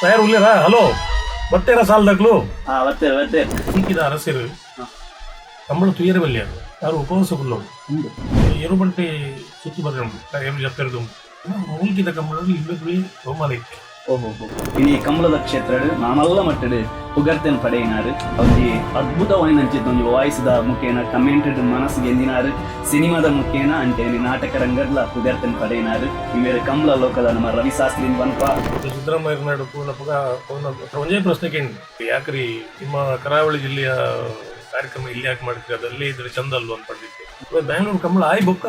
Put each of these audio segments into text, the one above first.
ತಯಾರು ಉಲ್ಲೇರಾ? ಹಲೋ, ಬತ್ತೇರ ಸಾಲದಾಗ್ಲು? ಹಾ, ಬರ್ತೇವೆ ಬರ್ತೇವೆ. ಈಕಿದ ಅರಸರು ಕಂಬಳ ತುಯರ ಬಲ್ಯ ಯಾರು ಉಪವಾಸ ಕುಲ್ಲೋಡು. ಎರುಬಂಟೆ ಸುತ್ತು ಬರ್ರೆ ಉಂಟು, ಎರು ಜಪ್ಪೆರದು ಮೂಲ್ಕಿದ ಕಂಬಳದಲ್ಲಿ ಇಲ್ಲೇ ಬಹುಮಾನ ಇತ್ತು. ಓಹೋ, ಇನಿ ಕಮಲದ ಕ್ಷೇತ್ರಡ್ ಮಾಮಲ್ಲ ಮಟ್ಟಡ್ ಪುಗರ್ತೆನ್ ಪಡೆಯಿನಾರು. ಒಂಜಿ ಅದ್ಭುತವಾಯಿನ ಅಂಚಿತ್ ಒಂಜಿ ವಾಯ್ಸ್ದ ಮುಖೇನ ಕಮೆಂಟೆಡ್ ಮನಸ್ಸು ಗೆಂದಿನಾರು. ಸಿನಿಮಾದ ಮುಖೇನ ಅಂಚೆ ನಾಟಕ ರಂಗಡ್ಲ ಪುಗರ್ತೆನ್ ಪಡೆಯಿನಾರು. ಇವೇರು ಕಮಲ ಲೋಕದ ನಮ್ಮ ರವಿ ಶಾಸ್ತ್ರಿ ಪನ್ಪ. ಸಿದ್ದರಾಮಯ್ಯ ನಾಡು ಪೂರ್ಣಪ್ಪಗ ಒಂದೇ ಪ್ರಶ್ನೆ ಕೇಳಿ, ಯಾಕ್ರಿ ನಿಮ್ಮ ಕರಾವಳಿ ಜಿಲ್ಲೆಯ ಕಾರ್ಯಕ್ರಮ ಇಲ್ಲಿ ಯಾಕೆ ಮಾಡ್ತೀರಿ, ಅದಲ್ಲೇ ಇದ್ರೆ ಚಂದ ಅಲ್ವ ಅಂತ ಪಂಡಿದ್ದೆ. ಬ್ಯಾಂಗ್ಳೂರ್ ಕಂಬಳ ಆಯ್ ಬೊಕ್ಕ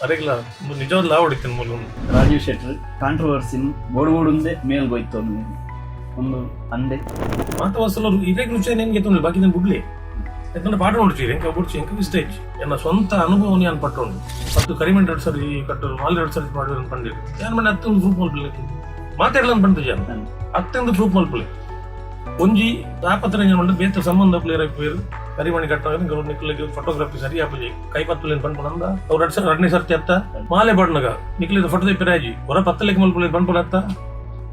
ಅರೆಗ್ಲ ಒಂದು ನಿಜವಾದ ಲಾವ್ ಹೊಡಿತೇನೆ ಮೂಲ. ರಾಜೀವ್ ಶೆಟ್ಟರ್ ಕಾಂಟ್ರವರ್ಸಿನ್ ಬೋಡು ಬೋಡುಂದೆ ಮೇಲ್ ಗೊಯ್ತು ಒಂದು ಅಂದೆ. ಮಾತವಾಸಲ ಇದೇ ರುಚಿ ನಿನ್ಗೆ ತೊಂದ್ರೆ, ಬಾಕಿ ನಾನು ಬುಡ್ಲಿ. ಯಾಕಂದ್ರೆ ಪಾಠ ನೋಡ್ತೀರಿ, ಎಂಕ ಬುಡ್ಚಿ, ಎಂಕ ಇಷ್ಟ ಹೆಚ್ಚು. ಎನ್ನ ಸ್ವಂತ ಅನುಭವ ನಾನು ಪಟ್ಟೊಂಡು ಮತ್ತು ಕರಿಮೆಂಟ್ ಎರಡು ಸರಿ ಕಟ್ಟು ಮಾಲ್ ಎರಡು ಸರಿ ಮಾಡಿದ್ರೆ ಪಂಡಿರು ಯಾನ್ ಮನೆ ಹತ್ತೊಂದು ಪ್ರೂಫ್ ಮಲ್ಪಲೆ ಮಾತಾಡಲ್ಲ ಅಂತ ಪಂಡಿತು ಜನ ಅತ್ತೊಂದು ಪ್ರೂಫ್ ಮಲ್ಪಲೆ. ಒಂಜಿ ತಾಪತ್ರ ಉಂಟು, ಬೇತ ಸಂಬಂಧ ಪ್ಲೇಯರ್ ಪೇರು ಕರಿಮಣಿ ಕಟ್ಟಾಗ ನಿಕ್ಲಿಗೆ ಫೋಟೋಗ್ರಫಿ ಸರಿ ಆಪುಜಿ, ಕೈ ಪತ್ತುಲೇನು ಪನ್ಪುನಂದ. ಅವ್ರು ಎರಡು ಸರಿ ಎರಡನೇ ಸರ್ತಿ ಅತ್ತ ಮಾಲೆ ಬಡ್ನಗ ನಿಕ್ಲಿದ ಫೋಟೋ ತೆಪ್ಪಿರಾಜಿ ಹೊರ ಪತ್ತಲೆಕ್ ಮಲ್ಪಲೆ ಪನ್ಪುನ ಅತ್ತ.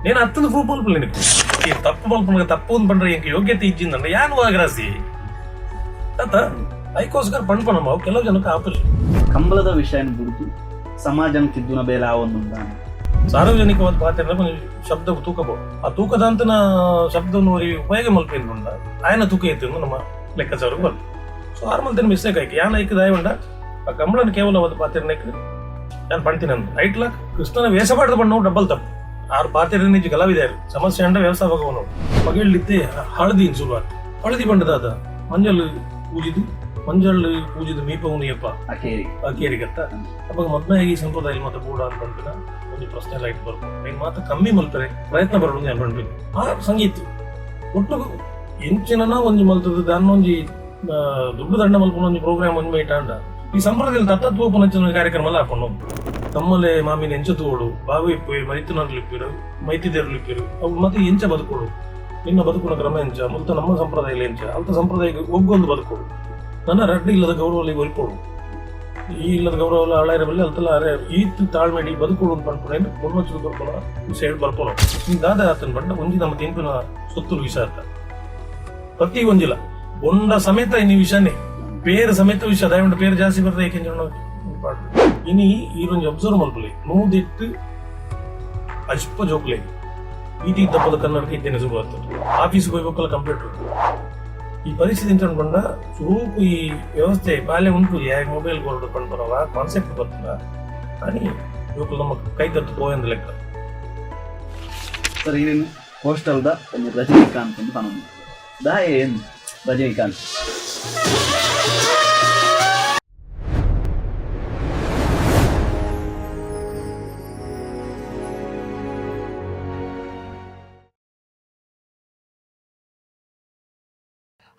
నేను అత్తను ప్రూఫ్ మల్పలే నీకు. ಈ ತಪ್ಪು ಮಲ್ಪನಗ ತಪ್ಪು ಅಂತ ಪಂಡ್ರೆ ಎಂಕ್ ಯೋಗ್ಯತೆ ಇಜ್ಜಿಂದಂಡ ಯಾನ್ ವಾಗ್ರಾಸಿ ತಾತ ಐಕೋಸ್ಕರ ಪಣ್ಪನಮ್ಮ ಅವು ಕೆಲವು ಜನಕ್ಕೆ ಆಪುಜಿ. ಕಂಬಳದ ವಿಷಯನ ಬುಡ್ದು ಸಮಾಜನ ತಿದ್ದುನ ಬೇಲೆ ಆವೊಂದುಂಡ. ಸಾರ್ವಜನಿಕವಾದ ಪಾತ್ರ ಶಬ್ದ ತೂಕಬಹುದು. ಆ ತೂಕದಂತನ ಶಬ್ದವನ್ನು ಉಪಯೋಗ ಮಲ್ಪೇಂದುಂಡ ಆಯನ ತೂಕ ಇತ್ತು ನಮ್ಮ ಲೆಕ್ಕಾಚಾರಕ್ಕೆ ಬರ್ತು. ಸೊ ಆರ್ಮಲ್ತನ ಮಿಸ್ಟೇಕ್ ಆಯ್ತು. ಯಾನ್ ಐಕ್ ದಾಯವಂಡ ಆ ಕಂಬಳನ ಕೇವಲವಾದ ಪಾತ್ರನಕ್ಕೆ ನಾನು ಪಣ್ತೀನಿ ಅಂದ ಐಟ್ಲ ಕೃಷ್ಣನ ವೇಷ ಪಾಡದ ಬಣ್ಣ ಡಬ್ಬಲ್ ತಪ್ಪು. ಆರು ಪಾತ್ರ ನಿಜ ಕಲಾವಿದರು ಸಮಸ್ಯೆ ಅಂಡ ವ್ಯವಸ್ಥಾಪಕವನು ಪಗೆಳ್ಳಿತ್ತೆ. ಹಳದಿ ಶುರುವಾತ್ ಹಳದಿ ಬಣ್ಣದಾದ ಮಂಜಲ್ ಪೂಜಿದು, ಮಂಜಲ್ ಪೂಜಿದು ಮೀಪವನು ಯಪ್ಪ. ಅಕೇರಿ. ಅಕೇರಿಗತ್ತ. ಅವಾಗ ಮದ್ಮೆಯಾಗಿ ಸಂಪ್ರದಾಯ ಮತ್ತೆ ಬೂಡ ಅಂತ ಒಂದು ಪ್ರಶ್ನೆ ಲೈಟ್ ಬರ್ಬೋದು. ಇನ್ ಮಾತ್ರ ಕಮ್ಮಿ ಮಲ್ಪರೆ ಪ್ರಯತ್ನ ಬರೋದು ನಾನು ಪಂಡ್ಪಿನಿ. ಆ ಸಂಗೀತ ಒಟ್ಟು ಎಂಚಿನ ಒಂಜಿ ಮಲ್ತದ ದಾನ್ನೊಂಜಿ ದುಡ್ಡು ದಂಡ ಮಲ್ಪುನ ಒಂಜಿ ಪ್ರೋಗ್ರಾಮ್ ಒಂಜಿ ಮೈಟ್ ಆಂಡ ಈ ಸಂಪ್ರದಾಯದಲ್ಲಿ ತತ್ತತ್ವೋಪನಂಚಿನ ಕಾರ್ಯಕ್ರಮ ಎಲ್ಲ ಹಾಕೊಂಡು ತಮ್ಮಲೆ ಮಾಮಿನ ಎಂಚ ತೋಡು ಬಾವಿ ಇಪ್ಪು ಮೈತುನರ್ಲು ಇಪ್ಪಿರು ಮೈತಿದೇರ್ಲು ಇಪ್ಪಿರು ಅವು ಮತ್ತೆ ಎಂಚ ಬದುಕೋಡು, ನಿನ್ನ ಬದುಕುನ ಕ್ರಮ ಎಂಚ, ಮುಲ್ತ ನಮ್ಮ ಸಂಪ್ರದಾಯ ಎಂಚ, ಅಲ್ತ ಸಂಪ್ರದಾಯಕ್ಕೆ ಒಗ್ಗೊಂದು ಬದುಕೋಡು. ನನ್ನ ರಡ್ಡು ಇಲ್ಲದ ಗೌರವ ಒರಿಪೋಡು, ಈ ಇಲ್ಲದ ಗೌರವ ಹಳೆಯರ ಬಲ್ಲಿ ಅಲ್ತಲ್ಲ ಅರೆ ಈತ್ ತಾಳ್ಮೆಡಿ ಬದುಕೋಡು ಅಂತ ಪನ್ಪುನ ಮುನ್ನೊಚ್ಚು ಬರ್ಪುನ ಸೈಡ್ ಬರ್ಪುನ. ಈ ದಾದ ಆತನ ಬಂಡ ಒಂಜಿ ನಮ್ಮ ತಿನ್ಪಿನ ಸೊತ್ತುಲು ವಿಷ ಅರ್ಥ ಪ್ರತಿ ಒಂಜಿಲ ಬೊಂಡ ಸಮೇತ ಇನಿ ವಿಷನೇ, ಪೇರು ಸಮೇತ ವಿಷ. ದಯವಿಟ್ಟು ಪೇರು ಜಾಸ್ತಿ ಬರ್ತದೆ ಏಕೆಂದ್ರೆ ಇನಿ ಈರೊಂಜಿ ಅಬ್ಸರ್ವ್ ಮಲ್ಪುಲೆ, ನೂದೆಟ್ಟು ಅಜ್ಪ ಜೋಕ್ಲೆ ಈತಿ ದಪ್ಪದ ಕನ್ನಡಕ್ಕೆ ಇದ್ದೇನೆ ಶುರು ಆಗ್ತದೆ. ಆಫೀಸ್ ಹೋಗ್ಬೇಕಲ್ಲ, ಕಂಪ್ಯೂಟರ್. ಈ ಪರಿಸ್ಥಿತಿ ಎಂತ ಬಂಡ ಸುರೂಪು ಈ ವ್ಯವಸ್ಥೆ ಬಾಲ್ಯ ಉಂಟು. ಯಾಕೆ ಮೊಬೈಲ್ ಕೊರಡು ಪಂಡ್ಪರವ ಕಾನ್ಸೆಪ್ಟ್ ಬರ್ತದ అని ಜೋಕುಲು ನಮ್ಮ ಕೈ ತತ್ತು ಪೋಯಂದ ಲೆಕ್ಕ. ಸರ್, ಏನೇನು ಕೋಸ್ಟಲ್ದ ಒಂಜಿ ರಜನಿಕಾಂತ್ ಅಂತ ಪನೊಂದು ದಾಯೆ ಏನು ರಜನಿಕಾಂತ್?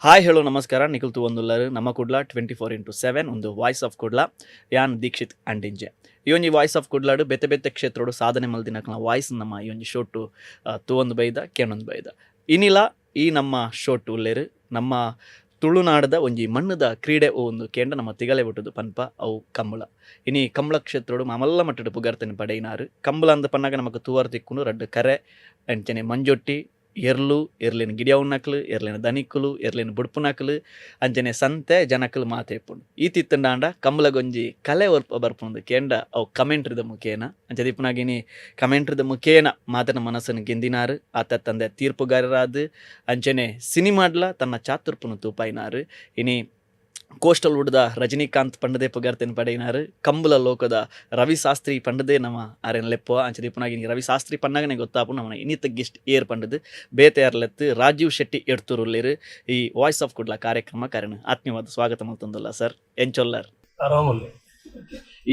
ಹಾಯ್, ಹೇಳೋ, ನಮಸ್ಕಾರ. ನಿಖಿಲ್ ತೂವೊಂದುಲ್ಲರ್ ನಮ್ಮ ಕುಡ್ಲ 24x7 ಒಂದು ವಾಯ್ಸ್ ಆಫ್ ಕುಡ್ಲ. ಯಾನ್ ದೀಕ್ಷಿತ್ ಅಂಡಿಂಜೆ. ಈ ಒಂಜಿ ವಾಯ್ಸ್ ಆಫ್ ಕುಡ್ಲಾಡು ಬೇತೆ ಬೇತೆ ಕ್ಷೇತ್ರಡು ಸಾಧನೆ ಮಲ್ದಿನಕ್ಲ ವಾಯ್ಸ್ ನಮ್ಮ ಈ ಒಂಜಿ ಶೋಟು ತೂವೊಂದು ಬೈದ, ಕೇಣೊಂದು ಬೈದ. ಇನಿಲ ಈ ನಮ್ಮ ಶೋಟು ಉಲ್ಲೇರು ನಮ್ಮ ತುಳುನಾಡದ ಒಂಜಿ ಮಣ್ಣದ ಕ್ರೀಡೆ ಒಂದು ಕೇಂದ್ರ ನಮ್ಮ ತಿಗಲೆ ಬಿಟ್ಟುದು ಪನ್ಪ ಅವು ಕಂಬಳ. ಇನಿ ಕಂಬಳ ಕ್ಷೇತ್ರಡು ಮಾಮಲ್ಲ ಮಟ್ಟಡು ಪುಗರ್ತನೆ ಪಡೆಯಿನಾರು. ಕಂಬಳ ಅಂದ ಪನ್ನಾಗ ನಮಕ್ ತೂವರ್ ತಿಕ್ಕುಂಡು ರಡ್ಡು ಕರೆ, ಅಂಚನೆ ಮಂಜೊಟ್ಟಿ, ಎರ್ಲು, ಎರ್ಲಿನ ಗಿಡಿಯವ್ನಕ್ಲು, ಎರ್ಲಿನ ದನಿಕ್ಕುಲು, ಎರ್ಲಿನ ಬುಡ್ಪುನಕ್ಲು, ಅಂಚನೆ ಸಂತೆ ಜನಕ್ಕಲು ಮಾತೆ ಇಪ್ಪುಂಡು. ಈ ತಿತ್ತಂಡಾಂಡ ಕಂಬಳಗೊಂಜಿ ಕಲೆ ಒರ್ಪ ಬರ್ಪುಂಡು ಕೇಂಡ ಅವು ಕಮೆಂಟ್ರಿದ ಮುಖೇನ. ಅಂಚೆ ದಿಪ್ಪುನಾಗಿನಿ ಕಮೆಂಟ್ರಿದ ಮುಖೇನ ಮಾತನ ಮನಸ್ಸನ್ನು ಗೆಂದಿನಾರು. ಆತ ತಂದೆ ತೀರ್ಪುಗಾರರಾದ ಅಂಚನೆ ಸಿನಿಮಾಡ್ಲ ತನ್ನ ಚಾತುರ್ಪುನು ತೂಪಾಯಿನಾರು. ಇನಿ ಕೋಸ್ಟಲ್ ವುಡ್ದ ರಜನಿಕಾಂತ್ ಪಂಡದೆ ಪುಗರ್ತೆನ್ ಪಡೆಯಿನಾರು. ಕಂಬುಲ ಲೋಕದ ರವಿ ಶಾಸ್ತ್ರಿ ಪಂಡದೆ ನಮ್ಮ ಆರೆನ್ ಲೆಪ್ಪುವ. ಅಂಚೆ ದಿಪ್ಪುನಾಗಿನಿ ರವಿ ಶಾಸ್ತ್ರಿ ಪನ್ನಗನೆ ಗೊತ್ತಾಪು ನಮ್ಮನ ಇನ್ನಿತ ಗೆಸ್ಟ್ ಏರ್ ಪಂಡದು. ಬೇತೆ ಲೆತ್ತು ರಾಜೀವ್ ಶೆಟ್ಟಿ ಎಡ್ತೂರು ಉಲ್ಲೇರು. ಈ ವಾಯ್ಸ್ ಆಫ್ ಕುಡ್ಲ ಕಾರ್ಯಕ್ರಮ ಕಾರಣ ಆತ್ಮೀಯವಾದ ಸ್ವಾಗತ ಮಲ್ತೊಂದುಲ್ಲ ಸರ್. ಎಂಚೊಲ್ಲರ್? ಆರಾಮಲ್ಲಿ.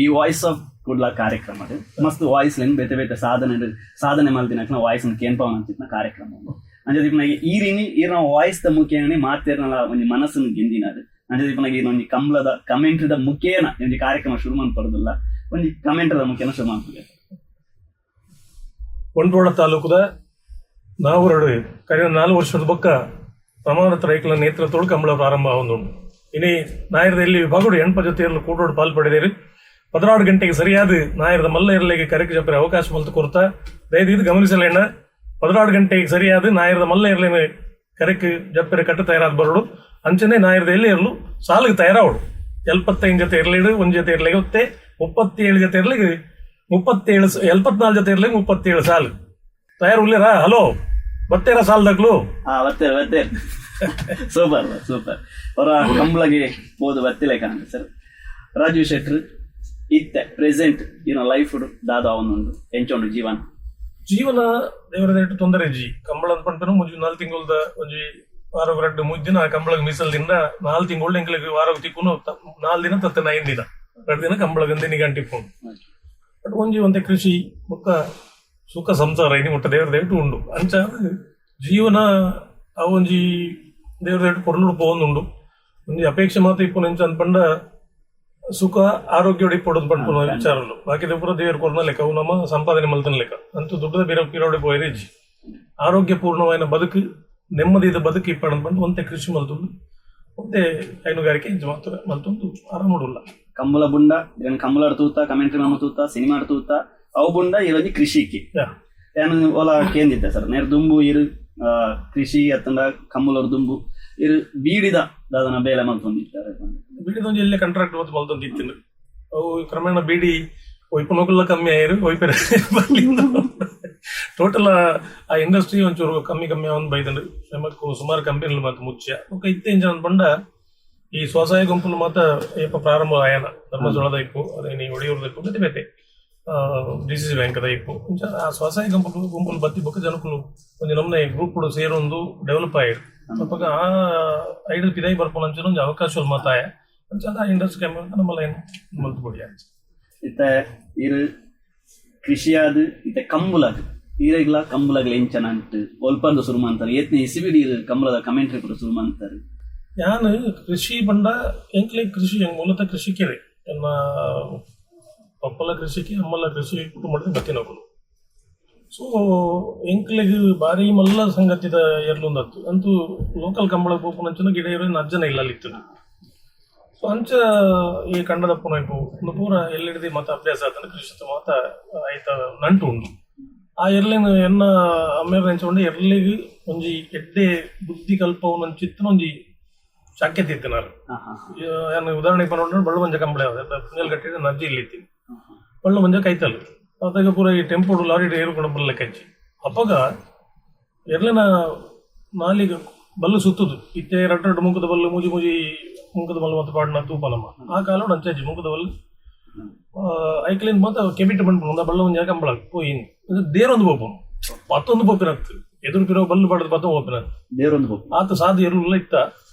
ಈ ವಾಯ್ಸ್ ಆಫ್ ಕುಡ್ಲ ಕಾರ್ಯಕ್ರಮ ಮಸ್ತ್ ವಾಯ್ಸ್ ಲೆನ್ ಬೇತೆ ಬೇತೆ ಸಾಧನೆ ಸಾಧನೆ ಮಲ್ದಿನಕ್ಲ ವಾಯ್ಸ್ ಕೇನ್ಪವನ ಅಂಚಿತ್ನ ಕಾರ್ಯಕ್ರಮ ಉಂದು. ಅಂಚೆ ದಿಪ್ಪುನಾಗಿ ಈರಿನಿ ಈರ್ನ ವಾಯ್ಸ್ ದ ಮುಖೇನನೆ ಮಾತೇರ್ನಲ ಒಂಜಿ ಮನಸ್ಸನ್ನು ಗೆಂದಿನಾರು. ಅಂಚೆ ದಿಪ್ಪುನಾಗಿ ಈರ್ನ ಒಂಜಿ ಕಂಬ್ಲದ ಕಮೆಂಟ್ರಿದ ಮುಖೇನ ಒಂಜಿ ಕಾರ್ಯಕ್ರಮ ಶುರು ಮನ್ಪಡುದಿಲ್ಲ. ಒಂಜಿ ಕಮೆಂಟ್ರಿದ ಮುಖೇನ ಶುರು ಮನ್ಪುಗೆ. ಬಂಟ್ವಾಳ ತಾಲೂಕುದ ನಾವುರಡು ಕರಿನ 4 ವರ್ಷದ ಬೊಕ್ಕ ಪ್ರಮಾಣದ ರೈಕಲ ನೇತೃತ್ವದೊಳು ಕಂಬಳ ಪ್ರಾರಂಭ ಆವೊಂದುಂಡು. ಇನಿ ನಾಯರದ ಎಲ್ಲಿ ವಿಭಾಗಡು ಎಣ್ಪ ಜೊತೆಯಲ್ಲಿ ಕೂಡೋಡು ಪಾಲ್ ಪಡೆದಿರಿ. 16 ಗಂಟೆಗೆ ಸರಿಯಾದ ನಾಯರದ ಮಲ್ಲ ಇರಲಿಗೆ ಕರೆಕ್ ಜಪ್ಪರೆ ಅವಕಾಶ ಮಲ್ತು ಕೊರ್ತಾ ದಯದೀದು ಗಮನಿಸಲೇಣ. 12 ಗಂಟೆಗೆ ಸರಿಯಾದ ನಾಯರದ ಮಲ್ಲ ಇರ್ಲೇನ ಕರೆಕ್ ಜಪ್ಪೆರೆ ಕಟ್ಟು ತಯಾರಾದ ಬರೋಡು. ಅಂಚನೆ ನಾಯರದ ಎಲ್ಲಿ ಇರಲು ಸಾಲಿಗೆ ತಯಾರಾವಡು. 75 ಜೊತೆ ಇರ್ಲಿಡು, ಒಂದ್ ಜೊತೆ ಇರ್ಲಿಗೆ ಒತ್ತೆ 37 ಜೊತೆ ಇರ್ಲಿಗೆ 37, 74 ಜೊತೆ ಇರ್ಲಿಗೆ 37 ಸಾಲು ತಯಾರು ಉಳ್ಳೇರಾ? ಹಲೋ, ಬತ್ತೇರ ಸಾಲ್ದಾಗ್ಲು? ಹಾ, ಬರ್ತೇವೆ ಬರ್ತೇವೆ. Super super. ಅವರ ಕಂಬಳಗೆ ಪೋದು ಬತ್ತಿಲ್ಲ ಕಾಣ ಸರ್. ರಾಜೀವ್ ಶೆಟ್ರ್ ಇತ್ತೆ ಪ್ರೆಸೆಂಟ್ ಏನೋ ಲೈಫ್ ದಾದ ಅವನುಂಡು, ಎಂಚೊಂಡು ಜೀವನ? ಜೀವನ ದೇವರ ದಯೆಟ್ ತೊಂದರೆ ಇಜ್ಜಿ. ಕಂಬಳ ಪಂಪನು ಮುಂಜಿ 4 ತಿಂಗಳದ ಒಂಜಿ ವಾರ ರಡ್ಡ್ ಮೂಜಿ ದಿನ ಕಂಬಳಗ್ ಮೀಸಲ್ ದಿಂದ 4 ತಿಂಗಳು ಎಂಕ್ಲೆಗ್ ವಾರ ತಿಕ್ಕುನು 4 ದಿನ ತತ್ತ 5 ದಿನ 2 ದಿನ ಕಂಬಳಗಂದೆ ನಿಗಂಟಿ ಪೋಂಡು. ಬಟ್ ಒಂಜಿ ಒಂತೆ ಕೃಷಿ ಬೊಕ್ಕ ಸುಖ ಸಂಸಾರ ಇನಿ ಮುಟ್ಟ ದೇವರ ದಯೆಟ್ ಉಂಡು. ಅಂಚ ಜೀವನ ಅವು ಒಂಜಿ ದೇವರ ದಯೆಟ್ ಪೊರ್ಲುಡು ಪೋವೊಂದುಂಡು. ಒಂಜಿ ಅಪೇಕ್ಷೆ ಮಾತ ಇಪ್ಪುನ ಎಂಚ ಅಂದ್ಪಂಡ ಸುಖ ಆರೋಗ್ಯ ಇಪ್ಪೊಡು ಪನ್ಪುನ ವಿಚಾರಲು. ಬಾಕಿದ ಪೂರ ದೇವರು ಕೊರ್ನ ಲೆಕ್ಕ, ಅವು ನಮ್ಮ ಸಂಪಾದನೆ ಮಲ್ತನ ಲೆಕ್ಕ ಅಂತೂ ದುಡ್ಡದ ಬೇರೆ ಪಿರೋಡೆ ಪೋಯರೆ ಇಜ್ಜಿ. ಆರೋಗ್ಯ ಪೂರ್ಣವಾಯಿನ ಬದುಕು, ನೆಮ್ಮದಿದ ಬದುಕು ಇಪ್ಪಣ ಬಂದು ಒಂತೆ ಕೃಷಿ ಮಲ್ತುಂಡು, ಒಂತೆ ಹೈನುಗಾರಿಕೆ ಇಂಚ ಮಾತ್ರ ಮಲ್ತೊಂದು ಆರಾಮಡುಲ್ಲ. ಕಂಬಳ ಬುಂಡ ಇದನ್ನ ಕಂಬಳಾಡ್ ತೂತ, ಕಮೆಂಟ್ರಿ ಮಾಮ ತೂತ, ಸಿನಿಮಾ ತೂತ, ಅವು ಬುಂಡ ಇರೊಂಜಿ ಕೃಷಿకి. ಯಾನು ಓಲ ಕೇಂದಿದ್ದೆ ಸರ್, ನೇರ್ ದುಂಬು ಇರು ಕೃಷಿ ಅತ್ತಂಡ ಕಂಬಳೋರ್ ದುಂಬು ಇರು ಬೀಡಿದ ದಾದನ ಬೇಲೆ ಮಲ್ತೊಂದಿತ್ತಾರೆ. ಬೀಡಿದೊಂಜಿ ಎಲ್ಲೇ ಕಾಂಟ್ರಾಕ್ಟ್ ಓದ್ ಮಲ್ತೊಂದು ಇತ್ತಿನ. ಅವು ಕ್ರಮೇಣ ಬೀಡಿ ಒಯ್ಪುನಕುಲ್ಲ ಕಮ್ಮಿ ಆಯಿರು, ಒಯ್ಪೆರೆ ಟೋಟಲ್ ಆ ಇಂಡಸ್ಟ್ರಿ ಒಂಚೂರು ಕಮ್ಮಿ ಕಮ್ಮಿ ಒಂದು ಬೈದಂಡು. ನಮಕ್ ಸುಮಾರು ಕಂಪನಿలు ಮಾತ್ರ ಮುಚ್ಚ ಬೊಕ್ಕ ಇತ್ತೆ ಇಂಚ ಪಂಡ ಈ ಸ್ವಸಹಾಯ ಗುಂಪುಲು ಮಾತ ಏಪ ಪ್ರಾರಂಭ ಆಯನ ಧರ್ಮಸ್ಥಳದ ಇಪ್ಪು, ಅದೇ ಒಡಿಯೂರ್ದ ಇಪ್ಪು, ಬೇತೆ ಬೇತೆ ಡಿ ಸಿ ಸಿ ಬ್ಯಾಂಕ್ದ ಇಪ್ಪು. ಇಂಚ ಆ ಸ್ವಸಹಾಯ ಗುಂಪುಲು ಗುಂಪುಲು ಬತ್ತಿ ಬೊಕ್ಕ ಜನಕುಲು ಒಂಜಿ ನಮ್ನೆ ಗ್ರೂಪ್ ಸೇರೊಂದು ಡೆವಲಪ್ ಆಯಿರು. ಅಪಗ ಆ ಐದು ಪಿದಾಯಿ ಬರ್ಪುನ ಅಂಚನೆ ಒಂಜಿ ಅವಕಾಶ ಮಾತಾಯ. ಅಂಚ ಆ ಇಂಡಸ್ಟ್ರಿ ಕಮ್ಮಿ ನಮ್ಮಲ್ಲ ಏನು ಮಲ್ತು ಕೊಡಿ. ಇತ್ತೆ ಇರು ಕೃಷಿಯಾದ ಇತ್ತೆ ಕಂಬುಲಾಗ್ ಈರೆಗ್ಲ ಕಂಬುಲಾಗ್ಲ ಎಂಚನ ಅಂಟು ಒಲ್ಪಂದು ಸುರು ಮಾಡ್ತಾರೆ, ಏತ್ನೆ ಇಸಿಬಿಡಿ ಇರು ಕಂಬಳದ ಕಮೆಂಟ್ರಿ ಕೂಡ ಸುರು ಮಾಡ್ತಾರೆ? ಯಾನ್ ಕೃಷಿ ಪಂಡ ಎಂಕ್ಲೆ ಕೃಷಿ ಮೂಲತಃ ಕೃಷಿಕರೇ. ಎನ್ನ ಪಪ್ಪಲ ಕೃಷಿಕೆ, ಅಮ್ಮಲ ಕೃಷಿ ಕುಟುಂಬದ ಬತ್ತಿನಕುಲು. ಸೊ ಎಂಕ್ಲೆಗ್ ಬಾರಿ ಮಲ್ಲ ಸಂಗತಿದ ಎರ್ಲುಂದತ್ತು. ಅಂತೂ ಲೋಕಲ್ ಕಂಬಳ ಪೋಪುನಂಚನ ಗಿಡ ಇರೋ ಅಜ್ಜನ ಇಲ್ಲ ಇತ್ತು. ಸೊ ಅಂಚ ಈ ಕಂಡದಪ್ಪನ ಇಪ್ಪು ಒಂದು ಪೂರ ಎಲ್ಲಿಡಿದಿ ಮತ ಅಭ್ಯಾಸ ಆತನ ಕೃಷಿ ಮಾತ ಆಯ್ತ ನಂಟು ಉಂಡು. ಆ ಎರ್ಲಿನ ಎನ್ನ ಅಮ್ಮೇರ್ ಎಂಚ ಎರ್ಲಿಗ್ ಒಂಜಿ ಎಡ್ಡೆ ಬುದ್ಧಿ ಕಲ್ಪವನಂಚಿತ್ತನ ಒಂಜಿ ಶಕ್ಯತೆ ಇತ್ತಿನಾರು. ಯಾನ್ ಉದಾಹರಣೆಗೆ ಪನೊಂಡ ಬಳ್ಳು ಮಂಜ ಕಂಬಳೆ ಪುಂಜಲ್ ಕಟ್ಟಿದ ನಜ್ಜಿ ಇಲ್ಲಿ ಇತ್ತೀನಿ ಬಳ್ಳು ಮಂಜ ಕೈತಲ್ ಅದಾಗ ಪೂರ ಈ ಟೆಂಪೋಡು ಲಾರಿ ಏರುಕೊಂಡು ಬರಲಿಕ್ಕೆ ಕಜ್ಜಿ. ಅಪ್ಪಗ ಎರ್ಲಿನ ನಾಲಿಗೆ ಬಲ್ಲು ಸುತ್ತುದು ಇತ್ತೆ ರಡ್ಡು ರಡ್ಡು ಮುಂಕದ ಬಲ್ಲು ಮೂಜಿ ಮೂಜಿ ಮುಂಕದ ಬಲ್ಲು ಮತ್ತು ಪಾಡಿನ ತೂಪ ನಮ್ಮ ಆ ಕಾಲ ಅಂಚಾಜಿ ಮುಂಕದ ಬಲ್ಲು ಐಕ್ಲಿನ್ ಮಾತ ಕೆಬಿಟ್ ಬಂದ್ಬಿಡು ಬಳ್ಳು ಒಂಜಿ ಕಂಬಳ ಪೋಯಿ ದೇರೊಂದು ಪೋಪುನು ಪತ್ತೊಂದು ಪೋಪಿನತ್ತು ಎದುರು ಪಿರೋ ಬಲ್ಲು ಪಾಡದು ಪತ್ತೊಂದು ಪೋಪಿನತ್ತು. ದೇರೊಂದು ಪೋಪು. ಆತ ಸಾಧು ಎರುಲ್ಲ ಇತ್ತ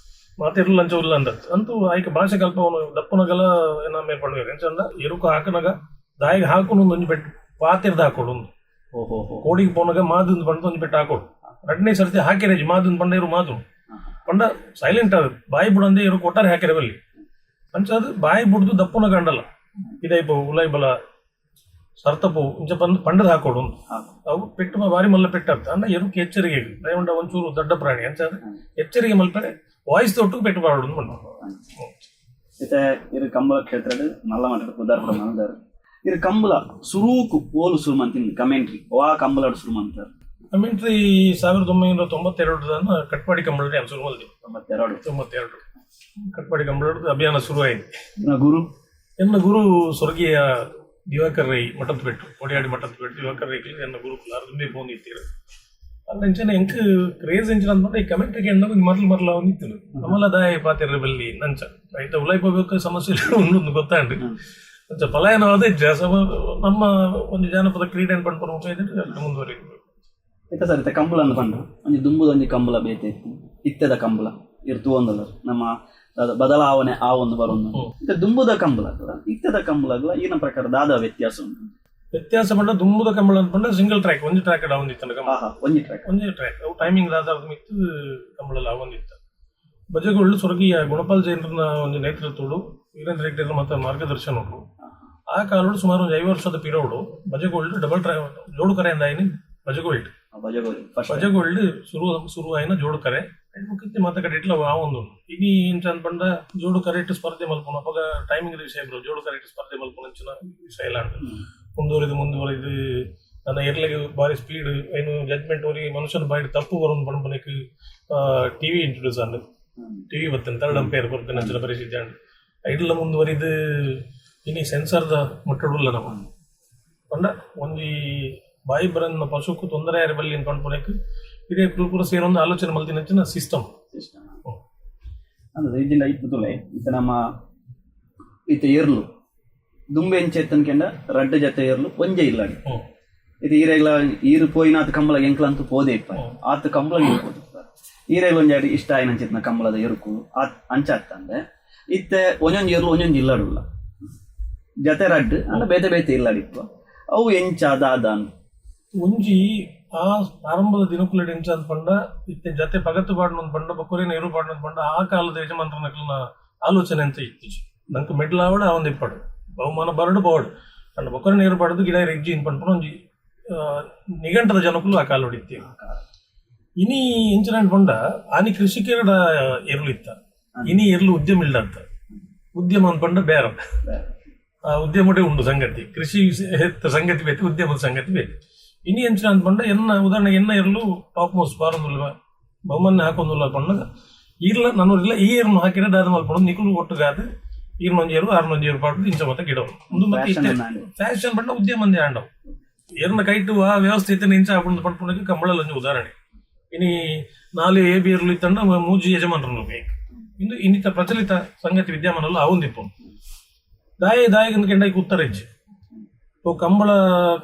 ಮಾತ ಎರುಲ್ಲ ಅಂಚ ಉಲ್ಲ ಅಂದತ್ತು. ಅಂತೂ ಆಯ್ಕೆ ಭಾಷೆ ಕಲ್ಪವನು ದಪ್ಪನಗಲ ಏನ ಮೇಲ್ ಪಡುವೆ ಎಂಚಂಡ ಎರುಕ ಹಾಕನಗ ದಾಯಿಗೆ ಹಾಕೊಂಡು ಒಂಜಿ ಬೆಟ್ಟು ಪಾತಿರ್ದ ಹಾಕೊಡು ಒಂದು. ಕೋಡಿಗೆ ಪೋನಗ ಮಾದೊಂದು ಬಂದು ಒಂಜಿ ಬೆಟ್ಟು ಹಾಕೊಡು. ರಡ್ನೇ ಸರ್ತಿ ಹಾಕಿರೇಜಿ ಮಾದೊಂದು ಬಂಡ ಇರು ಮಾದು ಪಂಡ ಸೈಲೆಂಟ್ ಅದು ಬಾಯಿ ಬುಡಂದೆ ಇರು ಕೊಟ್ಟಾರೆ ಹಾಕಿರ ಬಲ್ಲಿ ಅಂಚ ಅದು ಬಾಯಿ ಬುಡ್ದು ದಪ್ಪನ ಗಂಡಲ್ಲ ಇದೈಪು ಉಲೈ ಬಲ ಸರ್ತಪು ಇಂಚ ಬಂದು ಪಂಡದ ಹಾಕೊಡು. ಅವು ಪೆಟ್ಟು ಬಾರಿ ಮಲ್ಲ ಪೆಟ್ಟು ಅಂತ ಅಂಡ ಎರುಕು ಎಚ್ಚರಿಗೆ ದಯವಂಡ ಒಂಚೂರು ದೊಡ್ಡ ಪ್ರಾಣಿ ಅಂಚ ಅದು ಎಚ್ಚರಿಗೆ ಮಲ್ಪರೆ ವಾಯ್ಸ್ ತೊಟ್ಟು ಪೆಟ್ಟು ಬಾಡು ಬಂಡ. ಇತ್ತೆ ಇರು ಕಂಬಳ ಕ್ಷೇತ್ರಡ್ ಮಲ್ಲ ಮಟ್ಟದ ಪುದಾರ್ ಕೂಡ ಮಲ್ದಾರ್. ಇರು ಕಂಬಳ ಸುರೂಕು ಓಲು ಸುರು ಮಂತಿನ ಕಮೆಂಟ್ರಿ ವಾ ಕಂಬಳಡ್ ಸುರು ಮಂತಾರ? ಕಮೆಂಟ್ರಿ 1992 ಕಟ್ಪಾಡಿ ಕಂಬಳ ಶುರು ಮಲ್ದಿ. 92? 92 ಕಟ್ಪಾಡಿ ಕಂಬಳ ಅಭಿಯಾನ ಶುರು ಆಯ್ತು. ಗುರು? ಎನ್ನ ಗುರು ಸ್ವರ್ಗೀಯ ದಿವಾಕರ್ ರೈ ಮಠದ ಬೆಟ್ಟು, ಕೊಡಿಯಾಡಿ ಮಠದ ಬೆಟ್ಟು ದಿವಾಕರ್ ರೈ ಎನ್ನ ಗುರುಕುಲ ಅರ್ದುಂಬೆ ಪೋಂದಿತ್ತೀರು. ಅಲ್ಲ ಎಂಕ್ ಕ್ರೇಜ್ ಎಂಚಿನ ಅಂದ್ಬಿಟ್ಟು ಈ ಕಮೆಂಟ್ರಿಗೆ ಎಂದಾಗ ಮರ್ಲು ಮರ್ಲ ಅವನಿತ್ತು ನಮ್ಮಲ್ಲ ದಾಯ ಪಾತಿರ ಬಲ್ಲಿ ನಂಚ ರೈತ ಉಲೈಪಬೇಕು ಸಮಸ್ಯೆ ಉಂಡು ಗೊತ್ತಾಂಡು. ಅಂಚ ಪಲಾಯನವಾದ ಇಜ್ಜ ನಮ್ಮ ಒಂದು ಜಾನಪದ ಕ್ರೀಡೆ ಪಂಡ್ಪುನ ಮುಂದುವರಿಯುತ್ತೆ. ಇತ್ತ ಸರ್, ಇತ್ತ ಕಂಬಳ ಅಂದ್ ಪಂಡ ಒಂಜಿ ದುಂಬುದ ಒಂಜಿ ಕಂಬಳ ಬೇತೆ ಇತ್ತು, ಇತ್ತೆದ ಕಂಬಳ ಇರ್ ತೂವೊಂದುಲ್ಲ ನಮ್ಮ ಬದಲಾವಣೆ ಆ ಒಂದು ಬರೊಂದು. ಇತ್ತ ದುಂಬುದ ಕಂಬಳ ಇತ್ತದ ಕಂಬಳಗ್ಲ ಈನ ಪ್ರಕಾರ ದಾದ ವ್ಯತ್ಯಾಸ ಉಂಟು? ವ್ಯತ್ಯಾಸ ಪಂಡ ದುಂಬುದ ಕಂಬಳ ಅಂತ ಪಂಡ ಸಿಂಗಲ್ ಟ್ರ್ಯಾಕ್, ಒಂಜಿ ಟ್ರ್ಯಾಕ್ ಡೌನ್ ಕಂಬಳ. ಒಂಜಿ ಟ್ರ್ಯಾಕ್. ಒಂಜಿ ಟ್ರ್ಯಾಕ್, ಅವು ಟೈಮಿಂಗ್ ದಾದ ಮಿತ್ತು ಕಂಬಳ ಆವೊಂದಿತ್ತು. ಬಜಗೋಳ್ಳು ಸ್ವರ್ಗೀಯ ಗುಣಪಾಲ್ ಜೈನರನ ಒಂದು ನೇತೃತ್ವಡು, ವೀರೇಂದ್ರ ಹೆಗ್ಡೆರ ಮತ್ತು ಮಾರ್ಗದರ್ಶನ. ಆ ಕಾಲೋಡು ಸುಮಾರು ಒಂದು 5 ವರ್ಷದ ಪಿರೋಡು ಬಜಗೋಲ್ಡ್ ಡಬಲ್ ಟ್ರ್ಯಾಕ್ ಜೋಡು ಕರೆ ಅಂದಾಯಿನಿ ಬಜಗೋಲ್ಡ್. ಬಜಗೋಲ್ಡ್. ಬಜಗೋಲ್ಡ್ ಶುರು ಶುರು ಆಯ್ನ ಜೋಡು ಕರೆ ಮುಖ್ಯ ಮಾತ ಕಡೆ ಇಟ್ಲ ಆ ಒಂದು ಇನಿ ಇಂಚ ಪಂಡ ಜೋಡು ಕರೆ ಇಟ್ಟು ಸ್ಪರ್ಧೆ ಮಲ್ಪುನ ಅಪಗ ಟೈಮಿಂಗ್ ವಿಷಯ ಬ್ರೋ ಜೋಡು ಕರೆ ಇಟ್ಟು ಸ್ಪರ್ಧೆ ಮಲ್ಪುನ ಅಂಚಿನ ವಿಷಯ ಇಲ್ಲ. ಮುಂದುವರಿದು ಮುಂದುವರಿದು ನನ್ನ ಎರ್ಲೆಗ್ ಬಾರಿ ಸ್ಪೀಡ್ ಐನು ಜಡ್ಜ್ಮೆಂಟ್ ಒರಿ ಮನುಷ್ಯನ ಬಾಯಿಡ್ ತಪ್ಪು ಬರೋನ್ ಪನ್ಪುನೆಕ್ ಟಿವಿ ಇಂಟ್ರೊಡ್ಯೂಸ್ ಆಂಡ್. ಟಿವಿ ಬತ್ತನ್ ತರ್ಡ್ ಅಂಪೈರ್ ಕೊರ್ಪಿನ ಅಂಚಿನ ಪರಿಸ್ಥಿತಿ ಆಂಡ್. ಐಡ್ಲ ಮುಂದುವರಿದು ಇನಿ ಸೆನ್ಸರ್ದ ಮುಟ್ಟಡುಲ್ಲ ನಮ. ಪಂಡ ಒಂಜಿ ಬಾಯಿ ಬರನ್ನ ಪಶುಕ್ಕು ತೊಂದರೆ ಆಯೆರೆ ಬಲ್ಲಿ ಪನ್ಪುನೆಕ್ ಇದೇ ಪೂರ ಸೇರೊಂದು ಆಲೋಚನೆ ಮಲ್ತಿನಂಚಿನ ಸಿಸ್ಟಮ್. ಸಿಸ್ಟಮ್ ಅಂದ್ರೆ ಇಜ್ಜಿಂಡ ಇತ್ತು ತುಲೆ ಇತ್ತ ನಮ್ಮ ಇತ್ತ ಎರ್ಲು ದುಂಬೆ ಎಂಚ ಎತ್ತನ್ಕೆಂಡ ರಡ್ಡ್ ಜತೆ ಎರ್ಲು ಒಂಜೆ ಇಲ್ಲಡಿ. ಇದು ಈರೆಗ್ಲ ಈರು ಪೋಯಿನ ಆತ ಕಂಬಳ ಎಂಕ್ಲಂತೂ ಪೋದೆ ಇಪ್ಪ ಆತ ಕಂಬಳ ಪೋದು ಈರೆಗ್ ಒಂಜಿ ಅಡಿ ಇಷ್ಟ ಆಯಿನಂಚಿತ್ನ ಕಂಬಳದ ಎರುಕು ಆತ್ ಅಂಚ ಆತ್ತಂದೆ. ಇತ್ತೆ ಒಂಜೊಂಜಿ ಎರ್ಲು ಒಂಜೊಂಜಿ ಇಲ್ಲಡುಲ್ಲ, ಜತೆ ರಡ್ಡ್ ಅಂಡ ಬೇತೆ ಬೇತೆ ಇಲ್ಲಡಿಪ್ಪ. ಅವು ಎಂಚ ದಾದ ಅಂದ್? ಒಂಜಿ ಆ ಆರಂಭದ ದಿನಕುಲೆಡ್ ಎಂಚ ಅಂದ್ ಪಂಡ, ಇತ್ತೆ ಜತೆ ಪಗತ್ ಪಾಡ್ನೊಂದು ಪಂಡ ಬೊಕೊರಿನ ಎರು ಪಾಡ್ನೊಂದು ಪಂಡ ಆ ಕಾಲದ ಯಜಮಾನ್ರನಕ್ಲೆನ ಆಲೋಚನೆ ಅಂತ ಇತ್ತಿಜಿ. ನಂಕ್ ಮೆಡ್ಲ್ ಆವಡ್ ಆವೊಂದು ಇಪ್ಪಡು, ಬಹುಮಾನ ಬರಡು ಪೋವಡ್, ಅಂಡ ಬೊಕೊರಿನ ಎರು ಪಾಡ್ದು ಗಿಡ ಇಜ್ಜಿ ಪನ್ಪುನ ಒಂಜಿ ನಿಘಂಟದ ಜನಕುಲು ಆ ಕಾಲೋಡು ಇತ್ತೆರ್. ಇನಿ ಎಂಚಿನ ಪಂಡ, ಆನಿ ಕೃಷಿಕರ ಎರುಲು ಇತ್ತ, ಇನಿ ಎರ್ಲು ಉದ್ಯಮ ಇಲ್ಲ ಅಂತ. ಉದ್ಯಮ ಅಂದ್ ಪಂಡ ಬೇರೆ, ಆ ಉದ್ಯಮಟೇ ಉಂಡು ಸಂಗತಿ. ಕೃಷಿ ಸಂಗತಿ ಬೇತೆ, ಉದ್ಯಮದ ಸಂಗತಿ ಬೇತೆ. ಇನಿ ಎಂಚಿನ ಅಂದ್ ಪಂಡ, ಎನ್ನ ಉದಾಹರಣೆ ಎನ್ನ ಎರ್ಲು ಟಾಪ್ ಮೋಸ್ಟ್ ಬಾರೊಂದುಲ್ಲ, ಬಹುಮಾನ ಹಾಕೊಂದುಲ್ಲ ಪಂಡಗ ಈರ್ಲ ನನೂರಿಲ್ಲ. ಈ ಏರ್ನು ಹಾಕಿರ ದಾದ ಮಲ್ಪೊಡು, ನಿಕುಲು ಒಟ್ಟುಗಾದ್ ಈರ್ನೊಂಜಿ ಏರು ಆರ್ನೊಂಜಿ ಏರು ಪಾಡ್ದು ಇಂಚ ಮತ್ತ ಗಿಡವು ಉಂದು ಮತ್ತೆ ಫ್ಯಾಷನ್. ಫ್ಯಾಷನ್ ಪಂಡ ಉದ್ಯಮ ಅಂದೇ ಆಂಡವು. ಏರ್ನ ಕೈಟು ಆ ವ್ಯವಸ್ಥೆ ಇತ್ತಿನ ಇಂಚ ಆಪುಂಡು ಪನ್ಪುನಕ್ಕೆ ಕಂಬಳಲ ಒಂಜಿ ಉದಾಹರಣೆ. ಇನಿ ನಾಲ್ ಎ ಬಿ ಎರ್ಲು ಇತ್ತಂಡ ಮೂಜಿ ಯಜಮಾನರು ಬೇಕು. ಇಂದು ಇನ್ನಿತ ಪ್ರಚಲಿತ ಸಂಗತಿ ವಿದ್ಯಮಾನಲ್ಲ ಆವೊಂದಿಪ್ಪುಂಡು. ದಾಯೆ ದಾಯೆಗ್ ಕೆಂಡ ಐಕ್ ಉತ್ತರ ಇಜ್ಜಿ. ಓ ಕಂಬಳ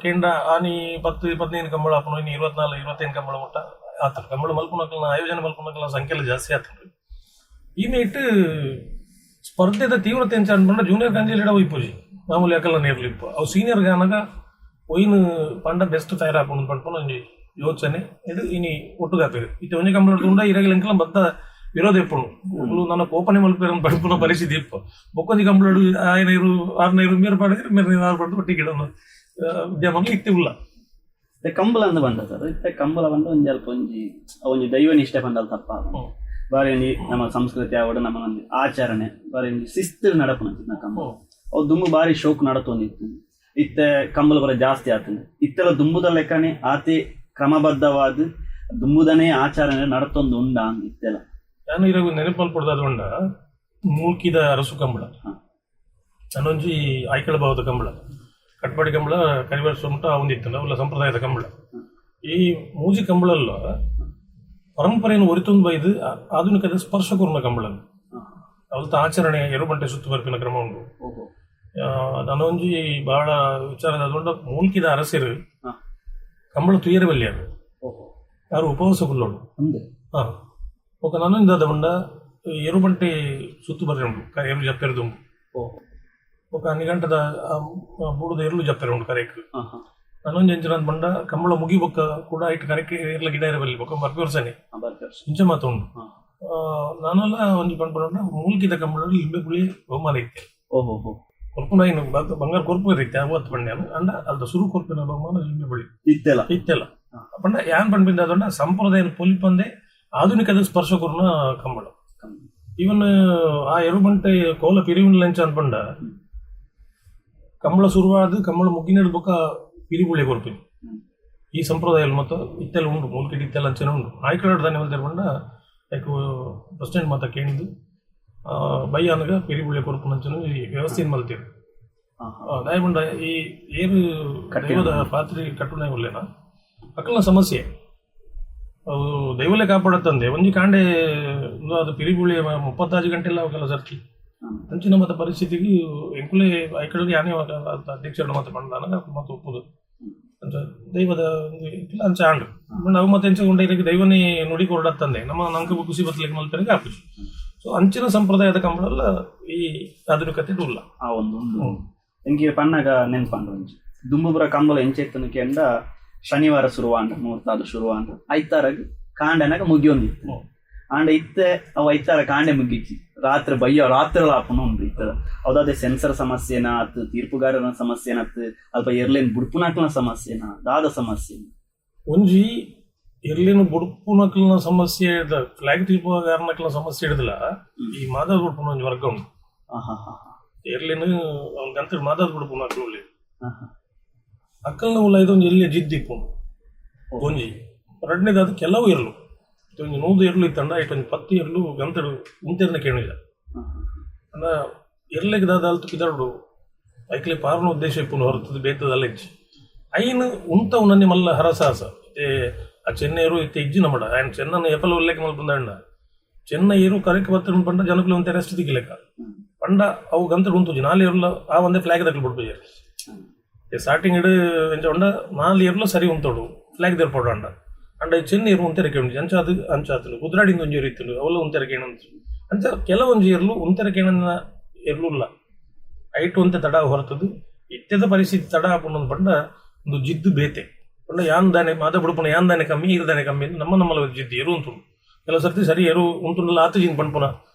ಕೆಂಡ ಆನಿ 10 15 ಕಂಬಳ ಆಪುಂಡು, ಇನಿ 24 25 ಕಂಬಳ ಮುಟ್ಟ ಆತುಂಡು. ಕಂಬಳ ಮಲ್ಪುನಕಲ್ನ ಆಯೋಜನೆ ಮಲ್ಪುನಕಲ್ನ ಸಂಖ್ಯೆಲ ಜಾಸ್ತಿ ಆತುಂಡು. ಈ ಮೇಟ್ ಸ್ಪರ್ಧೆದ ತೀವ್ರತೆ ಎಂಚ ಪಂಡ, ಜೂನಿಯರ್ ಕಾಂಜಿಲೆಡ ಒಯ್ಪುಜಿ ಮಾಮೂಲಿ ಅಕಲ್ನ ಎರ್ಲು ಇಪ್ಪ. ಅವು ಸೀನಿಯರ್ ಗಾನಗ ಒಯ್ನ್ ಪಂಡ ಬೆಸ್ಟ್ ತಯಾರಾಪುಂಡು ಪನ್ಪುನ ಒಂಜಿ ಯೋಚನೆ ಇದು ಇನಿ ಒಟ್ಟುಗಾಪೆರ್. ಇತ್ತೆ ಒಂಜಿ ಕಂಬಳ ತೂಂಡ ಇರೆಗ್ ಎಂಕಲ್ನ ಬತ್ತ ವಿರೋಧ ಇಪ್ಪುಂಡು. ಮೊಕುಲು ನನ ಕೋಪನೆ ಮಲ್ಪೆರ್ ಪನ್ಪುನ ಪರಿಸ್ಥಿತಿ ಇಪ್ಪ. ಬೊಕ್ಕೊಂಜಿ ಕಂಬಳಡು ಆಯನ ಇರು ಆರ್ನ ಇರು ಮೇರ್ ಪಾಡಿದ್ರೆ ಮೇರ್ ಆರು ಪಾಡ್ದು ಒಟ್ಟಿಗೆ ಇಡೋನು ವಿದ್ಯಮಾನ ಇತ್ತೆ ಉಲ್ಲ. ಇತ್ತೆ ಕಂಬಳ ಅಂದ್ ಬಂದ ಸರ್, ಇತ್ತೆ ಕಂಬಳ ಬಂದ ಒಂಜಿ ಅಲ್ಪ ಒಂಜಿ ಒಂಜಿ ದೈವ ನಿಷ್ಠೆ ಪಂಡಲ್ ತಪ್ಪ. ಬಾರಿ ಒಂಜಿ ನಮ್ಮ ಸಂಸ್ಕೃತಿ ಆವಡ್, ನಮ್ಮ ಒಂಜಿ ಆಚರಣೆ ಬಾರಿ ಒಂಜಿ ಶಿಸ್ತು ನಡಪುನ ಕಂಬಳ. ಅವು ದುಂಬು ಬಾರಿ ಶೋಕ್ ನಡತೊಂದಿತ್ತು. ಇತ್ತೆ ಕಂಬಳ ಬರ ಜಾಸ್ತಿ ಆತಂಡ್. ಇತ್ತೆಲ ದುಂಬುದ ಲೆಕ್ಕನೆ ಆತೆ ಕ್ರಮಬದ್ಧವಾದ ದುಂಬುದನೇ ಆಚರಣೆ ನಡತೊಂದು ಉಂಡ ಇತ್ತೆಲ? ನಾನು ಇರಗು ನೆನಪು ಮಲ್ಪೊಡ್ದು ಉಂಡ ಮೂಲ್ಕಿದ ಅರಸು ಕಂಬಳ, ನನೊಂಜಿ ಆಯ್ಕಳ ಭಾವದ ಕಂಬಳ, ಕಟ್ಪಾಡಿ ಕಂಬಳ, ಕರಿವರ್ಷ ಮುಟ್ಟ ಒಂದಿತ್ತು ಅವಲ್ಲ ಸಂಪ್ರದಾಯದ ಕಂಬಳ. ಈ ಮೂಜಿ ಕಂಬಳಲ್ಲ ಪರಂಪರೆಯನ್ನು ಒರಿತೊಂದು ಬೈದು ಆಧುನಿಕದ ಸ್ಪರ್ಶ ಕೊರ್ನ ಕಂಬಳ. ಅವಲ್ತ ಆಚರಣೆ ಎರುಬಂಟೆ ಸುತ್ತು ಬರ್ಪಿನ ಕ್ರಮ ಉಂಡು. ನನೊಂಜಿ ಬಹಳ ವಿಚಾರದ ಉಂಡ, ಮೂಲ್ಕಿದ ಅರಸರು ಕಂಬಳ ತುಯರೆ ಬಲ್ಯಾರು, ಯಾರು ಉಪವಾಸ ಕುಲ್ಲೋಡು. ಅಂದೆ? ಹಾ, ఒక ನನೊಂಜಿ ದಾದ ಪಂಡ, ಎರುಬಂಟೆ ಸುತ್ತು ಬರ್ರೆ ಉಂಡು, ಎರು ಜಪ್ಪೆರ್ ದುಂಬು. ಬೊಕ ನಿಘಂಟದ ಬೂಡುದ ಎರ್ಲು ಜಪ್ಪೆರೆ ಉಂಡು ಕರೆಕ್. ಹಾ ಹಾ ನನೊಂಜಿ ಎಂಚಿನ ಪಂಡ, ಕಂಬಳ ಮುಗಿ ಬೊಕ್ಕ ಕೂಡ ಐಟ್ ಕರೆಕ್ ಎರ್ಲ ಗಿಡ ಇರಬಲ್ಲಿ, ಬೊಕ್ಕ ಬರ್ಪಿ ವರ್ಷನೆ. ಬರ್ಪಿ ವರ್ಷ. ಇಂಚ ಮಾತ ಉಂಡು. ನಾನೆಲ್ಲ ಒಂಜಿ ಪನ್ಪುನ, ಮೂಲ್ಕಿದ ಕಂಬಳ ಲಿಂಬೆ ಪುಳಿ ಬಹುಮಾನ ಇತ್ತೆ. ಓಹೋ ಹೋ ಕೊರ್ಪುನ ಇನ್ನು ಬಂಗಾರ ಕೊರ್ಪು ಇತ್ತೆ ಅವತ್ತು ಪಂಡೆ ಅಂಡ ಅಲ್ದ ಸುರು ಕೊರ್ಪಿನ ಬಹುಮಾನ ಲಿಂಬೆ ಪುಳಿ. ಇತ್ತೆಲ? ಇತ್ತೆಲ್ಲ. ಪಂಡ ಯಾನ್ ಪನ್ಪಿಂದ ಅದೊಂಡ ಸಂಪ್ರದಾಯ ಪೊಲಿಪಂದೆ ಆಧುನಿಕದ ಸ್ಪರ್ಶ ಕೊರ್ನ ಕಂಬಳ. ಇವನ್ ಆ ಎರುಬಂಟೆ ಕೋಲ ಪಿರಿವಿನ ಲಂಚ ಅನ್ಪಂಡ, ಕಂಬಳ ಶುರುವಾದ ಕಂಬಳ ಮುಗಿನಡ್ ಬೊಕ್ಕ ಪಿರಿಬುಳಿ ಕೊರ್ಪಿನಿ. ಈ ಸಂಪ್ರದಾಯ ಮತ್ತು ಇತ್ತೆಲ್ಲ ಉಂಡು. ಮೂಲ್ಕಿಡ್ ಇತ್ತೆಲ್ಲ ಅಂಚನೆ ಉಂಡು. ಆಯ್ಕಳಾಡ್ ದಾನೆ ಮಲ್ತೆರ್ ಪಂಡ, ಲೈಕ್ ಪ್ರೆಸಿಡೆಂಟ್ ಮಾತ ಕೇಂದ್ ಬಯ್ಯಾನಗ ಪಿರಿಬುಳಿ ಕೊರ್ಪುನಂಚನೆ ಈ ವ್ಯವಸ್ಥೆನ್ ಮಲ್ತೆರ್. ದಾಯೆ ಪಂಡ ಈ ಏರು ದೈವದ ಪಾತ್ರಿ ಕಟ್ಟುನ ಉಲ್ಲೇನ, ಅಕಲ್ನ ಸಮಸ್ಯೆ ಅವು ದೈವಲೇ ಕಾಪಾಡತ್ತಂದೆ. ಒಂಜಿ ಕಾಂಡೆ ಉಂದು ಅದು ಪಿರಿಬುಳಿ 36 ಗಂಟೆ ಎಲ್ಲ ಅವೆಲ್ಲ ಸರ್ತಿ ಅಂಚಿನ ಮತ್ತ ಪರಿಸ್ಥಿತಿಗೆ ಎಂಕುಲೇ ಐಕಡೆ ಯಾನೇ ಅಧ್ಯಕ್ಷರು ಮಾತ ಪಂಡಾನಗ ಮತ್ತೆ ಒಪ್ಪುದು ಅಂಚ ದೈವದ ಒಂದು ಇತ್ತಿಲ್ಲ ಅಂಚ ಆಂಡ್. ಅವು ಮತ್ತೆ ಎಂಚ ಉಂಡ ಇರಕ್ಕೆ ದೈವನೇ ನುಡಿ ಕೊರಡತ್ತಂದೆ ನಮ್ಮ ನಂಗೆ ಖುಷಿ ಬತ್ತಲಿಕ್ಕೆ ಮಲ್ಪೆರೆಗೆ ಆಪುಜಿ. ಸೊ ಅಂಚಿನ ಸಂಪ್ರದಾಯದ ಕಂಬಳಲ್ಲ ಈ ಆಧುನಿಕತೆ ಉಲ್ಲ. ಆ ಒಂದು ಉಂಡು. ಎಂಕೆ ಪನ್ನಗ ನೆನ್ಪಂಡು ಒಂಜಿ ದುಂಬುಬುರ ಕಂಬಳ ಎಂಚೆತ್ತನು ಕೆಂಡ, ಶನಿವಾರ ಶುರುವಾಂಡ, ಮುಹೂರ್ತ ಅದು ಶುರುವಾಂಡ ಐತಾರಗ್ ಕಾಂಡನಗ ಮುಗಿಯೊಂದಿತ್ತು. ಆಂಡ ಇತ್ತೆ ಅವು ಐತಾರ ಕಾಂಡೆ ಮುಗಿಚಿ, ರಾತ್ರಿ ಬಯ್ಯ ರಾತ್ರಿ ಆಪುನ ಉಂಡು ಇತ್ತದ. ಅದಾದೆ ಸೆನ್ಸರ್ ಸಮಸ್ಯೆನಾ ಅತ್ ತೀರ್ಪುಗಾರನ ಸಮಸ್ಯೆನ ಅತ್ ಅಲ್ಪ ಎರ್ಲೇನ್ ಬುಡ್ಪುನಾಕ್ಲನ ಸಮಸ್ಯೆನಾ, ದಾದ ಸಮಸ್ಯೆ? ಒಂಜಿ ಎರ್ಲಿನ ಬುಡ್ಪುನಕ್ಲನ ಸಮಸ್ಯೆ, ಫ್ಲಾಗ್ ತೀರ್ಪುಗಾರನಕ್ಲನ ಸಮಸ್ಯೆ ಹಿಡಿದಿಲ್ಲ. ಈ ಮಾದಾದ ಬುಡ್ಪುನ ಒಂಜಿ ವರ್ಗ ಉಂಡು. ಹಾ ಹಾ ಹಾ ಎರ್ಲಿನ ಅವ್ನ ಗಂತ ಮಾದಾದ ಬುಡ್ಪುನಕ್ಲು ಉಲ್ಲೆರ್. ಹಾ ಹಾ. ಅಕ್ಕಲ್ನ ಉಲಾಯ್ದ ಒಂಜಿ ಎಲ್ಯ ಜಿದ್ದಿ ಇಪ್ಪುಂಡು. ಒಂಜಿ ರಡ್ಡನೇದಾದ ಕೆಲವು ಎರ್ಲು, ಒಂಜಿ 100 ಎರ್ಲು ಇತ್ತಂಡ ಐಟ್ ಒಂಜಿ 10 ಎರ್ಲು ಗಂತಡು ಉಂತೆರ್ನ ಕೇಣಿಲ್ಲ. ಅಂಡ ಎರ್ಲೆಗ್ ದಾದ ಅಲ್ತು ಪಿದರುಡು ಐಕ್ಲೆ ಪಾರುನ ಉದ್ದೇಶ ಇಪ್ಪುಂಡು ಹೊರತುದು ಬೇತದಲ್ಲ ಇಜ್ಜಿ. ಐನ್ ಉಂತವು ನನ್ನೆ ಮಲ್ಲ ಹರಸಾಹಸ. ಇತ್ತೆ ಆ ಚೆನ್ನೆಯರು ಇತ್ತೆ ಇಜ್ಜಿ ನಮ್ಮಡ ಆಯ್ನ್ ಚೆನ್ನನ ಎಪಲ ಉಲ್ಲೇಖ ಮಲ್ಪುಂದಾಂಡ ಚೆನ್ನ ಏರು ಕರೆಕ್ ಬತ್ತನ್ ಪಂಡ ಜನಕುಲು ಒಂತೆ ರೆಸ್ಟ್ ತಿಕ್ಕಿಲೆಕ್ಕ ಪಂಡ ಅವು ಗಂತಡು ಉಂತುಜಿ. ನಾಲ್ ಎರ್ಲ ಆ ಒಂದೇ ಫ್ಲಾಗ್ ದಕ್ಲು ಬಿಡ್ಪುಜೆರ್. ಸ್ಟಾರ್ಟಿಂಗ್ ಇಡು ಎಂಚ ಪಂಡ ನಾಲ್ ಎರ್ಲು ಸರಿ ಉಂತೋಡು ಫ್ಲಾಗ್ ದೇರ್ಪೋಡು ಅಂಡ ಅಂಡ ಚೆನ್ನ ಏರು ಉಂತೆರೆ ಉಂಟು ಅಂಚ ಅದು ಅಂಚ ಆತುಂಡು. ಕುದ್ರಾಡಿಂದ ಒಂಜಿ ಏರು ಇತ್ತುಂಡು ಅವೆಲ್ಲ ಉಂತೆರೆ ಕೇಣಂತು. ಅಂಚ ಕೆಲವೊಂಜಿ ಎರ್ಲು ಉಂತೆರೆ ಕೇಣನ ಎರ್ಲು ಇಲ್ಲ ಐಟ್ ಒಂತೆ ತಡ ಹೊರತದು. ಇತ್ತೆದ ಪರಿಸ್ಥಿತಿ ತಡ ಆಪುಂಡು ಪಂಡ ಒಂದು ಜಿದ್ದು ಬೇತೆ ಪಂಡ ಯಾನ್ ದಾನೆ ಮಾದ ಬುಡುಪುನ ಯಾನ್ ದಾನೆ ಕಮ್ಮಿ ಈರ್ ದಾನೆ ಕಮ್ಮಿ ನಮ್ಮ ನಮ್ಮಲ ಜಿದ್ದು ಎರು ಉಂತುಂಡು. ಕೆಲವು ಸರ್ತಿ ಸರಿ ಎರು ಉಂತುಂಡಲ್ಲ ಆತು ಜಿನ್ ಪನ್ಪುನ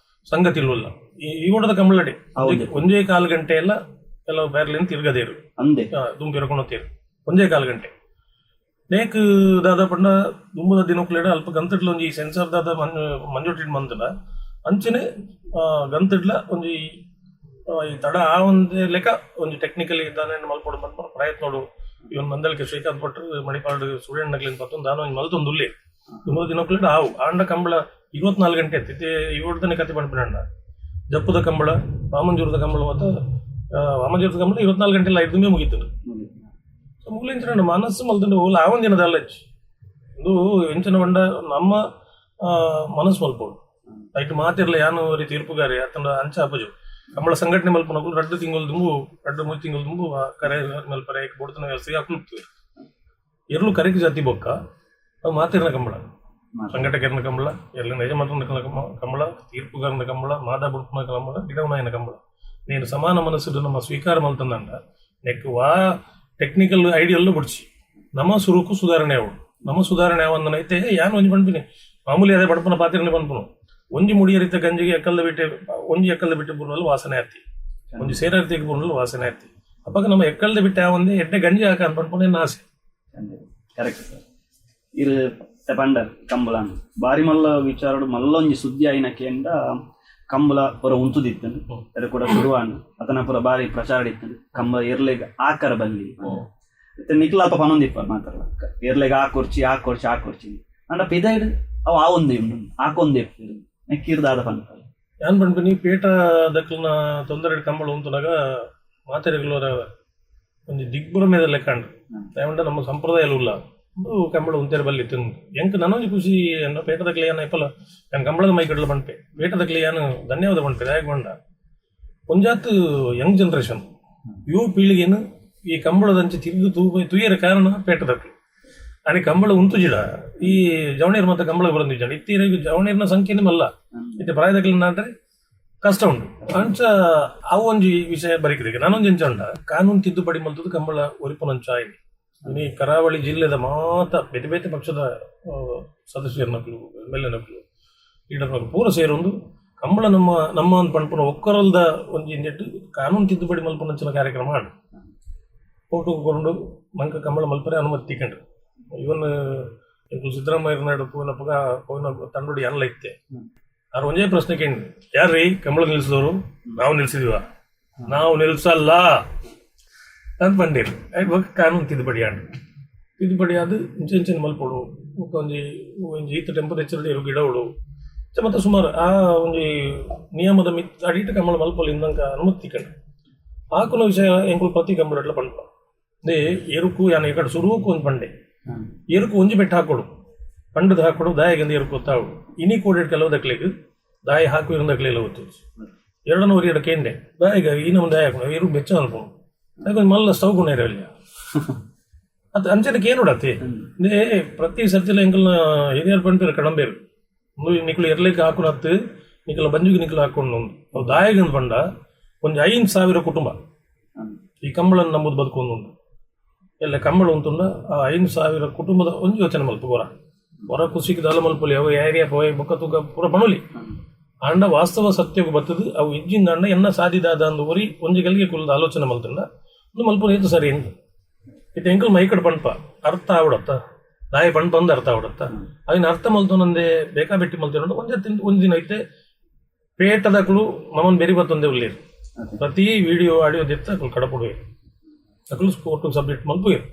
ಸಂಗತಿ ಇಲ್ಲಲ್ಲ. ಈ ಓಡದ ಕಂಬಳಡೆ ಒಂಜೇ ಕಾಲು ಗಂಟೆ ಎಲ್ಲ ಕೆಲವು ಬ್ಯಾರ್ಲಿನ್ ತಿರ್ಗದೇರು ಅಂದೆ ದುಂಬಿರಕೊಂಡು ತೀರು ಒಂಜೇ ಕಾಲು ಗಂಟೆ ನೇಕ್ ದಾದ ಪಂಡ ದುಂಬುದ ದಿನಕ್ಲೆಡ ಅಲ್ಪ ಗಂತಡ್ಲ ಒಂಜಿ ಸೆನ್ಸರ್ ದಾದ ಮಂಜೂಟಿ ಮಂತುಂಡ ಅಂಚನೆ ಗಂತಡ್ಲ ಒಂಜಿ ಈ ತಡ ಆ ಒಂದೇ ಲೆಕ್ಕ ಒಂಜಿ ಟೆಕ್ನಿಕಲಿ ದಾನೆ ಮಲ್ಪೊಡು ಪನ್ಪುನ ಪ್ರಯತ್ನ ನೋಡು. ಇವನ್ ಮಂದಳಿಕೆ ಶ್ರೀಕಾಂತ್ ಭಟ್ರು ಮಣಿಪಾಲ್ಡ್ ಸ್ಟೂಡೆಂಟ್ ನಕ್ಲಿನ್ ಪತ್ತೊಂದು ದಾನ ಒಂಜಿ ಮಲ್ತೊಂದು ಉಲ್ಲೆ ದುಂಬುದ ದಿನಕ್ಲೆಡ ಆವು ಆಂಡ ಕಂಬಳ 24 ಗಂಟೆ ಇತ್ತು. ಇವಡ್ದನೆ ಕತೆ ಪನ್ಪಿನಂಡ ಜಪ್ಪುದ ಕಂಬಳ ವಾಮಂಜೂರದ ಕಂಬಳ ಮಾತ ವಾಮಂಜೂರದ ಕಂಬಳ 24 ಗಂಟೆ ಇಲ್ಲ ದುಂಬೆ ಮುಗೀತು. ಸೊ ಮುಗುಲಿಂಚನ ಮನಸ್ಸು ಮಲ್ತುಂಡು ಓಲ ಆ ಒಂದಿನ ದಾಲ ಇಜ್ಜಿ. ಉಂದು ಎಂಚಿನ ಪಂಡ ನಮ್ಮ ಮನಸ್ಸು ಮಲ್ಪೊಡು ಐಟ್ ಮಾತಿರ್ಲ ಯಾನು ಒರಿ ತೀರ್ಪುಗಾರೆ ಅತ್ತಂಡ ಅಂಚ ಆಪುಜು. ಕಂಬಳ ಸಂಘಟನೆ ಮಲ್ಪುನಕುಲು 2 ತಿಂಗಳು ದುಂಬು 2-3 ತಿಂಗಳು ದುಂಬು ಕರೆ ಮಲ್ಪರೆ ಐಕ್ ಬೊಡ್ತನ ವ್ಯವಸ್ಥೆ ಅಕುಲು ಎರ್ಲು ಕರೆಕ್ ಜಾತಿ ಬೊಕ್ಕ ಅವು ಮಾತಿರ್ನ ಕಂಬಳ ಸಂಘಟಕರ್ನ ಕಂಬಳ ಎರ್ಲಿನ ಯಜಮಾನನ ಕಂಬಳ ತೀರ್ಪುಗಾರನ ಕಂಬಳ ಮಾದ ಬುಡ್ಪುನ ಕಂಬಳ ಗಿಡವನಾಯನ ಕಂಬಳ ನೇನು ಸಮಾನ ಮನಸ್ಸು ನಮ್ಮ ಸ್ವೀಕಾರ ಮಲ್ತಂದಂಡ ನೆಕ್ ವಾ ಟೆಕ್ನಿಕಲ್ ಐಡಿಯಲ್ಲು ಬುಡ್ಚಿ ನಮ್ಮ ಸುರುಕು ಸುಧಾರಣೆ ಆವಡು. ನಮ್ಮ ಸುಧಾರಣೆ ಆವಂದನೈತೆ ಯಾನ್ ಒಂಜಿ ಪನ್ಪಿನಿ ಮಾಮೂಲಿ ಅದೇ ಬಡಪನ ಪಾತಿರನೆ ಪನ್ಪುನು ಒಂಜಿ ಮುಡಿಯರಿತ ಗಂಜಿಗೆ ಎಕ್ಕಲ್ದ ಬಿಟ್ಟೆ ಒಂಜಿ ಎಕ್ಕಲ್ದ ಬಿಟ್ಟೆ ಬುರ್ನಲ್ ವಾಸನೆ ಆತಿ ಒಂಜಿ ಸೇರರ್ತಿಗೆ ಬುರ್ನಲ್ ವಾಸನೆ ಆತಿ ಅಪ್ಪಗ ನಮ್ಮ ಎಕ್ಕಲ್ದ ಬಿಟ್ಟೆ ಒಂದೇ ಎಡ್ಡೆ ಗಂಜಿ ಹಾಕ ಅನ್ಪನ್ಪುನ ಎನ್ನ ಆಸೆ. Correct sir. ಇರು ಪಂಡರ್ ಕಂಬಳನ್ ಬಾರಿ ಮಲ್ಲ ವಿಚಾರಡು ಮಲ್ಲೊಂಜಿ ಸುದ್ದಿ ಆಯಿನ ಕೇಂಡ ಕಂಬಳ ಪುರ ಉಂತುದಿತ್ತನು ಅದು ಕೂಡ ಶುರುವಾನ್ ಅತನ ಪುರ ಬಾರಿ ಪ್ರಚಾರ ಇತ್ತು ಕಂಬ ಎರ್ಲೆಗ್ ಆಕರ ಬಲ್ಲಿ ಇತ್ತೆ ನಿಕ್ಲ ಅಲ್ಪ ಪನೊಂದಿಪ್ಪ ಮಾತಾಡಲ್ಲ ಎರ್ಲೆಗ್ ಆ ಕೊರ್ಚಿ ಆ ಕೊರ್ಚಿ ಆ ಕೊರ್ಚಿ ಅಂಡ ಪಿದೈಡ್ ಅವು ಆ ಒಂದೇ ಉಂಡು ಆಕೊಂದೇ ಕಿರ್ದಾದ ಪನ್ಪ ಯಾನ್ ಪನ್ಪಿನಿ ಪೇಟ ದಕ್ಲನ ತೊಂದರೆ ಕಂಬಳ ಉಂತುನಾಗ ಮಾತೆರೆಗ್ಲೋರ ಒಂಜಿ ದಿಗ್ಭ್ರಮೆದ ಲೆಕ್ಕಂಡು ದಯವಂಡ ನಮ್ಮ ಸಂಪ್ರದಾಯ ಉಲ್ಲ ಉಂದು ಕಂಬಳ ಉಂತೇರು ಬಲ್ಲಿ ತಿಂದು ಎಂಕ್ ನನೊಂಜಿ ಖುಷಿ ಅನ್ನ ಪೇಟದಕ್ಲೆ ಯಾನ ಇಪ್ಪಲ ಯಾನ್ ಕಂಬಳದ ಮೈ ಕಡಲ ಪನ್ಪೆ ಪೇಟದಕ್ಲೆ ಯಾನು ಧನ್ಯವಾದ ಪನ್ಪೆ ದಾಯಕ್ ಪಂಡ ಒಂಜಾತ್ ಯಂಗ್ ಜನರೇಷನ್ ಯುವ ಪೀಳಿಗೆನು ಈ ಕಂಬಳದಂಚೆ ತಿರುಗು ತೂಯರ ಕಾರಣ ಪೇಟದಕ್ಲು ಅನಿ ಕಂಬಳ ಉಂತುಜಿಡ ಈ ಜವಣೀರ್ ಮತ್ತೆ ಕಂಬಳ ಬರಂದಿಜ್ಜಾಂಡ ಇತ್ತೀರ ಜವಣೀರ್ನ ಸಂಖ್ಯೆನೇ ಮಲ್ಲ ಇತ್ತೆ ಪ್ರಾಯದಕ್ಲೆ ನಾಡ್ರೆ ಕಷ್ಟ ಉಂಟು ಅಂಚ ಅವು ಒಂಜಿ ವಿಷಯ ಬರಿಕಿದೆ ನಾನೊಂಜಿ ಎಂಚ ಉಂಡ ಕಾನೂನು ತಿದ್ದುಪಡಿ ಮಲ್ತದ್ದು ಕಂಬಳ ಒರಿಪುನಂಚ ಆಯ್ತು. ಇನಿ ಕರಾವಳಿ ಜಿಲ್ಲೆದ ಮಾತ ಬೇತೆ ಬೇತೆ ಪಕ್ಷದ ಸದಸ್ಯರ್ನಕ್ಲು ಎಮ್ ಎಲ್ ಎನಕ್ಲು ಲೀಡರ್ನಕ್ಲು ಪೂರ ಸೇರೊಂದು ಕಂಬಳ ನಮ್ಮ ನಮ್ಮ ಒಂದು ಪನ್ಪುನ ಒಕ್ಕರಲ್ದ ಒಂಜಿ ಇಂದೆಟ್ ಕಾನೂನು ತಿದ್ದುಪಡಿ ಮಲ್ಪುನಂಚಿನ ಕಾರ್ಯಕ್ರಮ ಆಂಡ್ ಕೋರ್ಟು ಕೊಂಡು ಮಂಕ ಕಂಬಳ ಮಲ್ಪರೆ ಅನುಮತಿ ತಿಕ್ಕಂಡು. ಇವನ್ ಎಂಕುಲು ಸಿದ್ದರಾಮಯ್ಯನಾಡು ಪೋಯಿನಪಗ ಪೋಯಿನ ತಂಡೋಡಿ ಅನ್ಲ ಇತ್ತೆ ಆರ್ ಒಂಜೇ ಪ್ರಶ್ನೆ ಕೇಳಿ ಯಾರ್ರೀ ಕಂಬಳ ನಿಲ್ಸಿದವರು ನಾವು ನಿಲ್ಸಿದೀವ ನಾವು ನಿಲ್ಸಲ್ಲ ಅಂತ ಬಂದಿರು. ಬೊಕ್ಕ ಕಾನೂನು ತಿದ್ದುಪಡಿ ಆಂಡ್ ತಿದ್ದುಪಡಿ ಅದು ಇಂಚ ಇಂಚಿನ ಮಲ್ಪೊಡು ಬೊಕ್ಕ ಒಂಜಿ ಒಂಜಿ ಈತ ಟೆಂಪರೇಚರ್ ಇರು ಗಿಡವಳು ಮತ್ತೆ ಸುಮಾರು ಆ ಒಂಜಿ ನಿಯಮದ ಮಿತ್ ಅಡಿಟ್ ಕಂಬಳ ಮಲ್ಪೊಲಿ ಇಂದಂಕ ಅನುಮತಿ ತಿಕ್ಕಂಡು. ಆಕುನ ವಿಷಯ ಎಂಕುಲು ಪ್ರತಿ ಕಂಬಳ ಪನ್ಪ they ಎರುಕು ಯಾನ್ ಈ ಕಡೆ ಸುರುಕು ಒಂಜಿ ಪಂಡೆ ಎರುಕು ಒಂಜಿ ಬೆಟ್ಟ ಹಾಕೊಡು ಪಂಡದ ಹಾಕೊಡು ದಾಯಗಂದ ಎರುಕು ಗೊತ್ತಾವು ಇನಿ ಕೋಡೆಡ್ ಕೆಲವು ದಕ್ಲೆಗ್ ದಾಯ ಹಾಕು ಇರಂದಕ್ಲೆಲ್ಲ ಗೊತ್ತು ಎರಡನ ಒರಿ ಎಡ ಕೇಂಡೆ ದಾಯಗ ಈ ನಮ್ಮ ದಾಯ ಹಾಕೊಂಡು ಎರು ಬೆಚ್ಚ ಅನ್ಕೊಂಡು ಯಾಕೊಂದು ಮಲ್ಲ ಸ್ಟವ್ ಗುಣ ಇರಲ್ಲ ಅದು ಅಂಚನೆ ಕೇನುಡತ್ತೆ they ಪ್ರತಿ ಸರ್ತಿಲ ಎಂಕಲ್ನ ಹಿರಿಯರ್ ಪನ್ಪೇರು ಕಡಂಬೇರು ನಿಕ್ಲು ಎರ್ಲಿಕ್ಕೆ ಹಾಕುನತ್ತು ನಿಕ್ಲ ಬಂಜುಗೆ ನಿಕ್ಲು ಹಾಕೊಂಡು ಅವು ದಾಯಗಂದ್ ಪಂಡ ಒಂಜಿ 5,000 ಕುಟುಂಬ ಈ ಕಂಬಳನ್ನು ನಂಬುದು ಬದುಕೊಂದು ಎಲ್ಲ ಕಂಬಳ ಉಂತುಂಡ ಆ 5,000 ಕುಟುಂಬದ ಒಂಜಿ ಯೋಚನೆ ಮಲ್ಪ ಹೊರ ಹೊರ ಕುಸಿಗೆ ದಾಲ ಮಲ್ಪೊಲಿ ಅವು ಏರಿಯಾ ಪೋಯ್ ಬೊಕ್ಕ ತೂಕ ಪೂರ ಬಣೊಲಿ ಆಂಡ ವಾಸ್ತವ ಸತ್ಯಕ್ಕೆ ಬತ್ತದು ಅವು ಇಜ್ಜಿಂದ ಅಂಡ ಎನ್ನ ಸಾದಿದಾದ ಅಂದು ಒರಿ ಒಂಜಿ ಗಲಿಗೆ ಕುಲ್ದ ಆಲೋಚನೆ ಮಲ್ತುಂಡ ಒಂದು ಮಲ್ಪುನ ಏತು ಸರಿ ಎಂದ್ ಇತ್ತೆ ಎಂಕಲ್ ಮೈಕಡ್ ಪನ್ಪ ಅರ್ಥ ಆವಡತ್ತ ದಾಯ ಪನ್ಪ ಅಂದ್ ಅರ್ಥ ಆವಡತ್ತ ಅವಿನ ಅರ್ಥ ಮಲ್ತೊನಂದೆ ಬೇಕಾ ಬೆಟ್ಟಿ ಮಲ್ತೊಂಡು ಒಂಜಿ ಒಂಜಿ ದಿನ ಐತೆ ಪೇಟದಕುಲು ಮಮನ್ ಬೆರಿ ಬತ್ತೊಂದೇ ಉಲ್ಲೇರು ಪ್ರತಿ ವಿಡಿಯೋ ಆಡಿಯೋ ದೆತ್ತ ಅಕುಲು ಕಡಪುಡುವೆ ಅಕುಲು ಕೋರ್ಟ್ ಸಬ್ಮಿಟ್ ಮಲ್ಪುವೆರ್.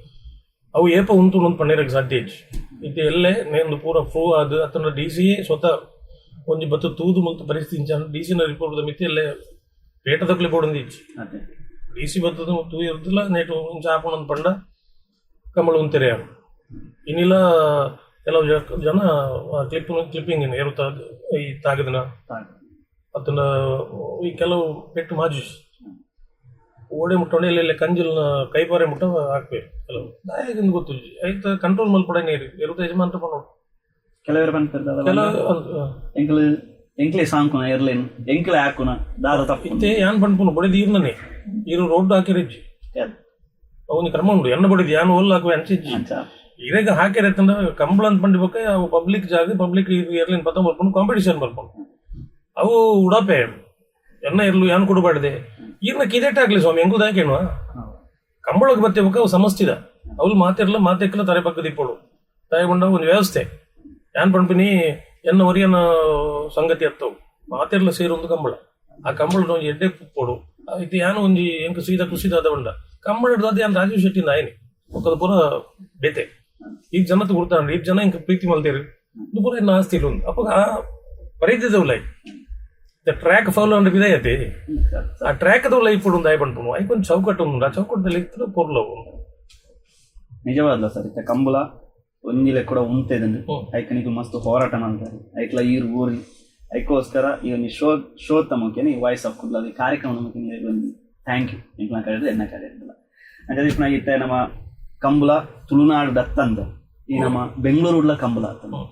ಅವು ಏಪ ಉಂಟು ಒಂದು ಪಣ್ಣೀರಕ್ಕೆ ಸಾಧ್ಯ ಇಜ್ಜಿ. ಇತ್ತೆ ಎಲ್ಲೆ ನೇಂದು ಪೂರ ಪ್ರೂವ್ ಆದ್ ಅತ್ತಂಡ ಡಿ ಸಿ ಸ್ವತಃ ಒಂಜಿ ಬತ್ತು ತೂದು ಮುಲ್ತ ಪರಿಸ್ಥಿತಿ ಇಂಚ ಡಿ ಸಿನ ರಿಪೋರ್ಟ್ ದ ಮಿತಿ ಎಲ್ಲೆ ಪೇಟದಕ್ಲೆ ಬೋಡೊಂದು ಇಜ್ಜಿ. ಡಿ ಸಿ ಬತ್ತದ ತೂ ಇರ್ದಿಲ್ಲ ನೇಟು ಇಂಚ ಆಪುಂಡು ಪಂಡ ಕಂಬಳ ಉಂತೆರೆ ಇನ್ನಿಲ್ಲ. ಕೆಲವು ಜನ ಕ್ಲಿಪ್ ಕ್ಲಿಪ್ಪಿಂಗ್ ಏರುತ್ತ ಈ ತಾಗದಿನ ಅದನ್ನ ಈ ಕೆಲವು ಪೆಟ್ಟು ಮಾಜಿ ಓಡೆ ಮುಟ್ಟೋಣ ಇಲ್ಲ ಕಂಜಿಲ್ನ ಕೈಪಾರೆ ಮುಟ್ಟ ಹಾಕ್ಬೇಕು ಕೆಲವು ದಾಯಕಿಂದ ಗೊತ್ತುಜ್ಜಿ. ಐತ ಕಂಟ್ರೋಲ್ ಮಲ್ಪಡ ನೀರು ಎರುತ ಯಜಮಾನ್ರ ಪನೋಡು. ಕೆಲವರು ಪನ್ಪೆರ್ ದಾದ ಕೆಲವು ಎಂಕ್ಲು ಎಂಕ್ಲೆ ಸಾಂಕುನ ಎರ್ಲೇನ್ ಎಂಕ್ಲೆ ಹಾಕುನ ದಾದ ತಪ್ಪು? ಇತ್ತೆ ಯಾನ್ ಪನ್ಪುನು ಬಡಿದು ಈರ್ನನೆ ಈರು ರೋಡ್ ಹಾಕಿರಿಜ್ಜಿ. ಅವನಿಗೆ ಕ್ರಮ ಉಂಡು ಎಣ್ಣ ಬಡಿದು ಯಾನ್ ಒಲ್ಲ ಹಾಕುವೆ ಅಂಚಿಜ್ಜಿ. ಅಂಚ. ಇರೆಗ್ ಹಾಕಿರತ್ತಂಡ ಕಂಬಳ ಅಂತ ಪಂಡಿ ಬೊಕ್ಕ ಅವು ಪಬ್ಲಿಕ್ ಜಾಗ ಪಬ್ಲಿಕ್ ಎರ್ಲಿನ್ ಪತ್ತ ಬರ್ಪುಂಡು, ಕಾಂಪಿಟಿಷನ್ ಬರ್ಪುಂಡು. ಅವು ಉಡಾಪೆ ಎಣ್ಣ ಇರ್ಲು ಯಾನ್ ಕೊಡಬಾರ್ದೆ ಈರ್ನ ಕಿದೆಟ್ ಆಗ್ಲಿ ಸ್ವಾಮಿ ಎಂಕುಲು ದಾಕೇನುವ ಕಂಬಳಕ್ಕೆ ಬತ್ತೆ ಬೊಕ್ಕ ಅವು ಸಮಸ್ತಿದ ಅವ್ಲು ಮಾತಿರ್ಲ ಮಾತೆಕ್ಕಲ ತರೆ ಪಕ್ಕ ದಿಪ್ಪೋಡು ತಾಯಿ ಬಂಡ ಒಂದು ವ್ಯವಸ್ಥೆ. ಯಾನ್ ಪನ್ಪಿನಿ ಎನ್ನ ಒರಿಯನ ಸಂಗತಿ ಅತ್ತವು ಮಾತೆರ್ಲ ಸೇರೊಂದು ಕಂಬಳ. ಆ ಕಂಬಳ ಒಂಜಿ ಎಡ್ಡೆ ಪೋಡು ಇದು ಯಾನ್ ಒಂಜಿ ಎಂಕ್ ಸೀದಾ ಖುಷಿದಾದ ಬಂಡ ಕಂಬಳ ಹಿಡ್ದಾದ ಯಾನ್ ರಾಜೀವ್ ಶೆಟ್ಟಿ ನಾಯನಿ ಒಕ್ಕದ ಪೂರ ಬೇತೆ. ಈ ಜನತೆ ಗುರ್ತಾಂಡ್ ಈ ಜನ ಇಂಕ ಪ್ರೀತಿ ಮಲ್ತೇರು ಇದು ಪೂರ ಎನ್ನ ಆಸ್ತಿ ಇಲ್ಲ. ಅಪ್ಪ ಆ ಪರಿಸ್ಥಿತಿ the track follow ಅಂದ್ರೆ ಬಿದಾಯತೆ ಆ ಟ್ರ್ಯಾಕ್ ಅದು ಲೈಫ್ ಉಂಡು ಆಯ್ ಪನ್ಪುನು ಐಕ್ ಒಂದು ಚೌಕಟ್ಟು ಉಂಡು. ಆ ಚೌಕಟ್ಟದಲ್ಲಿ ಇತ್ತು ಪೊರ್ಲು ಅವು. ನಿಜವಾದ್ಲ ಸರ್, ಇತ್ತೆ ಕಂಬುಲ ಒಂಜಿಲೆ ಕೂಡ ಉಂತೆದಂಡು. ಐಕ್ ನಿಕ್ಲು ಮಸ್ತ್ ಹೋರಾಟ ಮಲ್ತಾರೆ. ಐಕ್ಲ ಈರ್ ಊರಿ ಐಕೋಸ್ಕರ ಈ ಒಂಜಿ ಶೋ ಶೋ ಮುಖೇನ ಈ ವಾಯ್ಸ್ ಆಫ್ ಕುಡ್ಲ ಈ ಕಾರ್ಯಕ್ರಮ ಮುಖೇನ ಒಂಜಿ thank you ಎಂಕ್ಲ ಕಡೆದು ಎನ್ನ ಕಡೆದಿಲ್ಲ. ಅಂಚಾದ್ ಇಪ್ಪುನ ಇತ್ತೆ ನಮ್ಮ ಕಂಬುಲ ತುಳುನಾಡು ದತ್ತಂದ ಈ ನಮ್ಮ ಬೆಂಗಳೂರುಡ್ಲ ಕಂಬುಲ ಅತ್ತಂದ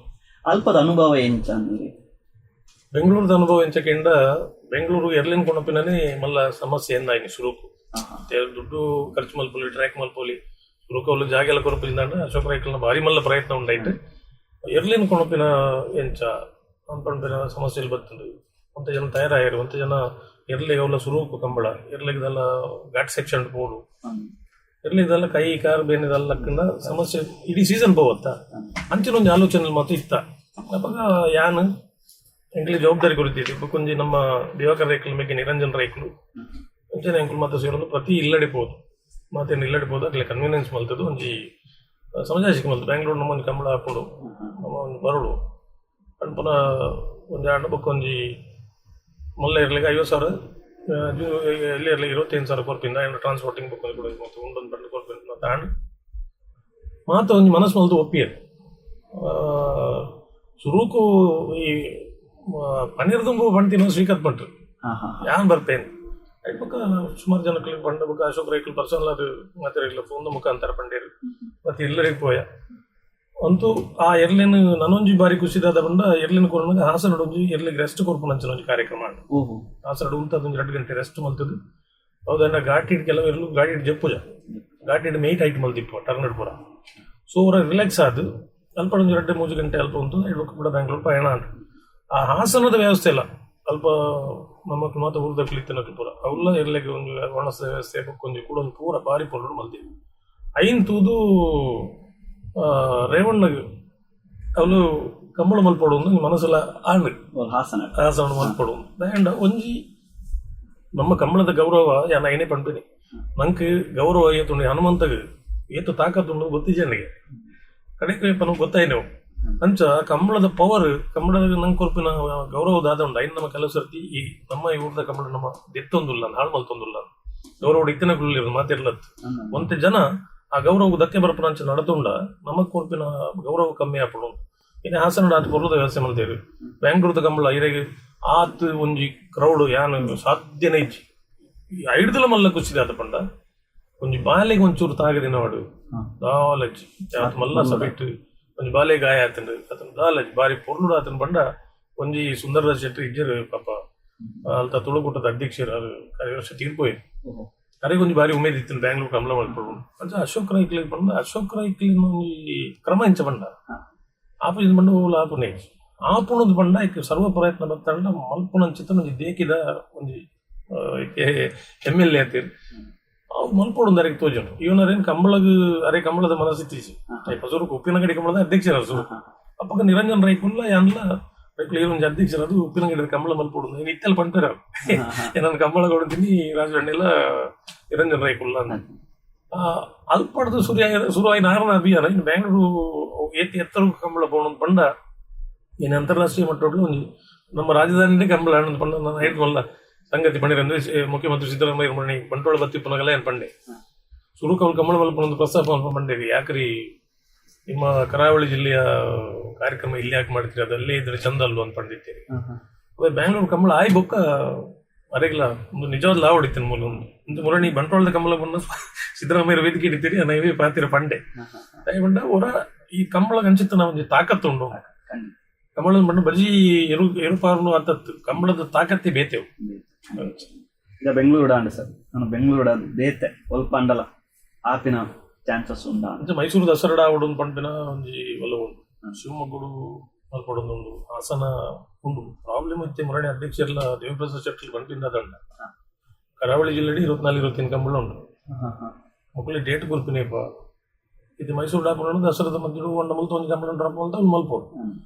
ಅಲ್ಪದ ಅನುಭವ ಎಂಚ ಅಂದ್ರೆ? ಬೆಂಗಳೂರದ ಅನುಭವ ಎಂಚಕೆಂಡ ಬೆಂಗಳೂರು ಎರ್ಲಿನ್ ಕೊಣಪಿನೇ ಮಲ್ಲ ಸಮಸ್ಯೆ ಎಂದಾಯ್ನಿ ಸುರುಕು. ಮತ್ತೆ ದುಡ್ಡು ಖರ್ಚು ಮಲ್ಪೊಲಿ, ಟ್ರ್ಯಾಕ್ ಮಲ್ಪೊಲಿ, ಸುರುಕು ಅವ್ಲು ಜಾಗ ಎಲ್ಲ ಕೊರಪಿಂದಾಂಡ ಅಶೋಕ್ ರೈಕಲ್ನ ಭಾರಿ ಮಲ್ಲ ಪ್ರಯತ್ನ ಉಂಡಾಯ್ತು. ಎರ್ಲಿನ್ ಕೊಣಪಿನ ಎಂಚ ಅನ್ಪಂಪಿನ ಸಮಸ್ಯೆలు ಬತ್ತುಂಡು. ಒಂತೆ ಜನ ತಯಾರಾಯರು, ಒಂತೆ ಜನ ಎರ್ಲಿಗೆ ಅವಲ ಸುರುಕು ಕಂಬಳ ಎರ್ಲಿಗೆದೆಲ್ಲ ಘಾಟ್ ಸೆಕ್ಷನ್ ಪೋಡು ಎರ್ಲಿದೆಲ್ಲ ಕೈ ಕಾರು ಬೇನಿದೆಲ್ಲ ಲಕ್ಕಂಡ ಸಮಸ್ಯೆ ಇಡೀ ಸೀಸನ್ ಪೋವತ್ತ ಅಂಚಿನ ಒಂಜಿ ಆಲೋಚನೆ ಮಾತ್ರ ಇತ್ತ. ಅಪಗ ಯಾನ್ ಎಂಕ್ಲೆ ಜವಾಬ್ದಾರಿ ಕೊರಿತಿತ್ತು ಬೊಕೊಂಜಿ ನಮ್ಮ ದಿವಾಕರ್ ರೈಕಲ್ ಮೆಗ್ಗೆ ನಿರಂಜನ್ ರೈಕಲು ಅಂಚನೆ ಎಂಕುಲು ಮಾತ ಸೇರೊಂದು ಪ್ರತಿ ಇಲ್ಲಡೆ ಪೋದು ಮಾತೇನು ಇಲ್ಲಡೆ ಪೋದು ಅಕ್ಲೆ ಕನ್ವೀನಿಯನ್ಸ್ ಮಲ್ತದ್ದು ಒಂಜಿ ಸಮಜಾಯಿಸಿಕೆ ಮಲ್ತು ಬ್ಯಾಂಗ್ಳೂರ್ ನಮ್ಮ ಒಂಜಿ ಕಂಬಳ ಆಪುಂಡು ನಮ್ಮ ಒಂಜಿ ಬರೋಡು ಅಂಡ್ ಪುನಃ ಒಂಜಿ ಆಂಡ ಬೊಕ್ಕ ಒಂಜಿ ಮುಲ್ಲ ಇರ್ಲಿಕ್ಕೆ 50,000, ಎಲ್ಲಿ ಇರ್ಲಿಕ್ಕೆ 25,000 ಕೊರ್ಪಿಂದ ಆಂಡ್ ಟ್ರಾನ್ಸ್ಪೋರ್ಟಿಂಗ್ ಬೊಕ್ಕ ಒಂಜಿ ಕೂಡ ಮತ್ತು ಉಂಡೊಂದು ಬಂದು ಕೊರ್ಪಿಂದ ಮತ್ತೆ ಆಂಡ್ ಮಾತ ಒಂಜಿ ಮನಸ್ಸು ಮಲ್ತು ಒಪ್ಪಿಯರು. ಸುರುಕು ಈ ಪನ್ನೀರ್ ದುಂಬು ಪಂತಿನ ಸ್ವೀಕತ್ ಪಂಟ್ರು. ಹಾ ಹಾ ಯಾನ್ ಬರ್ತೇನೆ ಐಟ್ ಬೊಕ್ಕ ಸುಮಾರು ಜನಕ್ಕೆ ಪಂಡ ಬೊಕ್ಕ ಅಶೋಕ್ ರೈಕಲ್ ಪರ್ಸನಲ್ ಅದು ಮಾತಾಡಿಲ್ಲ ಫೋನ್ ಮುಖಾಂತರ ಪಂಡೇರು ಮತ್ತೆ ಎಲ್ಲರಿಗೂ ಪೋಯ. ಅಂತೂ ಆ ಎರ್ಲಿನ್ ನನೊಂಜಿ ಬಾರಿ ಖುಷಿದಾದ ಬಂಡ ಎರ್ಲಿನ್ ಕೊರ್ನಗ ಹಾಸನಡ್ ಒಂಜಿ ಎರ್ಲಿಗೆ ರೆಸ್ಟ್ ಕೊರ್ಪುನಂಚಿನ ಒಂಜಿ ಕಾರ್ಯಕ್ರಮ ಆಂಡ್. ಹಾಸನಡ್ ಉಂತದ ಒಂಜಿ 2 ಗಂಟೆ ರೆಸ್ಟ್ ಮಲ್ತದು ಹೌದಂಡ ಘಾಟಿಡ್ ಕೆಲವು ಎರ್ಲು ಘಾಟಿಡ್ ಜಪ್ಪುಜ ಘಾಟಿಡ್ ಮೇಟ್ ಹೈಟ್ ಮಲ್ದಿಪ್ಪ ಟರ್ನ್ ಪೂರ. ಸೊ ಅವರ ರಿಲ್ಯಾಕ್ಸ್ ಆದ್ ಅಲ್ಪ ಒಂಜಿ 2-3 ಗಂಟೆ ಅಲ್ಪ ಉಂಟು ಐಟ್ ಬೊಕ್ಕ ಕೂಡ ಬ್ಯಾಂಗ್ಳೂರ್ ಪಯಣ ಆಂಡ್. ಆ ಹಾಸನದ ವ್ಯವಸ್ಥೆ ಇಲ್ಲ ಅಲ್ಪ ನಮ್ಮ ಮಾತ ಊರ್ದಕ್ಲು ಇತ್ತಿನಕ್ಲು ಪೂರ ಅವುಲ್ಲ ಎರ್ಲೆಗ್ ಒಂಜಿ ಒಣಸದ ವ್ಯವಸ್ಥೆ ಬೊಕ್ಕ ಒಂಜಿ ಕೂಡ ಒಂಜಿ ಪೂರ ಬಾರಿ ಪೊರ್ಲುಡು ಮಲ್ದಿವಿ. ಐನ್ ತೂದು ರೇವಣ್ಣಗ್ ಅವ್ಲು ಕಂಬಳ ಮಲ್ಪೊಡು ಅಂದ್ ಮನಸ್ಸುಲ ಆಂಡ್. ಹಾಸನ. ಹಾಸನ ಮಲ್ಪೊಡು ದಾಯೆಂಡ ಒಂಜಿ ನಮ್ಮ ಕಂಬಳದ ಗೌರವ ಯಾನ್ ಐನೇ ಪನ್ಪಿನಿ. ನಂಕ್ ಗೌರವ ಏತುಂಡು, ಹನುಮಂತಗ್ ಏತು ತಾಕತ್ತುಂಡು ಗೊತ್ತಿಜ್ಜಂಡಿಗೆ ಕಡೆಕ್ ಪನ ಗೊತ್ತಾಯಿನವು. ಅಂಚ ಕಂಬಳದ ಪವರ್ ಕಂಬಳದ ನಂಗೆ ಕೊರ್ಪಿನ ಗೌರವ ದಾದ ಉಂಡು. ಐನ್ ನಮ್ಮ ಕೆಲವು ಸರ್ತಿ ಈ ನಮ್ಮ ಈ ಊರ್ದ ಕಂಬಳ ನಮ್ಮ ದೆತ್ತೊಂದುಲ್ಲ, ಹಾಳು ಮಲ್ತೊಂದುಲ್ಲ. ಗೌರವ ಇತ್ತಿನ ಮಾತಿರ್ಲತ್ ಒಂತೆ ಜನ ಆ ಗೌರವ ಧಕ್ಕೆ ಬರ್ಪುನ ಅಂಚ ನಡತುಂಡ ನಮಕ್ ಕೊರ್ಪಿನ ಗೌರವ ಕಮ್ಮಿ ಆಪುಂಡು. ಇನ್ನು ಹಾಸನ ಆತ್ ಪೊರ್ಲುದ ವ್ಯವಸ್ಥೆ ಮಲ್ತೇರು. ಬ್ಯಾಂಗ್ಳೂರ್ದ ಕಂಬಳ ಇರೆಗ್ ಆತ್ ಒಂಜಿ ಕ್ರೌಡ್ ಯಾನ್ ಸಾಧ್ಯನೇ ಇಜ್ಜಿ. ಈ ಐಡ್ದಲ ಮಲ್ಲ ಖುಷಿ ಆತ ಪಂಡ ಒಂಜಿ ಬಾಲೆಗ್ ಒಂಚೂರು ತಾಗದಿನವಾಡು ದಾಲಜ್ಜಿ ಆತ್ ಮಲ್ಲ ಸಬೆಟ್ ಒಂಜಿ ಬಾಲೆ ಗಾಯ ಆತಂಡು ಆತನ ದಾಲಜ್ಜಿ ಬಾರಿ ಪೊರ್ಲುಡು ಆತನ ಪಂಡ ಒಂಜಿ ಸುಂದರರಾಜ್ ಶೆಟ್ಟಿ ಇಜ್ಜೆರ್ ಪಾಪ ಅಲ್ತ ತುಳುಕೂಟದ ಅಧ್ಯಕ್ಷರು ಅದು ಕರಿ ವರ್ಷ ತೀರ್ಪೋಯ್. ಅರೆಗ್ ಒಂಜಿ ಬಾರಿ ಉಮೇದ್ ಇತ್ತು ಬ್ಯಾಂಗ್ಳೂರ್ ಕಂಬಳ ಮಲ್ಪೊಡು ಅಂಚ. ಅಶೋಕ್ ರೈಕ್ಲಿ ಪಂಡ ಅಶೋಕ್ ರೈಕ್ಲಿ ಒಂಜಿ ಕ್ರಮ ಇಂಚ ಪಂಡ ಆಪು ಪಂಡ ಓಲ ಆಪುನೆ ಆಪುಣದ ಪಂಡ ಐಕ್ ಸರ್ವ ಪ್ರಯತ್ನ ಬತ್ತಂಡ ಮಲ್ಪುನಂಚಿತ್ತ ಒಂಜಿ ದೇಕಿದ ಒಂಜಿ ಎಮ್.ಎಲ್.ಎ ಆತೀರ್ ಅವು ಮಲ್ಪೊಡು ಅರೆಗ್ ತೋಜುಂಡು. ಇವನರೇನ್ ಕಂಬಳಗ್ ಅರೆ ಕಂಬಳದ ಮನಸ್ಥಿತಿ ಸುರುಕು ಉಪ್ಪಿನಂಗಡಿ ಕಂಬಳದ ಅಧ್ಯಕ್ಷರ ಸುರುಕು. ಅಪ್ಪಗ ನಿರಂಜನ್ ರೈಕುಲ್ಲ ಯಾನ್ಲ ರೈಕುಲು ಒಂಜಿ ಅಧ್ಯಕ್ಷರ ಅದು ಉಪ್ಪಿನಂಗಡಿ ಕಂಬಳ ಮಲ್ಪೊಡು ಇತ್ತೆಲ್ಲ ಪಂಪೆರ ನಾನು ಕಂಬಳ ಕೊಡ್ತೀನಿ ರಾಜು ಅಣ್ಣೆಲ್ಲ ನಿರಂಜನ್ ರೈಕುಲ್ಲ ಅಂತ. ಅಲ್ಪಡ್ದು ಸುರಿಯ ಶುರುವಾಯಿನ ಆರನ ಅಭಿಯಾನ ಇನ್ನು ಬ್ಯಾಂಗ್ಳೂರು ಏತಿ ಎತ್ತರ ಕಂಬಳ ಪೋಣ ಪಂಡ ಇನ್ನು ಅಂತಾರಾಷ್ಟ್ರೀಯ ಮಟ್ಟೊಡ್ಲು ಒಂಜಿ ನಮ್ಮ ರಾಜಧಾನಿನೇ ಕಂಬಳ ಹಣ್ಣು ಪಂಡ ನಾನು ಹೇಳ್ಕೊಲ್ಲ ಸಂಗತಿ ಪಂಡಿರ ಅಂದ್ರೆ ಮುಖ್ಯಮಂತ್ರಿ ಸಿದ್ದರಾಮಯ್ಯ ಮಣಿ ಬಂಟ್ವಾಳ ಬತ್ತಿ ಪುನಗಲ ಏನು ಪಂಡೆ. ಸುರುಕು ಅವ್ರು ಕಂಬಳ ಮಲ್ಪನ ಒಂದು ಪ್ರಸ್ತಾಪ ಮಲ್ಪ ಪಂಡೇರಿ, ಯಾಕ್ರಿ ನಿಮ್ಮ ಕರಾವಳಿ ಜಿಲ್ಲೆಯ ಕಾರ್ಯಕ್ರಮ ಇಲ್ಲಿ ಯಾಕೆ ಮಾಡ್ತೀರಿ, ಅದು ಅಲ್ಲೇ ಇದ್ರೆ ಚಂದ ಅಲ್ವ ಅಂತ ಪಂಡಿತ್ತೀರಿ. ಅದೇ ಬ್ಯಾಂಗ್ಳೂರು ಕಂಬಳ ಆಯ್ ಬೊಕ್ಕ ಅರೆಗ್ಲ ಒಂದು ನಿಜವಾದ ಲಾವ್ ಹೊಡಿತೀನಿ ಮೂಲ ಒಂದು ಇಂದು ಮುರಣಿ ಬಂಟ್ವಾಳದ ಕಂಬಳ ಬಂದು ಸಿದ್ದರಾಮಯ್ಯ ವೇದಿಕೆ ಹಿಡಿತೀರಿ ನೈವೇ ಪಾತಿರ ಪಂಡೆ. ತಾಯಿ ಬಂಡ ಹೊರ ಈ ಕಂಬಳ ಅಂಚಿತ್ತ ಒಂಜಿ ತಾಕತ್ತು ಉಂಡು. ಕಂಬಳದ ಬಣ್ಣ ಬಜಿ ಎರು ಎರುಪಾರ್ನು ಅಂತತ್ತು ಕಂಬಳದ ತಾಕತ್ತೆ ಬೇತೆವು. ಈಗ ಬೆಂಗಳೂರು ಅಂಡ ಸರ್, ನಾನು ಬೆಂಗಳೂರು ಬೇತೆ ಒಲ್ಪ ಅಂಡಲ ಆಪಿನ ಚಾನ್ಸಸ್ ಉಂಡ. ಅಂಚ ಮೈಸೂರು ದಸರಾ ಆವಡು ಪಂಪಿನ ಒಂಜಿ ಒಲ ಉಂಡು, ಶಿವಮೊಗ್ಗಡು ಮಲ್ಪಡೊಂದು ಉಂಡು, ಹಾಸನ ಉಂಡು. ಪ್ರಾಬ್ಲಮ್ ಇತ್ತೆ ಮುರಣಿ ಅಧ್ಯಕ್ಷರೆಲ್ಲ ದೇವಪ್ರಸಾದ್ ಶೆಟ್ಟಿ ಪಂಪಿನ ದಂಡ. ಕರಾವಳಿ ಜಿಲ್ಲೆಡಿ 24 25 ಕಂಬಳ ಉಂಡು. ಮೊಕ್ಕಲಿ ಡೇಟ್ ಕೊರ್ಪಿನೇಪ ಇದು ಮೈಸೂರು ಡಾಪುನ ದಸರಾದ ಮಧ್ಯೆ ಒಂಡ ಮುಲ್ತ ಒಂಜಿ ಕಂಬಳ ಡ್ರಾಪ್ ಮಲ್ತ ಒಂದು ಮಲ್ಪೋಡು.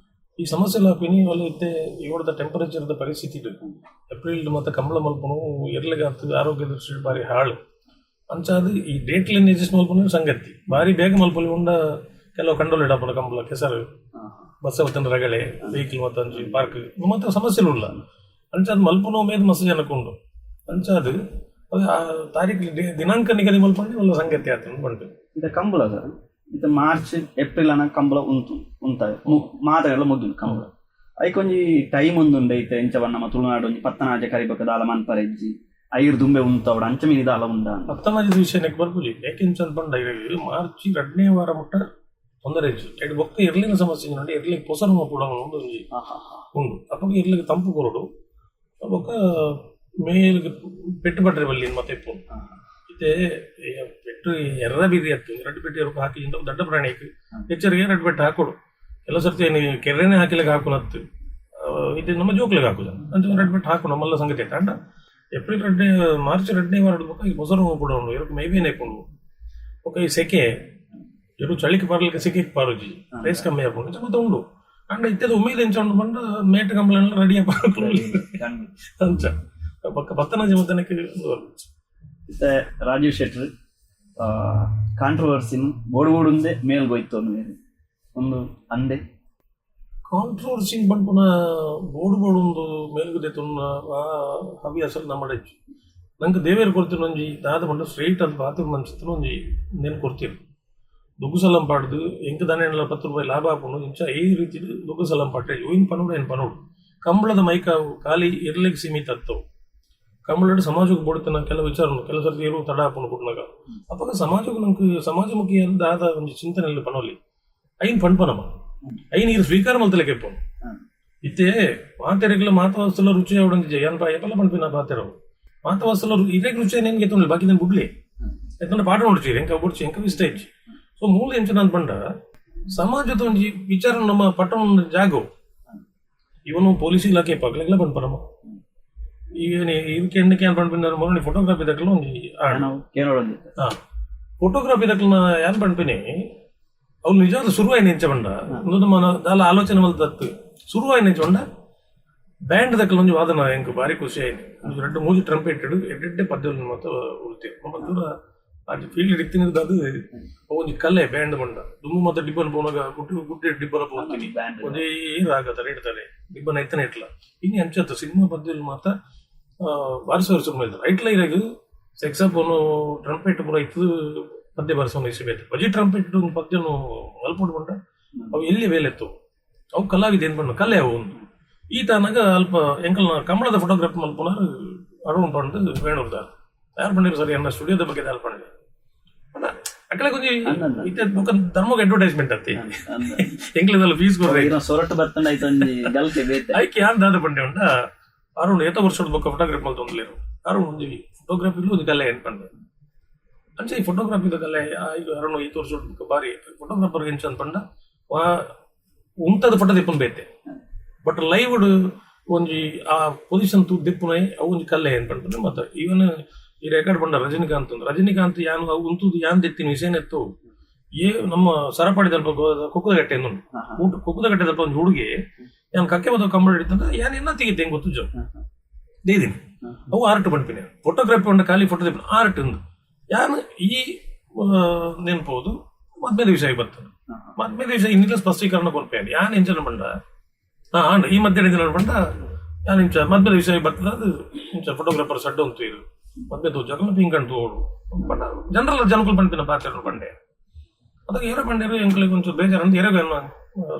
ಈ ಸಮಸ್ಯೆ ಎಲ್ಲ ಪಿನಿ ಒಲ್ಲ ಇತ್ತೆ ಇವಡದ ಟೆಂಪರೇಚರ್ದ ಪರಿಸ್ಥಿತಿ ಇದು ಏಪ್ರಿಲ್ ಮತ್ತೆ ಕಂಬಳ ಮಲ್ಪನು ಎರ್ಲಿಗೆ ಆಗ್ತದೆ ಆರೋಗ್ಯ ದೃಷ್ಟಿ ಬಾರಿ ಹಾಳು. ಅಂಚಾದ ಈ ಡೇಟ್ಲಿನ್ ಅಡ್ಜಸ್ಟ್ ಮಲ್ಪನು ಸಂಗತಿ ಬಾರಿ ಬೇಗ ಮಲ್ಪಲಿ ಉಂಡ ಕೆಲವು ಕಂಡೋಲ್ ಇಡಪನ ಕಂಬಳ ಕೆಸರು ಬಸ್ಸ ಬತ್ತನ ರಗಳೆ ವೆಹಿಕಲ್ ಮತ್ತೆ ಅಂಚಿ ಪಾರ್ಕ್ ಮತ್ತೆ ಸಮಸ್ಯೆ ಉಲ್ಲ. ಅಂಚಾದ ಮಲ್ಪನು ಮೇದ್ ಮಸ್ತ್ ಜನಕ್ಕೆ ಉಂಡು. ಅಂಚಾದ ಅದು ಆ ತಾರೀಕು ದಿನಾಂಕ ನಿಗದಿ ಮಲ್ಪಂಡಿ ಒಲ್ಲ ಸಂಗತಿ ಆಯ್ತು ಬಂಟು. ಇದು ಕಂಬಳ ಸರ್, ಇದು ಮಾರ್ಚ್ ಏಪ್ರಿಲ್ ಅನ್ನ ಕಂಬಳ ಉಂಟು ಉಂತ ಮಾತೆಲ್ಲ ಮುಗಿದು ಕಂಬಳ. ಐಕೊಂಜಿ ಟೈಮ್ ಒಂದುಂಡು ಐತೆ ಎಂಚ ನಮ್ಮ ತುಳುನಾಡು ಒಂಜಿ ಪತ್ತನಾಜೆ ಕರಿಬೇಕ ದಾಲ ಮನ್ಪರೆಜ್ಜಿ ಐರ್ ದುಂಬೆ ಉಂತವಡ ಅಂಚ ಮೀನಿ ದಾಲ ಉಂಡ. ಪತ್ತನಾಜಿ ವಿಷಯ ನೆಕ್ ಬರ್ಪುಜಿ ಯಾಕೆಂಚ ಪಂಡ ಇವಾಗ ಮಾರ್ಚ್ 2ನೇ ವಾರ ಮುಟ್ಟ ತೊಂದರೆ ಇಜ್ಜಿ. ಎಡ್ ಬೊಕ್ಕ ಎರ್ಲಿನ ಸಮಸ್ಯೆ ನೋಡಿ ಎರ್ಲಿಗೆ ಪೊಸರು ಕೂಡ ಒಂದು ಒಂಜಿ ಉಂಡು. ಅಪ್ಪಗ ಎರ್ಲಿಗೆ ತಂಪು ಕೊರಡು ಬೊಕ್ಕ ಮೇಲ್ಗೆ ಪೆಟ್ಟು ಬಟ್ರೆ ಬಲ್ಲಿ ಮತ್ತೆ ಇಪ್ಪು ಇತ್ತೆ ಪೆಟ್ಟು ಎರ್ರ ಬೀದಿ ಅತ್ತು ರಡ್ಡು ಪೆಟ್ಟು ಎರುಕು ಹಾಕಿ ಇಂತ ದೊಡ್ಡ ಪ್ರಾಣಿಗೆ ಎಚ್ಚರಿಗೆ ರಡ್ಡು ಪೆಟ್ಟು ಹಾಕೊಡು. ಕೆಲವು ಸರ್ತಿ ಏನು ಕೆರೆನೇ ಹಾಕಿಲಿಕ್ಕೆ ಹಾಕುನತ್ತು ಇದು ನಮ್ಮ ಜೋಕ್ಲಿಗೆ ಹಾಕುದ ಅಂತ ರಡ್ಡು ಪೆಟ್ಟು ಹಾಕು ನಮ್ಮೆಲ್ಲ ಸಂಗತಿ ಆಯ್ತು. ಅಂಡ ಏಪ್ರಿಲ್ 2ನೇ ಮಾರ್ಚ್ 2ನೇ ವಾರ ಬೊಕ್ಕ ಈ ಮೊಸರು ಕೂಡ ಉಂಡು ಎರುಕು ಮೈಬೇನೆ ಕೊಂಡು ಬೊಕ್ಕ ಈ ಸೆಕೆ ಎರು ಚಳಿಗೆ ಬರ್ಲಿಕ್ಕೆ ಸೆಕೆಗೆ ಪಾರುಜಿ ರೇಸ್ ಕಮ್ಮಿ ಹಾಕೊಂಡು ಮತ್ತೆ ಉಂಡು. ಅಂಡ ಇತ್ಯದ ಉಮೇದ್ ಎಂಚ ಉಂಡು ಬಂಡ ಮೇಟ ಕಂಬಳ ರೆಡಿ ಅಂಚ ಬೊಕ್ಕ ಪತ್ತನಾಜಿ ಮತ್ತನಕ್ಕೆ ಇತ್ತೆ ರಾಜೀವ್ ಶೆಟ್ರ್ ಕಾಂಟ್ರವರ್ಸಿನ್ ಬೋಡು ಬೋಡುಂದೆ ಮೇಲ್ ಗೊಯ್ತು ಒಂದು ಒಂದು ಅಂದೆ ಕಾಂಟ್ರವರ್ಸಿನ್ ಪನ್ಪುನ ಬೋಡು ಬೋಡುಂದು ಮೇಲ್ಗುದೆ ತುನ್ನ ಆ ಹವ್ಯಾಸ ನಮ್ಮ ನಂಗೆ ದೇವೇರು ಕೊಡ್ತೀನಿ ಒಂಜಿ ದಾದ ಪಂಡ ಸ್ಟ್ರೈಟ್ ಅದು ಬಾತ್ರೂಮ್ ಮಂಚಿತ್ತು ಒಂಜಿ ನೇನು ಕೊಡ್ತೀರಿ ದುಗ್ಗು ಸಲಂ ಪಾಡ್ದು ಎಂಕ್ ದಾನೆ 10 ರೂಪಾಯಿ ಲಾಭ ಆಪುಂಡು ಇಂಚ ಈ ರೀತಿ ದುಗ್ಗು ಸಲಂ ಪಾಡ್ರೆ ಇನ್ ಪನೋಡು ಏನು ಪನೋಡು. ಕಂಬಳದ ಮೈಕ ಖಾಲಿ ಇರ್ಲಿಕ್ಕೆ ಸೀಮಿತ ಅತ್ತವು. ಕಂಬಳಡು ಸಮಾಜಕ್ಕೆ ಬೋಡ್ತಾನ ಕೆಲವು ವಿಚಾರ ಉಂಡು. ಕೆಲವು ಸರ್ತಿ ಇರು ತಡ ಆಪುಂಡು ಕೊಡ್ನಾಗ ಅಪ್ಪಗ ಸಮಾಜಕ್ಕೆ ನಂಗೆ ಸಮಾಜಮುಖಿ ದಾದ ಒಂಜಿ ಚಿಂತನೆ ಪನೋಲಿ ಐನ್ ಪಣ್ಪನಮ್ಮ ಐನ್ ಇದು ಸ್ವೀಕಾರ ಮಲ್ತಲಕ್ಕೆ ಇಪ್ಪು. ಇತ್ತೆ ಮಾತೆರೆಗ್ಲ ಮಾತವಸ್ತಲ ರುಚಿ ಅವಡಂಗೆ ಏನ್ ಏಪಲ್ಲ ಪಣ್ಪಿನ ಪಾತೆರವು ಮಾತವಸ್ತಲ ಇದೇ ರುಚಿ ಏನ್ ಗೆತ್ತುಂಡು ಬಾಕಿ ನಾನು ಬುಡ್ಲಿ ಯಾಕಂದ್ರೆ ಪಾಠ ನೋಡ್ತೀರಿ ಎಂಕ ಬುಡ್ಚಿ ಎಂಕ ಇಷ್ಟ ಇಜ್ಜಿ. ಸೊ ಮೂಲ ಎಂಚ ನಾನು ಪಂಡ ಸಮಾಜದ ಒಂಜಿ ವಿಚಾರ ನಮ್ಮ ಪಟ್ಟಣ ಜಾಗವು ಇವನು ಪೊಲೀಸ್ ಇಲಾಖೆ ಪಗ್ಲೆಗ್ಲ ಪಣ್ಪನಮ್ಮ ಈಗ ಇದಕ್ಕೆ ಎಣ್ಣಕ್ಕೆ ಏನ್ ಪಣ್ಪಿನ ಮೊನ್ನೆ ಫೋಟೋಗ್ರಫಿ ದಕ್ಕಲ ಒಂಜಿ ಫೋಟೋಗ್ರಫಿ ದಕ್ಕಲ ಏನ್ ಪಣ್ಪಿನಿ ಅವ್ನು ನಿಜವಾದ ಶುರುವಾಯಿನ ಎಂಚ ಪಂಡ ನಮ್ಮ ದಾಲ ಆಲೋಚನೆ ಮಲ್ತತ್ತು ಶುರುವಾಯಿನ ಎಂಚ ಪಂಡ ಬ್ಯಾಂಡ್ ದಕ್ಕಲ ಒಂಜಿ ವಾದನ ಎಂಕ್ ಬಾರಿ ಖುಷಿ ಆಯ್ತು. ಒಂದು 2 3 ಟ್ರಂಪೆಟ್ ಎಡ್ಡೆ ಪದ್ಯ ಮಾತ್ರ ಉಳ್ತೀವಿ ನಮ್ಮ ದೂರ ಅದು ಫೀಲ್ಡ್ ಇತ್ತಿನ ಅದು ಒಂಜಿ ಕಲೆ ಬ್ಯಾಂಡ್ ಬಂಡ ದುಮ್ಮು ಮತ್ತೆ ಡಿಬ್ಬನ್ ಪೋನಾಗ ಗುಡ್ಡು ಗುಡ್ಡೆ ಡಿಬ್ಬನ ಪೋತೀನಿ ಒಂದೇ ರಾಗ ತರ ಇಡ್ತಾರೆ ಡಿಬ್ಬನ ಐತನೆ ಇಟ್ಲ ಇನ್ನು ಅಂಚತ್ತು ಸಿನಿಮಾ ಪದ್ಯದಲ್ಲಿ ಮಾತ್ರ ಬಾರಿಸೋರು ಸುಮ್ಮನೆ ಇದ್ದಾರೆ ಐಟ್ಲ ಇರಾಗ ಸೆಕ್ಸಫೋನು ಟ್ರಂಪೆಟ್ ಪೂರ ಇತ್ತು ಪದ್ಯ ಬಾರಿಸೋನು ಇಸಬೇಕು ಬಜಿ ಟ್ರಂಪೆಟ್ ಒಂದು ಪದ್ಯನು ಮಲ್ಪೊಂಡು ಬಂಡ ಅವು ಎಲ್ಲಿ ವೇಲೆತ್ತು ಅವು ಕಲಾವಿದ ಏನ್ ಬಣ್ಣ ಕಲೆ ಅವು ಒಂದು ಈ ತಾನಾಗ ಅಲ್ಪ ಎಂಕಲ್ನ ಕಮಲದ ಫೋಟೋಗ್ರಾಫಿ ಮಲ್ಪುನಾರು ಅರುಣ್ ಪಂಡು ವೇಣೂರ್ದಾರ್ ಯಾರು ಪಂಡಿರು ಸರಿ ಅನ್ನ ಸ್ಟುಡಿಯೋದ ಬಗ್ಗೆ ದಾಲ್ ಪಂಡಿರು ಅಕ್ಕಲೆ ಕೊಂಚ ಇತ್ತೆ ಬೊಕ್ಕ ಧರ್ಮಕ್ಕೆ ಅಡ್ವರ್ಟೈಸ್ಮೆಂಟ್ ಅತ್ತಿ ಎಂಕ್ಲದಲ್ಲ ಫೀಸ್ ಕೊಡ್ರಿ ಸೊರಟು ಬತ್ತಂಡ ಆಯ್ತು ಒಂಜಿ ಗಲ್ಕೆ ಬೇತೆ ಐಕೆ ಯಾನ್ ದಾದ ಪಂಡೆ ಉಂಡ ಅರುಣ್ ಏತ ವರ್ಷದ ಬೊಕ್ಕ ಫೋಟೋಗ್ರಾಫಿ ಮಲ್ತೊಂದುಲೇರು ಅರುಣ್ ಒಂಜಿ ಫೋಟೋಗ್ರಫಿಲು ಒಂಜಿ ಕಲೆ ಏನ್ ಪಂಡೆ ಅಂಚೆ ಈ ಫೋಟೋಗ್ರಫಿದ ಕಲೆ ಈಗ ಅರುಣ್ ಈತ ವರ್ಷದ ಬೊಕ್ಕ ಬಾರಿ ಫೋಟೋಗ್ರಾಫರ್ ಎಂಚ ಅಂದ್ ಪಂಡ ಉಂತದ ಫೋಟೋ ದಿಪ್ಪನ್ ಬೇತೆ ಬಟ್ ಲೈವ್ ಒಂಜಿ ಆ ಪೊಸಿಷನ್ ತೂ ದಿಪ್ಪುನ ಅವು ಒಂಜಿ ಕಲೆ ಏನ್ ಪಂಡ ಮತ್ತೆ ಈವನ್ ಈ ರೆಕಾರ್ಡ್ ಪಂಡ ರಜನಿಕಾಂತ್ ಅಂದ್ ರಜನಿಕಾಂತ್ ಯಾನ್ ಅವು ಉಂತುದು ಯಾನ್ ದೆತ್ತಿನ ವಿಷಯನೆತ್ತು ಏ ನಮ್ಮ ಸರಪಾಡಿ ದಲ್ಪ ಕೊಕ್ಕದಗಟ್ಟೆ ಉಂಟು ಊಟ ಕೊಕ್ಕದಗಟ್ಟೆ ದಲ್ಪ ಒಂದು ಹುಡುಗಿ ಯಾನ್ ಕಕ್ಕೆ ಬದ ಕಂಬಳ ಹಿಡಿತಂದ್ರೆ ಯಾನ್ ಎನ್ನ ತೆಗಿತೆ ಹೆಂಗ್ ಗೊತ್ತು ದೇದಿನಿ ಅವು ಆರ್ಟ್ ಪಂಪಿನಿ ಫೋಟೋಗ್ರಫಿ ಉಂಡ ಖಾಲಿ ಫೋಟೋ ಆರ್ಟ್ ಉಂದು ಯಾನ್ ಈ ನೆನ್ಪೋದು ಮದ್ಮೇಲೆ ವಿಷಯ ಬರ್ತದೆ. ಮದ್ಮೇಲೆ ವಿಷಯ ಇನ್ನಿಲ್ಲ ಸ್ಪಷ್ಟೀಕರಣ ಕೊರ್ಪೆ ಯಾನ್ ಎಂಚನ ಪಂಡ ಹಾ ಆಂಡ್ ಈ ಮಧ್ಯ ಎಂಚನ ಪಂಡ ಯಾನ್ ಇಂಚ ಮದ್ಮೇಲೆ ವಿಷಯ ಬರ್ತದೆ. ಅದು ಇಂಚ ಫೋಟೋಗ್ರಾಫರ್ ಸಡ್ಡ ಉಂತು ಇದು ಮದ್ಮೆ ತೋಜಾಗಲ ಪಿಂಕಣ್ ತೋಡು ಪಂಡ ಜನರಲ್ ಜನಕುಲು ಪನ್ಪಿನ ಪಾತೆರ ಪಂಡೆ. ಅದಕ್ಕೆ ಏರೋ ಪಂಡೇರು ಎಂಕ್ಲೆಗ್ ಒಂಚೂರು ಬೇಜಾರು ಅಂದ್ ಏರೋ ಎನ್ನ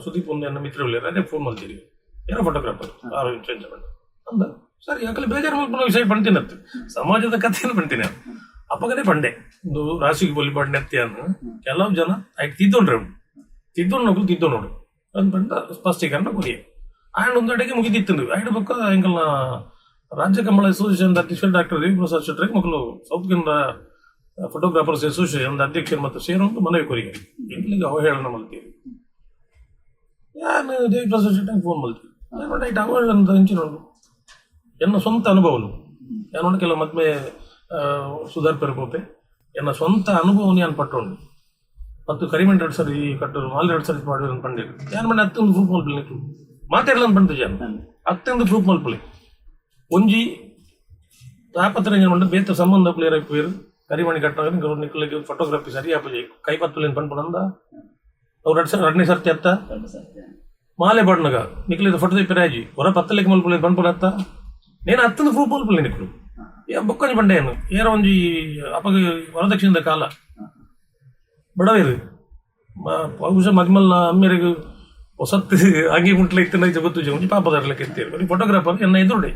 ಸುದೀಪ್ ಒಂದು ಎನ್ನ ಮಿತ್ರ ಉಲ್ಲೆರ್, ಅದೇ ಫೋನ್ ಮಲ್ತಿರಿ ಏರೋ ಫೋಟೋಗ್ರಾಫರ್ ಆರು ಇಂಚ ಇಂಚ ಪಂಡ ಅಂದ. ಸರಿ ಯಾಕಲೆ ಬೇಜಾರು ಮಲ್ಪುನ ವಿಷಯ ಪಂತಿನತ್ತು ಸಮಾಜದ ಕಥೆಯನ್ನು ಪಂತಿನ ಅಪ್ಪಗನೇ ಪಂಡೆ ಒಂದು ರಾಶಿಗೆ ಬೊಲಿ ಪಂಡೆ ಅನ್ನು ಕೆಲವು ಜನ ಐಕ್ ತಿದ್ದೊಂಡ್ರೆ ಉಂಟು ತಿದ್ದೊಂಡು ತಿದ್ದೊಂಡು ಅಂದ್ ಪಂಡ ಸ್ಪಷ್ಟೀಕರಣ ಕೊರಿಯೆ. ಆಂಡ್ ಒಂದು ಅಡೆಗೆ ಮುಗಿದಿತ್ತು. ಐಡು ಬೊಕ್ಕ ಎಂಕಲ್ನ ರಾಜ್ಯ ಕಂಬಳ ಅಸೋಸಿಯೇಷನ್ ಅಧ್ಯಕ್ಷ ಡಾಕ್ಟರ್ ದೇವಿ ಪ್ರಸಾದ್ ಶೆಟ್ಟರಿಗೆ ಮಕ್ಕಳು south Canara photographers association ಅಧ್ಯಕ್ಷರು ಮತ್ತು ಸೇರೊಂದು ಮನವಿ ಕೊರಿಗೆ ಎಂಕ್ಲಿಗೆ ಅವಹೇಳನ ಮಲ್ತೀರಿ. ಯಾನ್ ದೇವಿ ಪ್ರಸಾದ್ ಶೆಟ್ಟರಿಗೆ ಫೋನ್ ಮಲ್ತೀವಿ ರೈಟ್ ಅವಹೇಳನ ಇಂಚಿನ ಉಂಟು ಎನ್ನ ಸ್ವಂತ ಅನುಭವನು ಯಾನು ಕೆಲವು ಮದ್ಮೆ ಸುಧಾರ್ಪೆರ್ ಪೋಪೆ ಎನ್ನ ಸ್ವಂತ ಅನುಭವನು ಯಾನ್ ಪಟ್ಟೊಂಡು ಮತ್ತು ಕರಿಮಣ್ ಎರಡು ಸರಿ ಕಟ್ಟು ಮಾಲ್ ಎರಡು ಸರಿ ಮಾಡಿದ್ರು ಪಂಡಿರು ಯಾನ್ ಮನೆ ಹತ್ತೊಂದು ಪ್ರೂಫ್ ಮಲ್ಪಲೆ ನಿಕ್ಲು ಮಾತಾಡಲ ಪಂಡ ಜಾನ್ ಅತ್ತೊಂದು ಪ್ರೂಫ್ ಮಲ್ಪಲೆ ಒಂಜಿ ತಾಪತ್ರ ಮಂಡ ಬೇತ ಸಂಬಂಧ ಪ್ಲೇಯರ್ ಆಯ್ಪೇರು ಕರಿಮಣಿ ಕಟ್ಟಾಗ ನಿಕ್ಲಿಗೆ ಫೋಟೋಗ್ರಫಿ ಸರಿ ಆಪುಜಿ ಕೈ ಪತ್ತುಲೇನು ಪನ್ಪುನಂದ ಅವ್ರು ಎರಡು ಸರ್ ಎರಡನೇ ಸರ್ತಿ ಅತ್ತ ಮಾಲೆ ಪಡ್ನಗ ನಿಕ್ಲಿದ ಫೋಟೋ ತೆಪ್ಪಿರಾಜಿ ಹೊರ ಪತ್ತಲೆಗೆ ಮಲ್ಪುಲೆ ಪನ್ಪುನತ್ತ ನೇನು ಅತ್ತೊಂದು ಪ್ರೂಫ್ ಮಲ್ಪಲೆ ನಿಕ್ಲು ಬೊಕ್ಕೊಂಜಿ ಪಂಡೆ ಏನು ಏರ ಒಂಜಿ ಅಪಗ ವರದಕ್ಷಿಣದ ಕಾಲ ಬಡವೇರು ಬಹುಶಃ ಮದ್ಮಲ್ನ ಅಮ್ಮೆರೆಗ್ ಹೊಸತ್ ಅಂಗಿ ಗುಂಟ್ಲೆ ಇತ್ತು ನೈತ ಗೊತ್ತು ಒಂಜಿ ಪಾಪದಾರ್ಲಕ್ಕೆ ಎತ್ತೇರು ಫೋಟೋಗ್ರಾಫರ್ ಎನ್ನ ಎದುರುಡೆ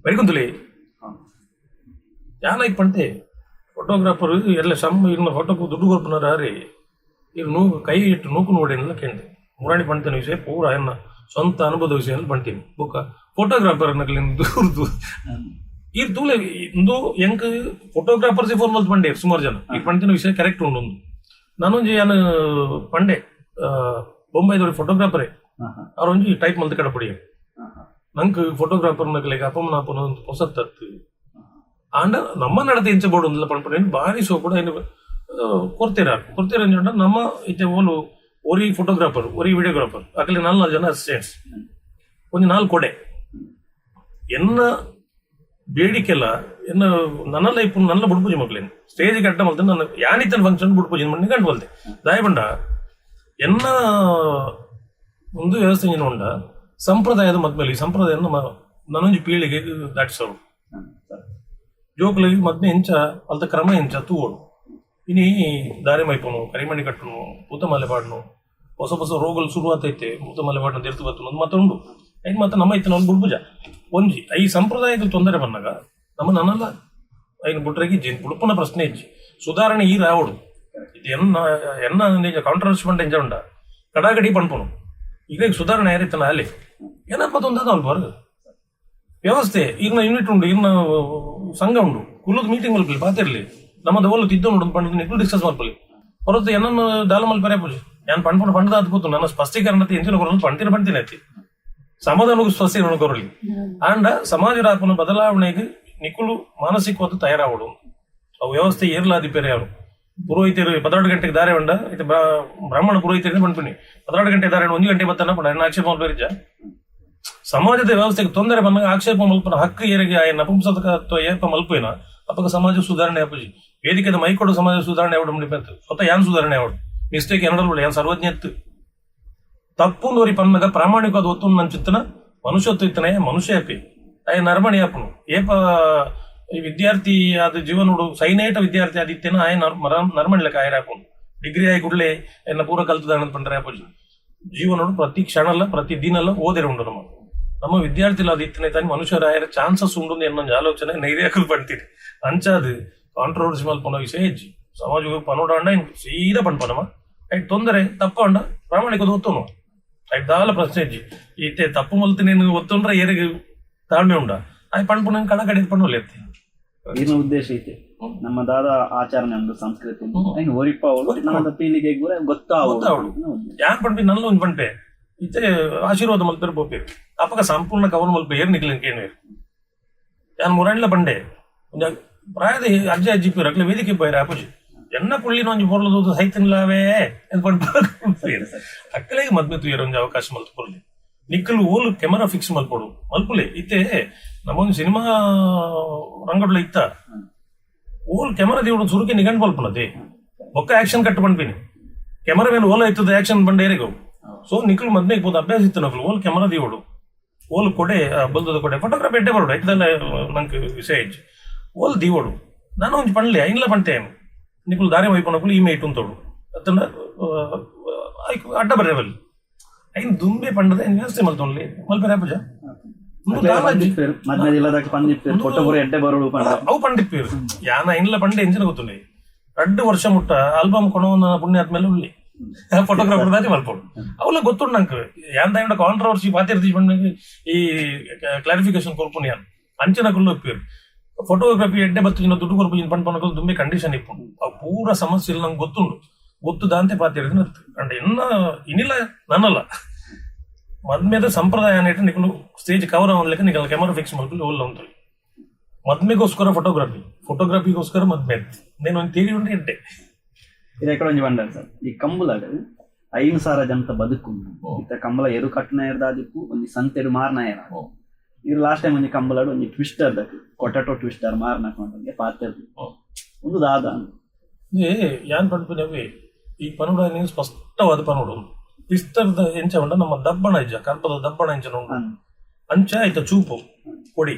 ಬೈಕೊಂತಲೇ ಯಾನೈಕ್ ಪಂಟೆ ಫೋಟೋಗ್ರಾಫರ್ ಎಲ್ಲ ಸಮ್ ಇನ್ನ ಫೋಟೋకు ದುಡ್ಡು ಕೊರ್ಪುನಾರ ರೀ ಇರು ನೂ ಕೈ ಇಟ್ಟು ನೂಕು ನೋಡೇನಿಲ್ಲ ಕೇಂದ್ರ ಮುರಾಣಿ ಪಂತನ ವಿಷಯ ಪೂರ ಎನ್ನ ಸ್ವಂತ ಅನುಭವದ ವಿಷಯ ಪಂತೀನಿ. ಬೊಕ್ಕ ಫೋಟೋಗ್ರಾಫರ್ ನಕಲಿನ ದೂರ್ದು ಈ ತೂಲೆ ಇಂದು ಎಂಕ್ ಫೋಟೋಗ್ರಾಫರ್ಸ್ ಫೋನ್ ಮಲ್ತ್ ಪಂಡೆ ಸುಮಾರು ಜನ ಈ ಪಂತಿನ ವಿಷಯ ಕರೆಕ್ಟ್ ಉಂಡು. ಒಂದು ನಾನೊಂಜಿ ಯಾನ್ ಪಂಡೆ ಬೊಂಬೈದವ್ರಿ ಫೋಟೋಗ್ರಾಫರೇ ಅವ್ರೊಂಜಿ ಟೈಪ್ ಮಲ್ತ್ ಕಡಪಡಿ ನಂಕ್ ಫೋಟೋಗ್ರಾಫರ್ ನಕಲಿಗೆ ಅಪಮನ ಅಪನ ಒಂದು ಹೊಸತ್ತತ್ತು ಆಂಡ ನಮ್ಮ ನಡತೆ ಇಂಚ ಬೋರ್ಡ್ ಒಂದಲ್ಲ ಪನ್ಪುನ ಬಾರಿ ಶೋ ಕೂಡ ಏನು ಕೊರ್ತೀರ ಕೊರ್ತೀರ ಅಂಜುಂಡ. ನಮ್ಮ ಇತ್ತೆ ಓಲು ಒರಿ ಫೋಟೋಗ್ರಾಫರ್ ಒರಿ ವಿಡಿಯೋಗ್ರಾಫರ್ ಅಕಲಿ ನಾಲ್ ನಾಲ್ ಜನ ಅಸಿಸ್ಟೆಂಟ್ಸ್ ಒಂಜಿ ನಾಲ್ ಕೊಡೆ ಎನ್ನ ಬೇಡಿಕೆಲ್ಲ ಎನ್ನ ನನ್ನ ಲೈಫ್ ನನ್ನ ಬುಡ್ಪೂಜೆ ಮಕ್ಳೇನು ಸ್ಟೇಜ್ ಅಡ್ಡ ಮಲ್ತೆ ನನ್ನ ಯಾನಿತ್ತನ ಫಂಕ್ಷನ್ ಬುಡ್ಪೂಜೆ ಮಣ್ಣಿ ಗಂಟು ಮಲ್ತೆ ದಾಯ ಬಂಡ ಎನ್ನ ಒಂದು ವ್ಯವಸ್ಥೆ ಏನು ಉಂಡ ಸಂಪ್ರದಾಯದ ಮದ್ಮೇಲೆ ಈ ಸಂಪ್ರದಾಯ ನಮ್ಮ ನನೊಂಜಿ ಪೀಳಿಗೆ ದಾಟಿಸೋರು ಜೋಕುಲಿಗೆ ಮದ್ಮೆ ಎಂಚ ಅಲ್ತ ಕ್ರಮ ಎಂಚ ತೂವೋಡು. ಇನಿ ದಾರಿ ಮೈಪುನು ಕರಿಮಣಿ ಕಟ್ಟುನು ಭೂತಮಾಲೆ ಪಾಡ್ನು ಹೊಸ ಹೊಸ ರೋಗలు ಶುರುವಾತೈತೆ ಭೂತಮಾಲೆ ಪಾಡ್ನ ದೇರ್ತು ಬತ್ತು ಮತ್ತೆ ಉಂಡು ಐನ್ ಮತ್ತೆ ನಮ್ಮ ಇತ್ತಿನ ಒಂದು ಬುಡ್ಪುಜ ಒಂಜಿ ಈ ಸಂಪ್ರದಾಯಕ್ಕೆ ತೊಂದರೆ ಬಂದಾಗ ನಮ್ಮ ನನ್ನಲ್ಲ ಐನ್ ಬುಟ್ರೆಗೆ ಇಜ್ಜಿ ಬುಡುಪುನ ಪ್ರಶ್ನೆ ಇಜ್ಜಿ ಸುಧಾರಣೆ ಈ ರಾವಡು ಇದು ಎನ್ನ ಎನ್ನ ಕಾಂಟ್ರವರ್ಸಿ ಪಂಡ ಎಂಚ ಉಂಡ ಕಡಾಗಡಿ ಪನ್ಪುನು ಈಗ ಸುಧಾರಣೆ ಯಾರಿತ್ತನ ಅಲ್ಲಿ ಏನಪ್ಪ ತೊಂದರೆ ಅಲ್ಪ ವ್ಯವಸ್ಥೆ ಇರ್ನ ಯೂನಿಟ್ ಉಂಡು ಇರ್ನ ಸಂಘ ಉಂಡು ಕುಲ್ಲದ ಮೀಟಿಂಗ್ ಮಲ್ಪಲಿ ಪಾತಿರ್ಲಿ ನಮ್ಮದ ಓಲು ತಿದ್ದು ನೋಡು ಪಂಡ ನಿಕ್ಲು ಡಿಸ್ಕಸ್ ಮಲ್ಪಲಿ ಹೊರತು ಏನನ್ನು ದಾಲ ಮಲ್ಪರೆ ಪೂಜೆ ಯಾನ್ ಪಣ್ಪುಣ ಪಂಡದ ಅದು ಕೂತು ನನ್ನ ಸ್ಪಷ್ಟೀಕರಣ ಎಂಚಿನ ಕೊರಲು ಪಂತಿನ ಪಂತಿನ ಐತಿ ಸಮಾಧಾನಕ್ಕೂ ಸ್ಪಷ್ಟೀಕರಣ ಕೊರಲಿ ಆಂಡ ಸಮಾಜ ರಾಪನ ಬದಲಾವಣೆಗೆ ನಿಕ್ಕುಲು ಮಾನಸಿಕವಾದ ತಯಾರಾವಡು ಅವು ವ್ಯವಸ್ಥೆ ಏರ್ಲಾದಿ ಬೇರೆ ಯಾರು ಪುರೋಹಿತರು 12 ಗಂಟೆಗೆ ದಾರೆ ಉಂಡ ಇದು ಬ್ರಾಹ್ಮಣ ಪುರೋಹಿತರಿಂದ ಪಣ್ಪಿನಿ 12 ಗಂಟೆ ದಾರೆ 1 ಗಂಟೆ ಬತ್ತನ ಪಂಡ ಆಕ್ಷೇಪ ಮಲ್ಪೆರಿಜ ಸಮಾಜದ ವ್ಯವಸ್ಥೆಗೆ ತೊಂದರೆ ಬಂದಾಗ ಆಕ್ಷೇಪ ಮಲ್ಪನ ಹಕ್ಕು ಏರಿಗೆ ಆಯನ ನಪುಂಸಕತ್ವ ಏಪ ಮಲ್ಪೇನ ಅಪ್ಪಗ ಸಮಾಜ ಸುಧಾರಣೆ ಅಪ್ಪಜಿ ವೇದಿಕೆದ ಮೈಕೊಡು ಸಮಾಜ ಸುಧಾರಣೆ ಅವಡು ಮುಡಿಪೆತ್ತು ಸ್ವತಃ ಯಾನ್ ಸುಧಾರಣೆ ಅವಡು ಮಿಸ್ಟೇಕ್ ಏನಡಲ್ ಯಾನ್ ಸರ್ವಜ್ಞ ಎತ್ತು ತಪ್ಪುಂದೋರಿ ಪನ್ನಗ ಪ್ರಾಮಾಣಿಕವಾದ ಒತ್ತು ನನ್ನ ಚಿತ್ತನ ಮನುಷ್ಯತ್ವ ಇತ್ತನೆ ಮನುಷ್ಯ ಅಪ್ಪಿ ಅಯ್ಯ ನರಮಣಿ ಅಪ್ಪನು ಏಪ ಈ ವಿದ್ಯಾರ್ಥಿ ಆದ ಜೀವನೋಡು ಸೈನೇಟ ವಿದ್ಯಾರ್ಥಿ ಆದಿತ್ತೇನ ಆಯ ನರಮಣಿ ಲೆಕ್ಕ ಆಯರ ಹಾಕೊಂಡು ಡಿಗ್ರಿ ಆಗಿ ಕೂಡಲೇ ಎನ್ನ ಪೂರ ಕಲ್ತದಾನ ಪಂಡ್ರೆ ಅಪ್ಪಜಿ ಜೀವನೋಡು ಪ್ರತಿ ಕ್ಷಣ ಅಲ್ಲ ಪ್ರತಿ ದಿನ ಅಲ್ಲ ಓದಿರ ಉಂಡು ನಮ್ಮ ನಮ್ಮ ವಿದ್ಯಾರ್ಥಿಲ ಅದು ಇತ್ತನೆ ತಾನೆ ಮನುಷ್ಯರ ಆಯರ ಚಾನ್ಸಸ್ ಉಂಡು ಎನ್ನೊಂದು ಆಲೋಚನೆ ನೈರ್ಯಾಕಲು ಪಡ್ತೀರಿ ಅಂಚಾದು ಕಾಂಟ್ರವರ್ಸಿ ಮಲ್ಪನ ವಿಷಯ ಹೆಚ್ಚು ಸಮಾಜ ಪನೋಡಾಂಡ ಸೀದಾ ಪಣ್ಪನಮ ಐಟ್ ತೊಂದರೆ ತಪ್ಪಂಡ ಪ್ರಾಮಾಣಿಕ ಒತ್ತುನು ಐಟ್ ದಾಲ ಪ್ರಶ್ನೆ ಹೆಚ್ಚಿ ಈತೆ ತಪ್ಪು ಮಲ್ತು ನೀನು ಒತ್ತುಂಡ್ರೆ ಏರಿಗೆ ತಾಳ್ಮೆ ಉಂಡ ಆಯ್ ಪಣ್ಪುನ ಕಣ ಕಡಿದ ಪಣ್ಣು ಎತ್ತಿ ಈರ್ನ ಉದ್ದೇಶ ಐತೆ ನಮ್ಮ ದಾದ ಆಚರಣೆ ಉಂಟು ಸಂಸ್ಕೃತಿ ಐನ್ ಒರಿಪಾವಳು ನಮ್ಮದ ಪೀಳಿಗೆಗೆ ಕೂಡ ಗೊತ್ತಾವಳು. ಗೊತ್ತಾವಳು. ಯಾನ್ ಪಣ್ಪಿ ನಲ್ಲ ಒಂಜಿ ಪಣ್ಪೆ ಇತ್ತೆ ಆಶೀರ್ವಾದ ಮಲ್ಪೆರ್ ಪೋಪೇರು ಅಪಗ ಸಂಪೂರ್ಣ ಕವರ್ ಮಲ್ಪೆ ಏರ್ ನಿಕ್ಲಿನ ಕೇಣುವೆರ್ ಯಾನ್ ಮುರಣ್ಲ ಪಂಡೆ ಒಂಜಿ ಪ್ರಾಯದ ಅಜ್ಜ ಅಜ್ಜಿ ಪೇರು ಅಕ್ಲೆ ವೇದಿಕೆ ಪೋಯೆರ್ ಅಪುಜಿ ಎನ್ನ ಪುಳ್ಳಿನ ಒಂಜಿ ಪೊರ್ಲುದ ಸೈತನ್ಲಾವೇ ಪಣ್ಪೇರು ಅಕ್ಕಲೆಗ್ ಮದ್ಮೆ ತೂಯೆರ್ ಒಂಜಿ ಅವಕಾಶ ಮಲ್ತ್ ಕೊರ್ಲಿ ನಿಕ್ಕಲು ಓಲು ಕೆಮರಾ ಫಿಕ್ಸ್ ಮಲ್ಪೊಡು ಮಲ್ಪುಲೆ ಇತ್ತೆ ನಮ್ಮೊಂದು ಸಿನಿಮಾ ರಂಗಡ್ಲ ಇತ್ತ ಓಲ್ ಕೆಮರಾ ದೇವಡು ಸುರುಕೆ ನಿಗಂಟ್ ಮಲ್ಪುನತೆ ಬೊಕ್ಕ ಆಕ್ಷನ್ ಕಟ್ ಪನ್ಪಿನಿ ಕ್ಯಾಮರಾಮನ್ ಓಲ ಇತ್ತದ ಆಕ್ಷನ್ ಬಂಡ ಏರಿಗವು. ಸೊ ನಿಕ್ಲು ಮದ್ಮೆಗೆ ಪೋದು ಅಭ್ಯಾಸ ಇತ್ತು ನಕ್ಲು ಓಲ್ ಕ್ಯಾಮರಾ ದೀವೊಡು, ಓಲ್ ಕೊಡೆ ಬಲ್ದದ ಕೊಡೆ, ಫೋಟೋಗ್ರಾಫಿ ಎಡ್ಡೆ ಬರೋಡು ಐತದಲ್ಲ ನಂಗೆ ವಿಷಯ ಇಜ್ಜಿ. ಓಲ್ ದೀವೊಡು ನಾನು ಒಂಜಿ ಪಂಡ್ಲೆ ಐನ್ಲ ಪಂತೆ ನಿಕುಲು ದಾರಿ ಮೈಪುನಕುಲು ಈ ಮೇಟ್ ಉಂತೋಡು ಅತ್ತಂಡ ಐಕ್ ಅಡ್ಡ ಬರ್ರೆ ಬಲ್ಲಿ ಐನ್ ದುಂಬೆ ಪಂಡದ ಐನ್ ವ್ಯವಸ್ಥೆ ಮಲ್ತೊನ್ಲಿ ಮಲ್ಪೆರೆ ಆಪುಜ. ಉಂದು ದಾಲ ಇಜ್ಜಿ. ಮದ್ಮೆ ಇಲ್ಲದಕ್ಕೆ ಪಂದಿಪ್ಪೇರು ಫೋಟೋ ಪೂರ ಎಡ್ಡೆ ಬರೋಡು ಪಂಡ. ಅವು ಪಂಡಿಪ್ಪೇರು ಯಾನ ಐನ್ಲ ಪಂಡೆ ಎಂಚಿನ ಗೊತ್ತುಂಡೆ 2 ವರ್ಷ ಮುಟ್ಟ ಆಲ್ಬಮ್ ಕೊಣವನ ಪುಣ್ಯ ಆದ್ಮೇಲೆ ಉಳ್ಳಿ ಫೋಟೋಗ್ರಾಫರ್ ದಾಚೆ ಮಲ್ಪೊಡು ಅವಲ ಗೊತ್ತುಂಡು ನಂಕ್. ಯಾನ್ ದಾಯಂಡ ಕಾಂಟ್ರವರ್ಸಿ ಪಾತಿರ್ತಿ ಪಂಡ ಈ ಕ್ಲಾರಿಫಿಕೇಶನ್ ಕೊರ್ಪುನಿ ಯಾನ್. ಅಂಚಿನ ಕುಲ್ಲು ಇಪ್ಪೇರು ಫೋಟೋಗ್ರಫಿ ಎಡ್ಡೆ ಬತ್ತಿನ ದುಡ್ಡು ಕೊರ್ಪು ಪಂಡ್ ದುಂಬೆ ಕಂಡೀಷನ್ ಇಪ್ಪುಂಡು. ಅವು ಪೂರ ಸಮಸ್ಯೆ ಇಲ್ಲ ನಂಗೆ ಗೊತ್ತುಂಡು. ಗೊತ್ತು ದಾಂತೆ ಪಾತಿರ್ದಿನ ಅಂಡ ಇನ್ನ ಇನಿಲ್ಲ ನನ್ನಲ್ಲ ಮದ್ಮೆದ ಸಂಪ್ರದಾಯ అనేటి ನಿಕುಲು ಸ್ಟೇಜ್ ಕವರ್ ಅವನ್ಲೆಕ್ಕ ನಿಕಲ್ ಕ್ಯಾಮರಾ ಫಿಕ್ಸ್ ಮಲ್ಪುಲಿ ಓಲ್ಲ ಉಂಟು. ಮದ್ಮೆಗೋಸ್ಕರ ಫೋಟೋಗ್ರಫಿ, ಫೋಟೋಗ್ರಫಿಗೋಸ್ಕರ ಮದ್ಮೆ నేను ಒಂದು ಥಿಯರಿ ಉಂಟು ಎಡ್ಡೆ. ಇದು ಎಕಡೆ ಒಂಜಿ ಬಂಡಲ್ ಸರ್, ಈ ಕಂಬುಲಡ್ 5000 ಜನತ ಬದುಕುಂಡು. ಇತ್ತ ಕಂಬಳ ಎರು ಕಟ್ಟುನ ಎರ್ದಾದಿಪ್ಪು, ಒಂಜಿ ಸಂತೆಡು ಮಾರ್ನ ಏರ. ಇರು ಲಾಸ್ಟ್ ಟೈಮ್ ಒಂಜಿ ಕಂಬಳಡ್ ಒಂಜಿ ಟ್ವಿಸ್ಟರ್ ದಕ್ ಕೊಟಟೋ ಟ್ವಿಸ್ಟರ್ ಮಾರ್ನ ಕೊಂಡಂಗೆ ಪಾತೆರ್ದು. ಒಂದು ದಾದ? ಏ ಯಾನ್ ಪನ್ಪಿನವೇ ಈ ಪನುಡ ನೀನು ಸ್ಪಷ್ಟವಾದ ಪನುಡು ಪಿಸ್ತರ್ದ ಎಂಚ ಪಂಡ ನಮ್ಮ ದಬ್ಬಣ ಇಜ್ಜ, ಕರ್ಪದ ದಬ್ಬಣ ಎಂಚ ಉಂಡು ಅಂಚ ಆಯ್ತ ಚೂಪು ಕೊಡಿ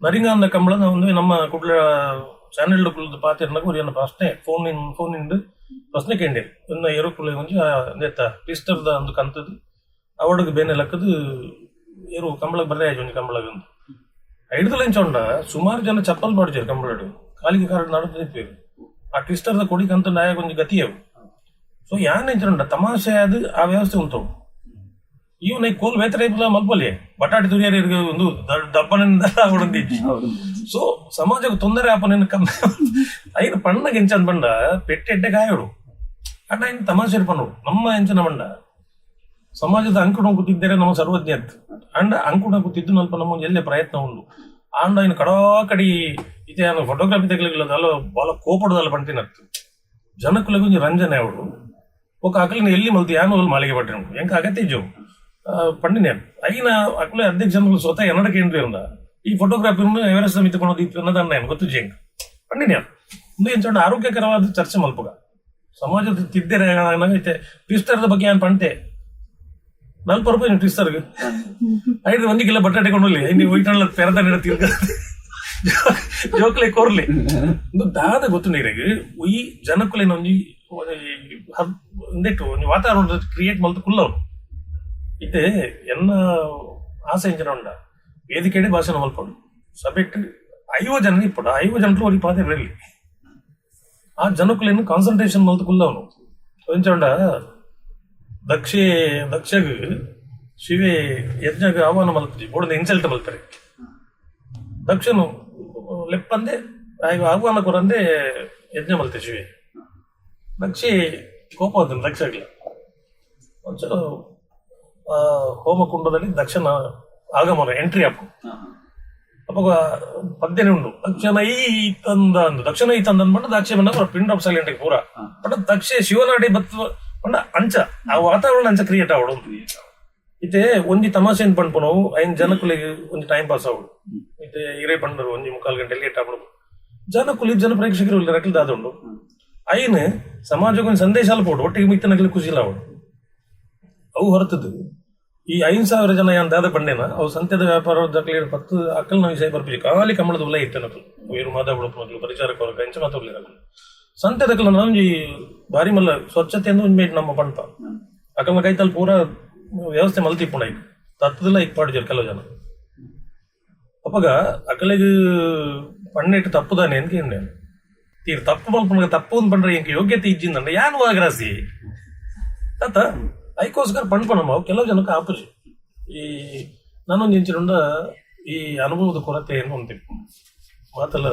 ನರಿಂಗಾಂದ ಕಂಬಳ. ಒಂದು ನಮ್ಮ ಕುಡ್ಲ ಚಾನೆಲ್ ಕುಲ್ದು ಪಾತೆರ್ನಗ ಒರಿಯನ ಪ್ರಶ್ನೆ ಫೋನ್ ಇನ್ ಫೋನ್ ಇಂದು ಪ್ರಶ್ನೆ ಕೇಂಡಿರು ಇನ್ನ ಎರುಕುಲೆ ಒಂಜಿ ನೆತ್ತ ಪಿಸ್ತರ್ದ ಒಂದು ಕಂತದ್ದು ಅವಡಗ್ ಬೇನೆ ಲಕ್ಕದು ಏರು ಕಂಬಳಗ್ ಬರ್ರೆ ಆಯ್ತು ಒಂಜಿ ಕಂಬಳಗ್ ಒಂದು ಐಡ್ದಲ ಎಂಚ ಉಂಡ ಸುಮಾರು ಜನ ಚಪ್ಪಲ್ ಮಾಡಿದ್ರು ಕಂಬಳಡು ಕಾಲಿಗೆ ಕಾರಣ ನಡುದು ನಿಪ್ಪೇರು. ಆ ಟ್ವಿಸ್ಟರ್ದ ಕೊಡಿ ಕಂತ ನಾಯಕ ಒಂಜಿ ಗತಿಯವು. ಸೊ ಯಾನ್ ಎಂಚ ಉಂಡ ತಮಾಷೆ ಅದು ಆ ವ್ಯವಸ್ಥೆ ಉಂಟು. ಇವ್ ನೈ ಕೋಲ್ ಬೇತರ ಐಪುಲ ಮಲ್ಪೊಲಿ ಬಟಾಟಿ ತುರಿಯರ್ ಒಂದು ದಪ್ಪನಿಂದ ಅವಡೊಂದು. ಸೊ ಸಮಾಜಕ್ಕೆ ತೊಂದರೆ ಆಪನೇನು ಕಮ್ಮಿ ಐನು ಪಣ್ಣಗೆ ಎಂಚನ್ ಬಂಡ ಪೆಟ್ಟೆ ಎಡ್ಡೆ ಗಾಯಡು ಅಣ್ಣ ಇನ್ನು ತಮಾಷೆ ಪನ್ನೋಡು. ನಮ್ಮ ಎಂಚಿನ ಬಂಡ ಸಮಾಜದ ಅಂಕುಡ ಕೂತಿದ್ದರೆ ನಮ್ಮ ಸರ್ವಜ್ಞ ಅಂಡ ಅಂಕುಡ ಕೂತಿದ್ದು ನಲ್ಪ ನಮ್ಮ ಒಂದು ಎಲ್ಲೇ ಪ್ರಯತ್ನ ಉಂಡು. ಆಂಡ ಇನ್ನು ಕಡಾಕಡಿ ಇತ್ತೆ ನಾನು ಫೋಟೋಗ್ರಫಿ ತಗಲಿಲ್ಲ ಅಲ್ಲ ಬಾಲ ಕೋಪಡದಲ್ಲ ಪಂಟಿನತ್ತು ಜನಕ್ಕುಲಗ ಒಂಜಿ ರಂಜನೆ ಅವಳು ఒక ಅಕಲಿನ ಎಲ್ಲಿ ಮಲ್ತಿ ಯಾನು ಅಲ್ಲಿ ಮಾಳಿಗೆ ಪಟ್ಟಿನ ಎಂಕ ಅಗತ್ಯ ಇಜ್ಜು ಪಂಡಿನ ಐನ ಅಕಲೆ ಅಧ್ಯಕ್ಷ ಸ್ವತಃ ಎನ್ನಡ ಕೇಂದ್ರ ಈ ಫೋಟೋಗ್ರಾಫಿ ಎವರೆಸ್ಟ್ ಸಮಿತಿ ಕೊನೋದು ಅನ್ನೋದನ್ನ ಏನು ಗೊತ್ತು ಜೆಂಕ್ ಪಂಡಿನ. ಒಂದು ಎಂಚ ಆರೋಗ್ಯಕರವಾದ ಚರ್ಚೆ ಮಲ್ಪುಗ ಸಮಾಜದ ತಿದ್ದೆರೆ ಐತೆ. ಪಿಸ್ತರದ ಬಗ್ಗೆ ಏನು ಪಂಟೆ 40 ರೂಪಾಯಿ ಟ್ವಿಸ್ಟರ್ಗೆ ಐದು 1 ಕಿಲೋ ಬಟಾಟೆ ಕೊಂಡೋಲಿ ನೀವು ಹೋಯ್ತಾಣಲ್ಲ ಪೆರದ ತಿರ್ಗ ಜೋಕ್ಲೆ ಕೋರ್ಲಿ. ಒಂದು ದಾದ ಗೊತ್ತು ನೀರಿಗೆ ಈ ಜನಕ್ಕುಲೇನ ಒಂಜಿ ಒಂದೆಟ್ಟು ಒಂಜಿ ವಾತಾವರಣ ಕ್ರಿಯೇಟ್ ಮಲ್ತು ಕುಲ್ಲವ್ರು. ಇತ್ತೆ ಎನ್ನ ಆಸೆ ಎಂಚಿನ ಉಂಡ ವೇದಿಕೆಡೆ ಭಾಷಣ ಮಲ್ಪೊಡು, ಸಭೆಟ್ 50 ಜನ ಇಪ್ಪಡು, 50 ಜನರು ಒರಿ ಪಾತೆರ ಇರಲಿ, ಆ ಜನಕ್ಕುಲೇನು ಕಾನ್ಸಂಟ್ರೇಷನ್ ಮಲ್ತು ಕುಲ್ಲವನು. ಎಂಚ ಉಂಡ ದಕ್ಷೆ ದಕ್ಷಗ್ ಶಿವೆ ಯಜ್ಞಗ್ ಆಹ್ವಾನ ಮಲ್ಪುಜಿ ಬೋಡಂದು ಇನ್ಸಲ್ಟ್ ಮಲ್ಪರೆ. ದಕ್ಷನು ಲೆಪ್ಪಂದೆ ಆಯ್ಗ ಆಹ್ವಾನ ಕೊರಂದೆ ಯಜ್ಞ ಮಲ್ತೆ ಶಿವೆ. ದಕ್ಷೆ ಕೋಪ ಬಂದನು ದಕ್ಷಗ್ಲ. ಒಂಚೂರು ಆ ಹೋಮಕುಂಡದಲ್ಲಿ ದಕ್ಷನ ಆಗಮನ ಎಂಟ್ರಿ ಆಪು ಅಪ್ಪಗ ಪದ್ಯನೆ ಉಂಡು, ದಕ್ಷನ ಈ ತಂದ ಅಂದು ದಕ್ಷನ ಈ ತಂದ ಅಂದ್ಬಂಡ ದಕ್ಷ ಬಂದ pin drop silent ಪೂರ. ಬಟ್ ದಕ್ಷೆ ಶಿವನಾಡಿ ಬತ್ತು ಪಂಡ ಅಂಚ ಆ ವಾತಾವರಣ ಅಂಚ ಕ್ರಿಯೇಟ್ ಆವಡು. ಇತ್ತೆ ಒಂಜಿ ತಮಾಷೆ ಪನ್ಪುನವು ಐನ್ ಜನಕುಲೆಗ್ ಒಂಜಿ ಟೈಮ್ ಪಾಸ್ ಆವಡು. ಇತ್ತೆ ಇರೇ ಪಂಡರು ಒಂಜಿ ಮುಕ್ಕಾಲು ಗಂಟೆ ಲೇಟ್ ಆವಡು ಜನಕುಲಿ ಜನ ಪ್ರೇಕ್ಷಕರು ಇಲ್ಲ ರಕ್ಲು ದಾದ ಉಂಡು ಐನ್ ಸಮಾಜಕ್ಕೆ ಒಂಜಿ ಸಂದೇಶ ಅಲ್ಪೋಡು ಒಟ್ಟಿಗೆ ಮಿತ್ತನಗಲಿ ಖುಷಿ ಆವಡು. ಅವು ಹೊರತದ್ದು ಈ 5000 ಜನ ಏನ್ ದಾದ ಪಂಡೇನ ಅವು ಸಂತೆದ ವ್ಯಾಪಾರ ದಕ್ಲಿ ಪತ್ತು ಅಕ್ಕಲ್ನ ವಿಷಯ ಬರ್ಪಿಜಿ. ಖಾಲಿ ಕಂಬಳದ ಉಲ್ಲ ಇತ್ತನಕಲು ಇರು ಮಾದ ಉಡುಪುನಕಲು ಪರಿಚಾರಕ ವರ್ಗ ಇಂಚ ಮಾತ ಉಲ್ಲೇನಕಲು ಸಂತೆದಕಲು ಒಂಜಿ ಬಾರಿ ಮಲ್ಲ ಸ್ವಚ್ಛತೆಯನ್ನು ಒಂಜಿ ಮೇಟ್ ನಮ್ಮ ಪಂಪ ಅಕಲ್ನ ಕೈತಲ್ ಪೂರ ವ್ಯವಸ್ಥೆ ಮಲ್ತಿಪ್ಪುಂಡ ಐಕ್ ತತ್ತದಲ್ಲ ಐಕ್ ಪಾಡುಜರ್ ಕೆಲವು ಜನ. ಅಪಗ ಅಕಲೆಗ್ ಪಣ್ಣೆಟ್ ತಪ್ಪುದಾನೆ ಅಂತ ಕೇಂಡೆ ತೀರ್ ತಪ್ಪು ಮಲ್ಪುನಗ ತಪ್ಪು ಅಂದ್ ಪಂಡ್ರೆ ಎಂಕ್ ಯೋಗ್ಯತೆ ಇಜ್ಜಿಂದಂಡ ಯಾನ್ ವಾಗ್ರಾಸಿ ತಾತ ಐಕೋಸ್ಕರ ಪಣ್ಪನಮ್ಮ. ಅವು ಕೆಲವು ಜನಕ್ಕೆ ಆಪುಜಿ. ಈ ನಾನೊಂದು ಇಂಚಿನುಂಡ ಈ ಅನುಭವದ ಕೊರತೆ ಏನು ಅಂತಿಪ್ಪು ಮಾತಲ್ಲ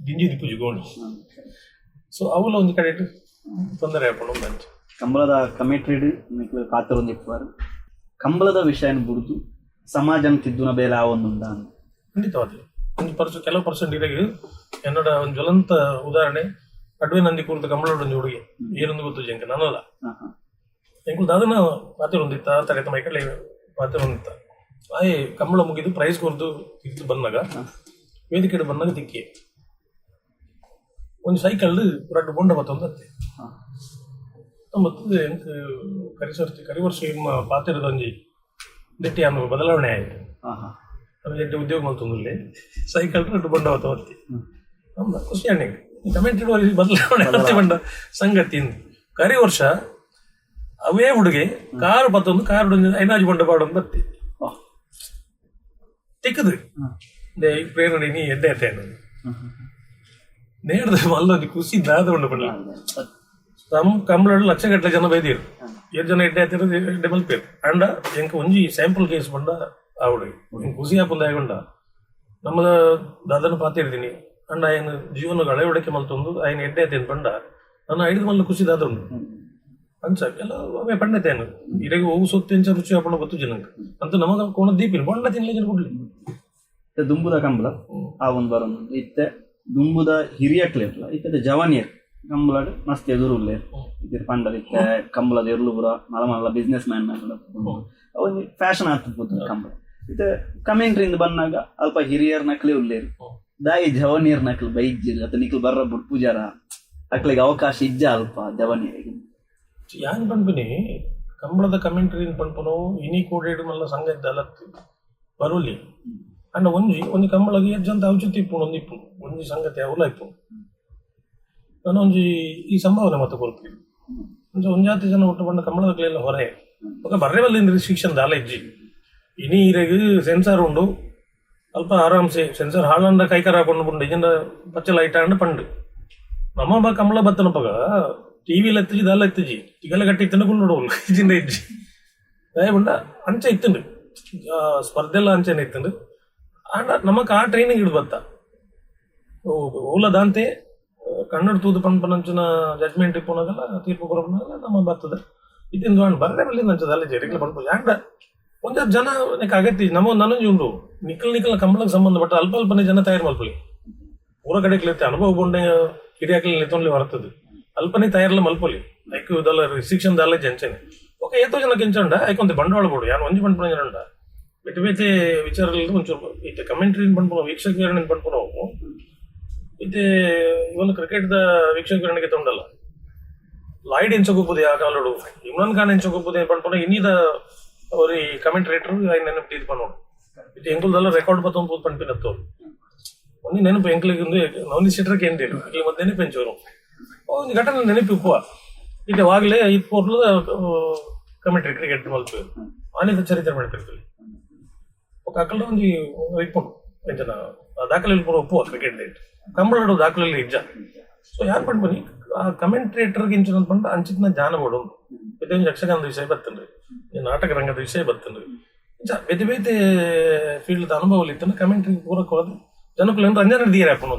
ದಿಂಜಿ ದಿಪ್ಪುಜಿ ಗೋಣಿ. ಸೊ ಅವುಲ ಒಂಜಿ ಕಡೆ ತೊಂದರೆ ಆಪುಂಡು ಒಂದು ಅಂಚ. ಕಂಬಳದ ಕಮಿಟೆಡ್ ನಿಕ್ಲು ಕಾತರೊಂದು ಇಪ್ಪುವಾರು ಕಂಬಳದ ವಿಷಯನ ಬುಡ್ದು ಸಮಾಜನ ತಿದ್ದುನ ಬೇಲೆ ಆವೊಂದುಂಡ? ಖಂಡಿತವಾದ ಒಂದು ಕೆಲವು ಪರ್ಸೆಂಟ್ ಇರಗೆ. ಎನ್ನಡ ಒಂದು ಜ್ವಲಂತ ಉದಾಹರಣೆ ಅಡ್ವೆ ನಂದಿ ಕೂರ್ದ ಕಂಬಳೋಡು ಒಂಜಿ ಹುಡುಗಿ ಏನೊಂದು ಗೊತ್ತು ಜಂಕ ನಾನಲ್ಲ. ಎಂಕುಲು ದಾದನ ಪಾತೆರೊಂದಿತ್ತ ತರೆತ ಮೈಕಲ್ಲಿ ಪಾತೆರೊಂದಿತ್ತ ಆಯ್ ಕಂಬಳ ಮುಗಿದು ಪ್ರೈಸ್ ಕೊರ್ದು ತಿರ್ದು ಬಂದಾಗ ವೇದಿಕೆ ಬಂದಾಗ ತಿಕ್ಕಿ ಒಂಜಿ ಒಂಜಿ ಸೈಕಲ್ ರಡ್ಡ್ ಬೊಂಡ ಬತ್ತೊಂದು ಅತ್ತೆ ಬತ್ತದು. ಎಂಕ್ ಕರಿ ಸರ್ತಿ ಕರಿ ವರ್ಷ ಇಮ್ಮ ಪಾತೆರದ ಒಂಜಿ ನೆಟ್ಟಿ ಆನ್ ಬದಲಾವಣೆ ಆಯ್ತು. ಅದು ಎಡ್ಡೆ ಉದ್ಯೋಗ ಮಲ್ತೊಂದುಲ್ಲೆ, ಸೈಕಲ್ ರಡ್ಡ್ ಬೊಂಡ ಬತ್ತ ಬತ್ತಿ. ಅಮ್ಮ ಖುಷಿ ಆಂಡ್ ಕಮೆಂಟ್ ಬದಲಾವಣೆ ಅತ್ತೆ ಪಂಡ ಸಂಗತಿ ಇಂದ್. ಕರಿ ವರ್ಷ ಅವೇ ಹುಡುಗೆ ಕಾರ್ ಪತ್ತೊಂದು, ಕಾರ್ ಒಂಜಿ ಐನಾಜಿ ಬೊಂಡ ಪಾಡೊಂದು ಬತ್ತಿ ತಿಕ್ಕದು. They ಪ್ರೇರಣೆ ನೀ ಎಡ್ಡೆ ಅತ್ತೆ ನೇಡ್ದ ಮಲ್ಲೊಂಜಿ ಖುಷಿ ದಾದ ಉಂಡು ಪಂಡ. ನಮ್ ಕಂಬಳಡ್ ಲಕ್ಷಗಟ್ಟಲೆ ಜನ ಬೈದೀರು, ಏಳು ಜನ ಎಡ್ಡೆ ಆತಿರ ಎಡ್ಡೆ ಮಲ್ಪೇರು. ಅಂಡ ಎಂಕ್ ಒಂಜಿ ಸ್ಯಾಂಪಲ್ ಕೇಸ್ ಪಂಡ ಆ ಹುಡುಗಿ. ಎಂಕ್ ಖುಷಿ ಆಪುಂದು ಆಯ್ಕೊಂಡ ನಮ್ಮದ ದಾದನ ಪಾತಿರ್ತೀನಿ ಅಂಡ ಆಯನ ಜೀವನ ಅಳವಡಿಕೆ ಮಲ್ತೊಂದು ಆಯ್ನ ಎಡ್ಡೆ ಆತೇನು ಪಂಡ ನನ್ನ ಐದು ಮಲ್ಲ ಖುಷಿ ದಾದ ಉಂಡು. ಅಂಚ ಎಲ್ಲ ಅವೇ ಪಂಡತೇನು ಇರೆಗ್ ಒವು ಸೊತ್ತು ಎಂಚ ರುಚಿ ಆಪುಂಡು ಗೊತ್ತು ಜನಕ್ ಅಂತ ನಮಗ ಕೋಣ ದೀಪಿನ ಬೊಂಡ ತಿನ್ಲೆ ಜನ ಕುಡ್ಲಿ. ಇತ್ತೆ ದುಂಬುದ ಕಂಬಳ ಆ ಒಂದು ಬರೊಂದು. ಇತ್ತೆ ದುಂಬುದ ಹಿರಿಯಕ್ಲೇರ್ಲ ಇತ್ತೆ ಜವಾನಿಯರ್ ಕಂಬಳಡ್ ಮಸ್ತ್ ಎದುರು ಉಲ್ಲೆರ್. ಇತ್ತೆ ಪಂಡರ್ ಇತ್ತೆ ಕಂಬಳದ ಎರ್ಲು ಪೂರ ಮಲ್ಲ ಮಲ್ಲ ಬಿಸ್ನೆಸ್ ಮ್ಯಾನ್ ಒಂಜಿ ಫ್ಯಾಷನ್ ಆತ್ ಪೋತುಂಡು ಕಂಬಳ. ಇತ್ತೆ ಕಮೆಂಟ್ರಿಂದ ಬಂದಾಗ ಅಲ್ಪ ಹಿರಿಯರ್ ನಕ್ಲೆ ಉಲ್ಲೇರ್, ದಾಯಿ ಜವಾನಿಯರ್ ನಕ್ಲು ಬೈಜ್ಜೆರ್ ಅತ್ತ ನಿಕ್ಲು ಬರ್ರ ಬುಡ್ಪುಜಾರ, ಅಕ್ಲೆಗ್ ಅವಕಾಶ ಇಜ್ಜ ಅಲ್ಪ ಜವಾನಿಯರಿಗೆ? ಯಾನ್ ಪನ್ಪಿನಿ ಕಂಬಳದ ಕಮೆಂಟ್ರಿ ಪನ್ಪುನವು ಇನಿ ಕೋಡೇಡು ಮಲ್ಲ ಸಂಘ ಇದ್ದಲತ್ತು ಬರುಲಿ. ಅಂಡ ಒಂಜಿ ಒಂಜಿ ಕಂಬಳಗ್ ಎಜ್ಜಂತ ಔಚಿತ್ಯ ಇಪ್ಪುಂಡು, ಒಂಜಿ ಇಪ್ಪುಂಡು ಒಂಜಿ ಸಂಗತಿ ಅವಲ ಇಪ್ಪುಂಡು. ನಾನು ಒಂಜಿ ಈ ಸಂಭಾವನೆ ಮತ್ತೆ ಕೊರ್ಪಿ ಒಂಜಿ ಒಂಜಾತಿ ಜನ ಒಟ್ಟು ಪಂಡ ಕಂಬಳದಕ್ಲೆಲ್ಲ ಹೊರೆ ಬೊಕ ಬರ್ರೆ ಬಲ್ಲಿಂದ ರಿಸ್ಟ್ರಿಕ್ಷನ್ ದಾಲ ಇಜ್ಜಿ. ಇನಿ ಇರೆಗ್ ಸೆನ್ಸಾರ್ ಉಂಡು, ಅಲ್ಪ ಆರಾಮ್ಸೆ ಸೆನ್ಸಾರ್ ಹಾಳಂಡ ಕೈಕರ ಹಾಕೊಂಡು ಪುಂಡು ಇಜಿಂಡ ಪಚ್ಚೆ ಲೈಟ್ ಆಂಡ ಪಂಡು. ನಮ್ಮ ಬ ಕಂಬಳ ಬತ್ತನಪಗ ಟಿವಿ ಎತ್ತಿಜಿ ದಾಲ ಎತ್ತಿಜಿ ತಿಗಲ ಗಟ್ಟಿ ಇತ್ತಂಡ ಕುಲ್ಲುಡು ಇಜಿಂಡ ಇಜ್ಜಿ. ದಯ ಪಂಡ ಅಂಚ ಇತ್ತುಂಡು, ಸ್ಪರ್ಧೆ ಎಲ್ಲ ಅಂಚನೆ ಇತ್ತುಂಡು. ಆಂಡ ನಮಕ್ ಆ ಟ್ರೈನಿಂಗ್ ಇಡು ಬತ್ತ ಓಲ ದಾಂತೆ ಕನ್ನಡ ತೂದು ಪನ್ಪನಂಚಿನ ಜಡ್ಜ್ಮೆಂಟ್ ಇಪ್ಪುನಗಲ ತೀರ್ಪು ಕೊರಪುನಗಲ ನಮ್ಮ ಬರ್ತದೆ. ಇತ್ತಿಂದು ಆಂಡ್ ಬರ್ರೆ ಬಲ್ಲಿಂದ ಅಂಚ ದಾಲ ಜರಿಗ್ಲ ಪನ್ಪು. ಆಂಡ ಒಂಜಾತ್ ಜನ ನಿಕ್ ಅಗತ್ಯ ನಮ್ಮ ನನೊಂಜಿ ಉಂಡು ನಿಕಲ್ ನಿಕಲ್ ಕಂಬಳಕ್ಕೆ ಸಂಬಂಧಪಟ್ಟ ಅಲ್ಪ ಅಲ್ಪನೆ ಜನ ತಯಾರು ಮಲ್ಪಲಿ. ಪೂರ ಕಡೆಕ್ಲೆ ಅನುಭವ ಬೊಂಡೆ ಹಿರಿಯಾಕ್ಲಿ ನಿತೊನ್ಲಿ ಬರ್ತದೆ, ಅಲ್ಪನೆ ತಯಾರ್ಲ ಮಲ್ಪೊಲಿ. ಐಕ್ ದಾಲ ರಿಸ್ಟ್ರಿಕ್ಷನ್ ದಾಲ ಜಂಚನೆ ಓಕೆ. ಏತೋ ಜನ ಕೆಂಚಂಡ ಐಕೊಂತೆ ಬಂಡವಾಳ ಬೋಡು. ಯಾನ್ ಒಂಜಿ ಪನ್ಪುನ ಜನ ಬೇತೆ ಬೇತೆ ವಿಚಾರದಲ್ಲಿ ಒಂಚೂರು ಇತ್ತೆ ಕಮೆಂಟ್ರಿ ಪನ್ಪುನ ವೀಕ್ಷಕ ವಿವರಣೆ ಪನ್ಪುನವು. ಇತ್ತೆ ಇವನ್ ಕ್ರಿಕೆಟ್ the ವೀಕ್ಷಕ ವಿವರಣೆಗೆ ತೊಂಡಲ್ಲ ಲಾಯ್ಡ್ ಎಂಚ ಗೊಪ್ಪುದೆ, ಆ ಕಾಲಡು ಇಮ್ರಾನ್ ಖಾನ್ ಎಂಚ ಗೊಪ್ಪುದೆ ಪನ್ಪುನ ಇನ್ನಿದ ಅವ್ರಿ ಕಮೆಂಟ್ರೇಟರ್ ಐನ್ ನೆನಪು ದೀದ್ ಪನೋಡು. ಇತ್ತೆ ಎಂಕುಲ್ದಲ್ಲ ರೆಕಾರ್ಡ್ ಬತ್ತೊಂದು ಪನ್ಪಿನತ್ತವ್ರು ಒಂಜಿ ನೆನಪು ಎಂಕ್ಲೆಗ್ ಒಂದು ನವನಿ ಸೀಟರ್ ಕೇಂದ್ರ ಇಲ್ಲಿ ಮತ್ತೆ ನೆನಪು ಎಂಚೋರು ಒಂಜಿ ಘಟನೆ ನೆನಪು ಉಪ್ಪುವ. ಇತ್ತೆ ವಾಗ್ಲೇ ಈ ಪೋರ್ಲು ಕಮೆಂಟ್ರಿ ಕ್ರಿಕೆಟ್ ಮಲ್ಪುವೆರ್ ಆನಿದ ಚರಿತ್ರೆ ಮಲ್ಪಿರ್ತಾರೆ. ಬೊಕ ಅಕಲ್ನ ಒಂಜಿ ಇಪ್ಪುಂಡು ಎಂಚನ ದಾಖಲೆ ಪೂರ ಒಪ್ಪುವ ಕ್ರಿಕೆಟ್ ಡೇಟ್ ಕಂಬಳಡು ದಾಖಲೆ ಇಜ್ಜ. ಸೊ ಯಾನ್ ಪನ್ಪುನಿ ಆ ಕಮೆಂಟ್ರೇಟರ್ ಇಂಚಿನ ಪಂಡ ಅಂಚಿತ್ನ ಜ್ಞಾನ ಬೋಡು. ಬೇತೆ ಒಂಜಿ ಯಕ್ಷಗಾನದ ವಿಷಯ ಬತ್ತುಂಡು, ಈ ನಾಟಕ ರಂಗದ ವಿಷಯ ಬತ್ತುಂಡು, ಇಂಚ ಬೇತೆ ಬೇತೆ ಫೀಲ್ಡ್ ಅನುಭವ ಇತ್ತಂದ್ರೆ ಕಮೆಂಟ್ರಿ ಪೂರಕವಾದ ಜನಕುಲೆನ್ ರಂಜನೆ ದೀಯರೆ ಆಪುಂಡು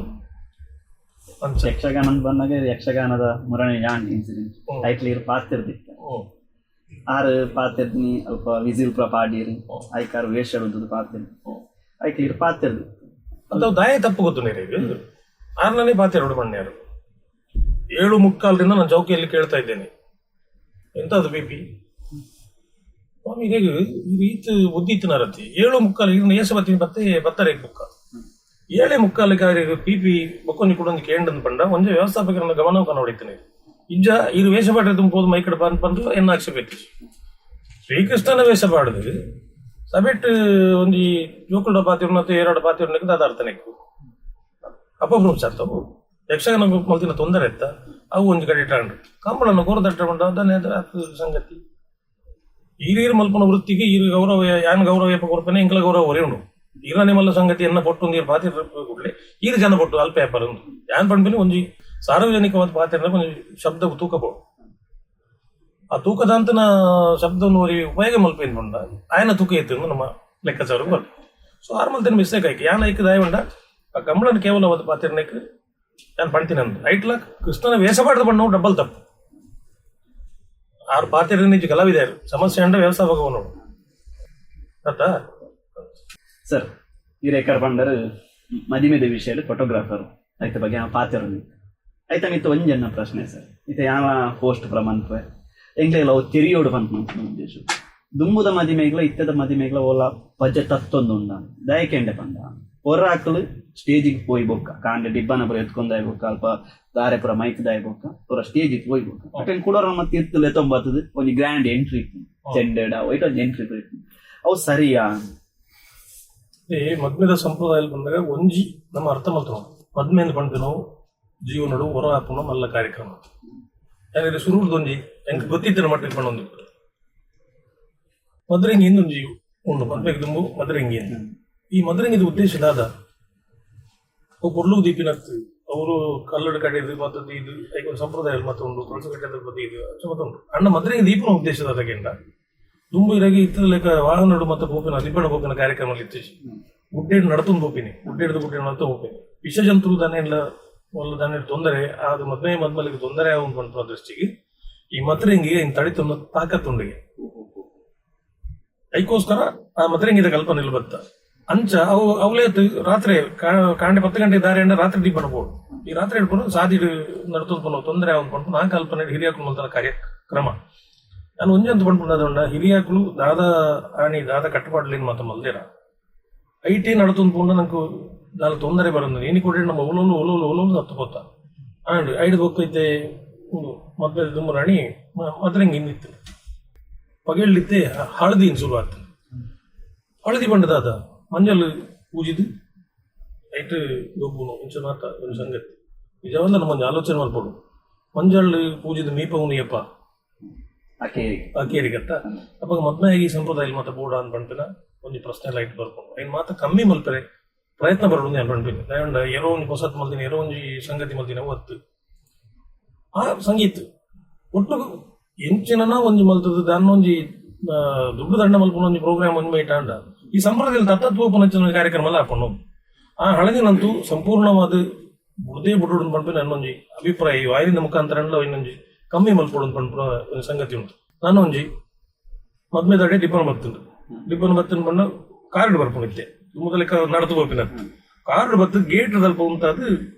ಅಂಚ. ಯಕ್ಷಗಾನ ಬಂದಾಗ ಯಕ್ಷಗಾನದ ಮುರಣಿ ಯಾನ್ ಇನ್ಸಿಡೆಂಟ್ ಟೈಟ್ಲ್ ಇರ್ ಪಾತಿರ್ದಿತ್ತ ಆರು ಪಾತಿರ್ನಿ ಅಲ್ಪ ವಿಸಿಲ್ ಪೂರ ಪಾಡೀರಿ ಐಕಾರ್ ವೇಷ ಉಂಟು ಪಾತಿರ್ ಐಕ್ ಇರ್ ಪಾತಿರ್ದು. ಅಂತ ದಾಯ ತಪ್ಪು ಗೊತ್ತು ನೀರಿಗೆ ಆರ್ನೇ ಪಾತೆ ಮಣ್ಯಾರು 7:45ರಿಂದ ನಾನು ಚೌಕಿಯಲ್ಲಿ ಕೇಳ್ತಾ ಇದ್ದೇನೆ. ಎಂತದು ಬಿಪಿ ಸ್ವಾಮಿ ಇರೆಗ್ ಈತ್ ಬುದ್ಧಿ ಇತ್ತಿನಾರತಿ 7:45 ಇರ್ನ ಏಸ ಬತ್ತೀನಿ ಬತ್ತೆ ಬತ್ತಾರೆ ಬುಕ್ಕ 7:45ಕ್ಕೆ ಅವ್ರಿಗೆ ಪಿ ಪಿ ಬೊಕ್ಕೊಂಜಿ ಕುಡೊಂಜಿ ಕೇಂಡಂದು ಪಂಡ ಒಂಜಿ ವ್ಯವಸ್ಥಾಪಕರನ್ನ ಗಮನ ಕನವಡಿತೀನಿ ಇಜ್ಜ ಇರು ವೇಷ ಪಾಡ್ರೆ ತುಂಬೋದು ಮೈಕಡೆ ಬಂದು ಬಂದು ಎನ್ನ ಆಕ್ಷೇಪ ಇತ್ತು. ಶ್ರೀಕೃಷ್ಣನ ವೇಷ ಪಾಡುದು ಸಬೆಟ್ ಒಂಜಿ ಜೋಕುಲ್ಡ ಪಾತಿರ್ನ ಏರಾಡ ಪಾತಿರ್ನಕ್ಕೆ ದಾದ ಅರ್ಥನೆಕ್ಕು ಅಪಭ್ರಂಶ ಅರ್ಥವು ಯಕ್ಷಗಾನ ಮಲ್ತಿನ ತೊಂದರೆ ಇತ್ತ ಅವು ಒಂಜಿ ಕಡೆ ಇಟ್ಟಾಂಡು ಕಂಬಳನ್ನು ಕೋರದಟ್ಟ ಪಂಡ ಅದನ್ನೇ ಸಂಗತಿ. ಈರೀರು ಮಲ್ಪನ ವೃತ್ತಿಗೆ ಈರು ಗೌರವ ಯಾನ್ ಗೌರವ ಏಪ ಕೊರ್ಪನೆ ಎಂಕಲ ಗೌರವ ಒರೆ ಉಂಡು. ಈರನೇ ಮಲ್ಲ ಸಂಗತಿ ಎನ್ನ ಪೊಟ್ಟು ಒಂದು ಪಾತಿ ಕೂಡಲೇ ಈರು ಜನ ಪೊಟ್ಟು ಅಲ್ಪ ವ್ಯಾಪಾರ ಉಂಡು. ಯಾನ್ ಪಂಪಿನಿ ಒಂಜಿ ಸಾರ್ವಜನಿಕವಾದ ಪಾತಿರ್ನ ಒಂಜಿ ಶಬ್ದ ತೂಕ ಬೋಡು. ಆ ತೂಕದಂತನ ಶಬ್ದವನ್ನು ಒರಿ ಉಪಯೋಗ ಮಲ್ಪೇನ್ ಪಂಡ ಆಯನ ತೂಕ ಇತ್ತು ನಮ್ಮ ಲೆಕ್ಕಾಚಾರ ಬರ್ತು. ಸೊ ಆರ್ ಮಲ್ತಿನ ಮಿಸ್ಟೇಕ್ ಆಯ್ಕೆ ಯಾನ್ ಐಕ್ ದಾಯ ಆ ಕಂಬಳನ ಕೇವಲ ಒಂದು ಪಾತಿರ್ನಕ್ಕೆ ಯಾನ್ ಪಂಡ್ತೀನಿ ಅಂದ್ ಐಟ್ಲ ಕೃಷ್ಣನ ವೇಷ ಪಾಡ್ದ ಬಣ್ಣ ಡಬ್ಬಲ್ ತಪ್ಪು. ಆರು ಪಾತಿರ ನಿಜ ಕಲಾವಿದರು ಸಮಸ್ಯೆ ಅಂಡ ವ್ಯವಸ್ಥಾಪಕ ನೋಡು ಅತ್ತಾ. ಸರ್ ಹಿರೇಕರ್ ಪಂಡರ್ ಮದಿಮೆದ ವಿಷಯ ಫೋಟೋಗ್ರಾಫರ್ ಐತ ಬಗ್ಗೆ ಪಾತಿರ ಐತ ಮಿತ್ತ ಒಂಜನ್ನ ಪ್ರಶ್ನೆ ಸರ್. ಇತ್ತೆ ಯಾವ ಪೋಸ್ಟ್ ಪೂರ ಮನ್ಪೆ ಎಂಕ್ಲೆಗ್ಲ ಅವು ತೆರಿಯೋಡು ಪನ್ಪುನ ಉದ್ದೇಶ ದುಂಬುದ ಮದಿಮೆಗ್ಲ ಇತ್ತದ ಮದಿಮೆಗ್ಲ ಓಲ ಬಜೆಟ್ ತತ್ತೊಂದು ಉಂಡ ದಯಕೆಂಡೆ ಪಂಡ. ಪೊರಾಕುಲು ಸ್ಟೇಜಿಗೆ ಪೋಯಿ ಬೊಕ್ಕ ಕಾಂಡೆ ಡಿಬ್ಬನ ಪೂರ ಎತ್ಕೊಂದಾಯ್ ಬೊಕ್ಕ ಅಲ್ಪ ದಾರೆ ಪೂರ ಮೈಕ್ದಾಯ್ ಬೊಕ್ಕ ಪೂರ ಸ್ಟೇಜಿಗೆ ಪೋಯಿ ಬೊಕ್ಕ ಅಟೆನ್ ಕುಡೋರ ಮತ್ತೆ ಎತ್ತುಲೆ ತೊಂಬತ್ತದು ಒಂಜಿ ಗ್ರ್ಯಾಂಡ್ ಎಂಟ್ರಿ ಇತ್ತು ಚೆಂಡೆಡ ಒಯ್ಟ್ ಒಂಜಿ ಎಂಟ್ರಿ ಇತ್ತು ಅವು ಸರಿಯಾ? ಈ ಮದ್ಮೆದ ಸಂಪ್ರದಾಯ ಬಂದಾಗ ಒಂಜಿ ನಮ್ಮ ಅರ್ಥ ಮಲ್ತು ಮದ್ಮೆ ಅಂದ್ ಪಂಡ್ದ್ ನಾವು ಜೀವನಡು ಹೊರ ಹಾಪುನ ಮಲ್ಲ ಕಾರ್ಯಕ್ರಮ. ಯಾಕಂದ್ರೆ ಸುರುಡ್ದು ಒಂಜಿ ಎಂಕ್ ಗೊತ್ತಿತ್ತಿನ ಮಟ್ಟಿಗೆ ಪಂಡೊಂದು ಮದ್ರಂಗಿ ಇಂದೊಂಜಿ ಉಂಡು. ಮದ್ಮೆಗೆ ದುಂಬು ಮದ್ರಂಗಿ ಅಂತ. ಈ ಮದ್ರಂಗಿದ ಉದ್ದೇಶ ದಾದ? ಅವು ಪೊರ್ಲು ದೀಪಿನತ್ತು ಅವರು ಕಲ್ಲಡ ಕಡೆದು ಮತ್ತೊಂದು ಇದು ಐಕ್ ಒಂದು ಸಂಪ್ರದಾಯ ಮತ್ತೆ ಉಂಡು, ತುಳಸಿ ಕಟ್ಟದ ಮತ್ತೆ ಇದು ಅಂಚ ಮತ್ತೆ ಉಂಟು. ಅಣ್ಣ ಮದ್ರಂಗಿ ದೀಪನ ಉದ್ದೇಶ ದಾದಕ್ಕಿಂತ ದುಂಬು ಇರಾಗಿ ಇತ್ತದ ಲೆಕ್ಕ ವಾಹನಡು ಮತ್ತೆ ಪೋಪಿನ ದಿಬ್ಬಣ ಪೋಪಿನ ಕಾರ್ಯಕ್ರಮ ಇತ್ತೀಚೆ ಗುಡ್ಡೇಡು ನಡತೊಂದು ಹೋಪಿನಿ, ಗುಡ್ಡೇಡ್ದು ಗುಡ್ಡೇಡು ನಡತ ಹೋಪಿನಿ. ವಿಷ ಜಂತು ದಾನೆ ಇಲ್ಲ ಒಲ್ಲ ದಾನೆ ತೊಂದರೆ ಅದು ಮದ್ಮೆ ಮದ್ಮಲಿಗೆ ತೊಂದರೆ ಆಗುಂಟು ಪನ್ಪುನ ದೃಷ್ಟಿಗೆ ಈ ಮದ್ರಂಗಿಗೆ ಇನ್ ತಡಿತೊಂದು ತಾಕತ್ತುಂಡಿಗೆ ಐಕೋಸ್ಕರ ಆ ಮದ್ರಂಗಿದ ಕಲ್ಪನೆ ಇಲ್ಲಿ ಬತ್ತ. ಅಂಚ ಅವು ಅವಲೇ ರಾತ್ರಿ ಕಾಂಡೆ 10 ಗಂಟೆ ದಾರಿ ಅಂಡ ರಾತ್ರಿ ದೀಪನ ಬೋಡು. ಈ ರಾತ್ರಿ ಹಿಡ್ಕೊಂಡು ಸಾದಿ ನಡ್ತೊಂದು ಪೋನು ತೊಂದರೆ ಆವು ಪನ್ಪುನ ಆ ಕಲ್ಪನೆ ಹಿರಿಯಾಕುಲು ಮಲ್ತನ ಕಾರ್ಯಕ್ರಮ. ನಾನು ಒಂಜಂತ ಪನ್ಪುನದ ಹಿರಿಯಾಕುಲು ದಾದ ಆಣಿ ದಾದ ಕಟ್ಟುಪಾಡ್ಲಿನ್ ಮಾತ ಮಲ್ದಿರ I T ನಡತೊಂದು ಪೋಂಡ ನಂಕು ದಾಲ ತೊಂದರೆ ಬರಂದು ಏನಿ ಕೊಡಿ ನಮ್ಮ ಒಲೋಲು ಒಲೋಲು ಒಲೋಲು ಸತ್ತು ಪೋತ ಆಂಡ್ ಐಡ್ ಬೊಕ್ಕೈತೆ. ಉಂದು ಮದ್ವೆ ದುಂಬು ರಾಣಿ ಮದ್ರಂಗಿ ಇನ್ನಿತ್ತು ಪಗೆಳ್ಳಿತ್ತೆ ಹಳದಿ ಶುರು ಆಗ್ತದೆ. ಹಳದಿ ಬಣ್ಣದಾದ ಮಂಜಲ್ ಪೂಜಿದು ಐಟ್ ಗೊಬ್ಬುನು ಇಂಚ ಮಾತ ಒಂದು ಸಂಗತಿ. ನಿಜವಾದ ನಮ್ಮ ಒಂಜಿ ಆಲೋಚನೆ ಮಲ್ಪೊಡು. ಮಂಜಲ್ ಪೂಜಿದ ಮೀಪವುನು ಯಪ್ಪ ಅಕೆ ಅಕೇರಿಗತ್ತ ಅವಾಗ ಮದ್ಮೆ ಈ ಸಂಪ್ರದಾಯ ಮಾತ ಬೋಡ ಅಂದ್ ಪನ್ಪಿನ ಒಂಜಿ ಪ್ರಶ್ನೆ ಲೈಟ್ ಬರ್ಪುಂಡು. ಐನ್ ಮಾತ ಕಮ್ಮಿ ಮಲ್ಪರೆ ಪ್ರಯತ್ನ ಬರೋಡು ಯಾನ್ ಪನ್ಪಿನಿ. ದಾಯೆಂಡ ಏರೋ ಒಂಜಿ ಪೊಸತ್ ಮಲ್ದಿನ, ಏರೋ ಒಂಜಿ ಸಂಗತಿ ಮಲ್ದಿನ ಒತ್ತು ಆ ಸಂಗೀತ ಒಟ್ಟು ಎಂಚಿನನ ಒಂಜಿ ಮಲ್ತದ ದಾನ್ನ ಒಂಜಿ ದುಡ್ಡು ದಂಡ ಮಲ್ಪುನ ಒಂಜಿ ಪ್ರೋಗ್ರಾಮ್ ಒಂಜಿ ಮೈಟ್ ಆಂಡ ಈ ಸಂಪ್ರದಾಯದಲ್ಲಿ ತತ್ತತ್ವ ಪುನಂಚಿನ ಕಾರ್ಯಕ್ರಮ ಎಲ್ಲ ಹಾಕೊಂಡು ಆ ಹಳದಿನಂತೂ ಸಂಪೂರ್ಣವಾದ ಬುಡದೇ ಬುಡುಡು ಪನ್ಪಿನ ನನ್ನೊಂಜಿ ಅಭಿಪ್ರಾಯ. ಈ ವಾಯಿನ ಮುಖಾಂತರ ಇನ್ನೊಂಜಿ ಕಮ್ಮಿ ಮಲ್ಪೊಡು ಪನ್ಪಿನ ಒಂಜಿ ಸಂಗತಿ ಉಂಟು. ನಾನೊಂಜಿ ಮದ್ಮೆ ದಡೆ ಡಿಪ್ಪನ ಬತ್ತುಂಡು. ಡಿಪ್ಪನ ಬತ್ತಿನ ಪಂಡ ಕಾರ್ಡ್ ಬರ್ಪುಂಡು. ಇತ್ತೆ ಮೊದಲಕ ನಡತು ಪೋಪಿನ ಕಾರ್ಡ್ ಬತ್ತು ಗೇಟ್ ದಲ್ಪ ಉಂತಾದ್